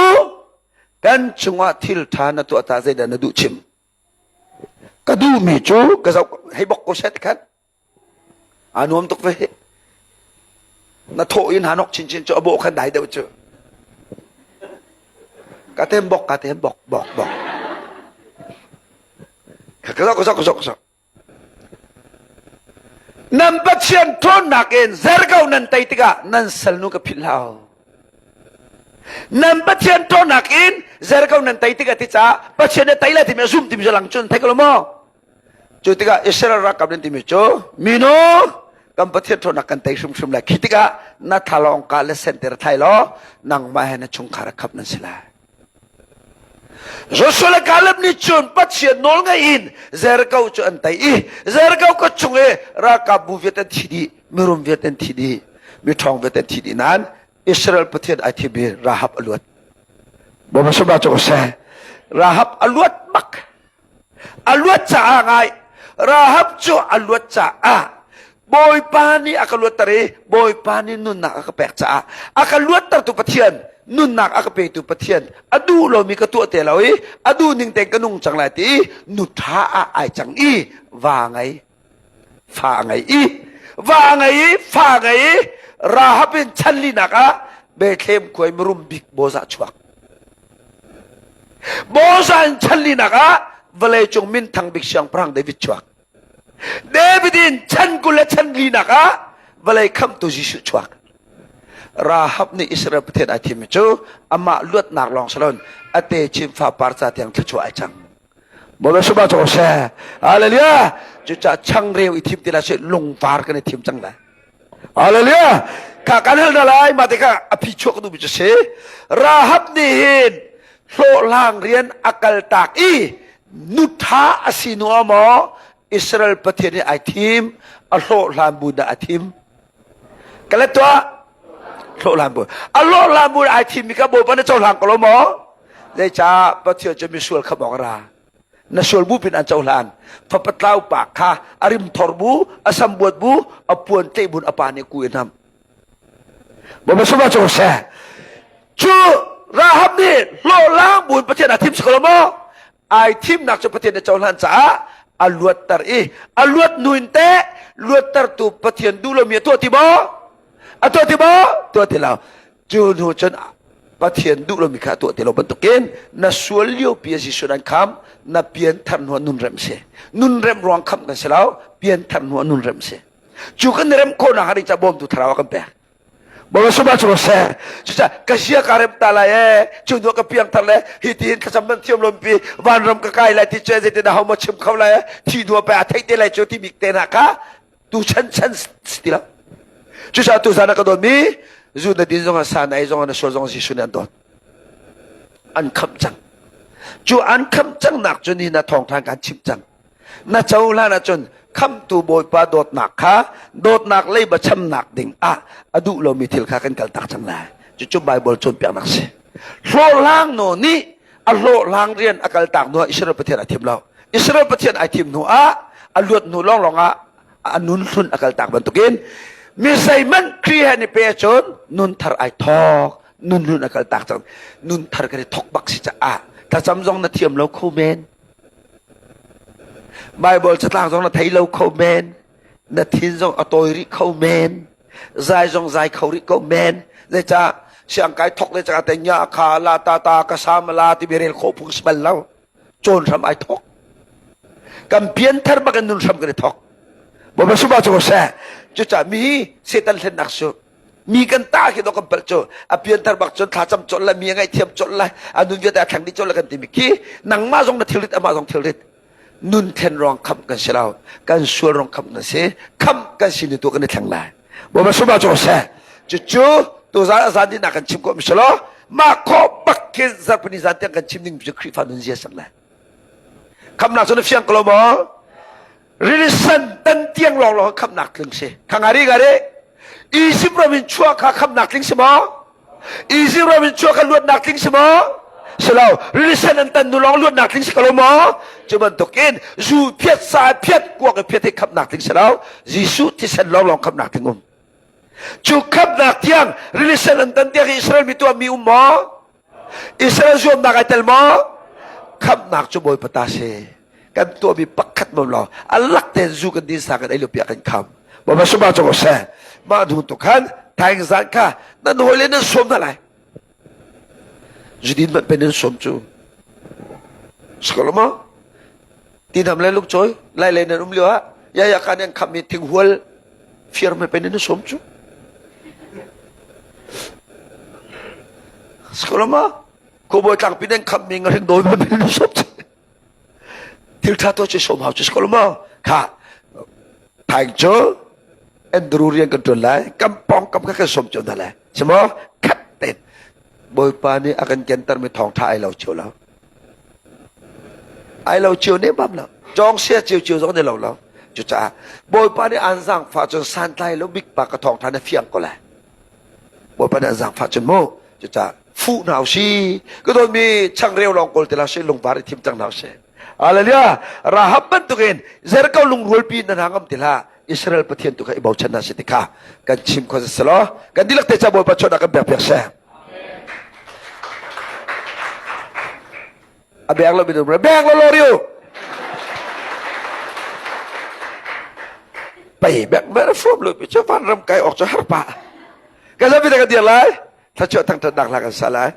kan cungah thil ṭha na tuah ta zeidah na duh chim ka duhmi cu ka zoh hei bok ko set khan Aa nuam tuk ve. Na thawh in hanok chinchin cu a bawh khan dai deuh cu. Ka tem bok, ka tem bok, bok, bok. Ka zok, ka zok, ka zok, ka zok. Nan Pathian ṭhawnnak in Jericho nan tei tikah nan salnu ka philh hlah u. Nan Pathian ṭhawnnak in Jericho nan tei tikah ti caah Pathian nih tei lai timi a zum timi cu lang cun thei ko lo maw? Cu tikah Israel ralkap nan timi cu minu kan Pathian ṭhawnnak kan tei hrimhrim lai. Khi tikah na thalawng ka le senter thai law nangmah he na chungkhar a khap nan si lai. Joshua le Caleb nih cun Pathian nawl ngaih in Jericho cu an tei i Jericho khua chung i ralkapbu vialte an thi dih, mirum vialte an thi dih, miṭhawng vialte an thi dih nain Israel Pathian ai thim i Rahab a luat. Bawipa sumah cu seh. Rahab a luat bak. A luat caah ngai. Rahab cu a luat caah Bawipa nih a ka luatter i Bawipa nih nunnak a ka pek caah a ka luattertu Pathian nunnak a ka petu Pathian a duh lomi ka tuah te lo i a duh ning tein ka nung cang lai ti i nu ṭha ah ai cang i va ngei fa ngei i va ngei i fa ngei i Rahab in chan linak ah Bethlehem khuai mirum bik Bozah chuak Bozah in chan linak ah vawleicung minthang bik siangpahrang David chuak David in chan 20 le chan linak ah vawlei khamhtu Jesuh chuak. Rahab nih Israel Pathian ai thimmi cu amah luatnak lawng si loin a techin fapar ca tiang thluachuah ai cang. Bawipa subah cu seh. Hallelujah. Cucaah changreu i thim ti lai sih lungvar kan i thim cang lai. Hallelujah. Kha kan hal hna lai mah tikah a phi chuak duhmi cu si. Rahab nih hin hlawhhlang rian a kaltak i nutha a si nu maw Israel Pathian nih ai thim a hlawhhlan bu dah a thim ka let tuah hlawhhlan bu a hlawhhlan bu ai thim mi kha Bawipa na cohlang ko lo maw zeicah Pathian cu misual kha bawk ra na sual bu pin an cohlan fapatlau pa kha a rimthor bu a sambuat bu a puan tleih bun a pa nih ku in ham Bawipa sungah cu seh. Cu Rahab nih hlawhlang buin Pathian a thim si ko lo maw? Ai thimnak cu Pathian nih cohlan caah a luatter i a luat hnu in teh luattertu Pathian duh lomi a tuah ti maw? A tuah ti maw? Tuah ti lo. Cu hnu cun Pathian duh lomi kha a tuah ti lo bantukin na sual lio pi a Jesuh nan kham na pian thar hnu ah nun rem si. Nun rem ruang kham kan si lo, pian thar hnu ah nun rem si. Cu kan rem khawhnak hnga ding caah bawmtu thlarau a kan pek. Bawipa sumah cu seh. Cucaah ka zia ka rem ta lai ee. Cu hnu ka piang thar le hi tiin thlacam nan thiam lompi vanram ka kai lai ti cu zeitin aho maw chim kho lai thi hnu pe a theih te lai cu ti bik te hna kha tu chan chan si ti lo. Cucaah tu zan ah ka dawtmi zu na din zong ah sa na ei zong ah na sual zong Jesuh nih an dawt. An khamh cang. Cu an khamh cang nak cu ni na thawngtha kan chimh cang. Na cohlan ahcun khamhtu Bawipa dawtnak kha dawtnak leiba chamnak ding ah a duh lomi thil kha kan kaltak cang lai. Cucu Baibal cawnpiaknak si. Hlawhhlang nu nih a hlawhhlang rian a kaltak hnu ah Israel Pathian ai thim lo. Israel Pathian ai thim hnu ah a luat hnu lawnglawng ah a nun hlun a kaltak bantukin mi zeihmanh Khrih he ni pe ahcun nun thar ai thawk nun hlun a kaltak cang nun thar kan i thawk bak si caah thlacam zong na thiam lo kho men Baibal catlang zong na thei lo kho men. Na thin zong a tawi rih kho men. Zai zong zai kho rih ko men. Zeicah siangkai thok le caka te nya kha la ta ta ka sam la ti rel kho phung si bal lo. Cawn hram ai thok. Kan pian thar bak in nun hram kan i thok. Bawipa suba cu seh. Cucaah mi hi Satan hlennak su. Mi kan ta khi do kan palh cu a pianthar bak cun thlacam colh lai mi a ngaihthiam colh lai a nun vialte a thleng dih colh lai kan timi khi nangmah zong na thilrit amah zong thilrit nun thlen ruang khamh kan si lo kan sual ruang khamh kan si khamh kan si ni tu kan i thleng lai Bawipa suma cu seh cucu tuzan a zan dihnak kan chim ko mi si lo mah khawh bak khi zarhpini zan tiang kan chim ding cu Khrihfa nun zia sang lai khamnak cu na fiang ko lo maw Rili sen tan tiang lawnglawng khamnak tling si. Kha ngari ngari. Egypt ram in chuah kha khamnak tling si maw? Egypt ram in chuah kha luatnak tling si maw? Si lo. Rili sen an tan nu lawng luatnak tling si ko lo maw? Cu bantuk in zu phiat sa phiat kuak i phiat hi khamnak tling si lo. Jesuh thisen lawnglawng khamnak tling um. Cu khamnak tiang rili sen an tan tiang Israel mi tuah mi um maw? Israel zuamnak ai tel maw? Khamhnak cu Bawipa ta si. Kan tuahmi pakhat mom lo. A lak tein zu kan din sa kan ei lo piah kan kham. Bawipa suma cu seh. Mah hnu tu khan thaing zan kha nan hawi le nan sawm hna lai. Zudin man pen nan sawm cu. Sikolo maw? Tinam le lukcawi lai le nan um lio ah ya ya khan an khammi thinghual. Fir me pen in som cu. Skolama khuabawi tlangpi nan khammi ngahring dawi me pen in som cu. Thil tha to ci som hau ci skolama kha thaing cu Andrew rian kan tuan lai kam pong kam kha kan som cio hna lai simo khat ten Bawipa nih a kan kenter mi thawngtha ai lo cio lo ai lo cio ne bam lo cawng sia cio cio zong ne lo lo cucaah Bawipa nih an zaangfah cun santlai lo bik pa ka thawngtha na fiang ko lai Bawipa nih an zaangfah cun mu cucaah fuh hna si ka dawtmi changreu lawng kawl te la si lungvar i thim cang hna si Hallelujah Rahab bantukin Jericho lungrualpi na hna ngam ti hlah Israel Pathian tu kha i bochan hna si ti kha kan chim kho selaw kan dihlak te ca Bawipa chawhnak kan pek piak seh a beng lo minung beng lo lo riu pei bek mer from lo pi chu van ram kai ok chu har pa ka zapi ta ka dir lai thluachuah thangṭhatnak hla kan sa lai.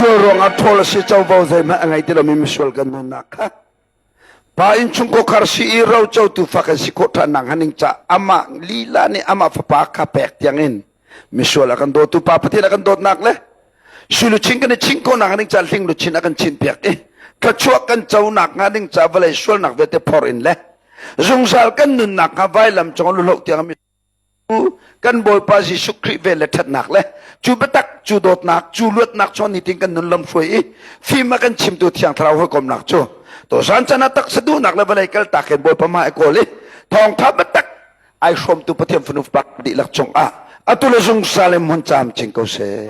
Sual ruangah ṭhawl a si covo zeihmanh a ngei ti lomi misual kan nunnak kha pa innchung khar si i rocotu fa kan si khawh ṭhan nak hnga ning ca amah lila nih amah fapa kha pek tiangin misual a kan dawtu pa Pathian a kan dawtnak le sui luchin kan i chinh khawhnak ding ca hling luchin a kan chinh piak i thluachuah kan conak hnga ding ca vawlei sualnak vialte phor in le zungzal kan nunnak hnga vailam cung luhloh tiang mi kan Bawipa Jesuh Khrih vel le ṭhatnak le cu biatak cu dawtnak cu luatnak chuan nitin kan nun lam hruai i fim a kan chimtu Thiang Thlarau hawikomnak cu to zan chan ah taksa duhnak le vawlei kaltak in Bawipa hmai kawl i thawngtha biatak ai hrawmtu Pathian fanu fapa dihlak cungah atu le zungzal in hmun caam chin ko seh.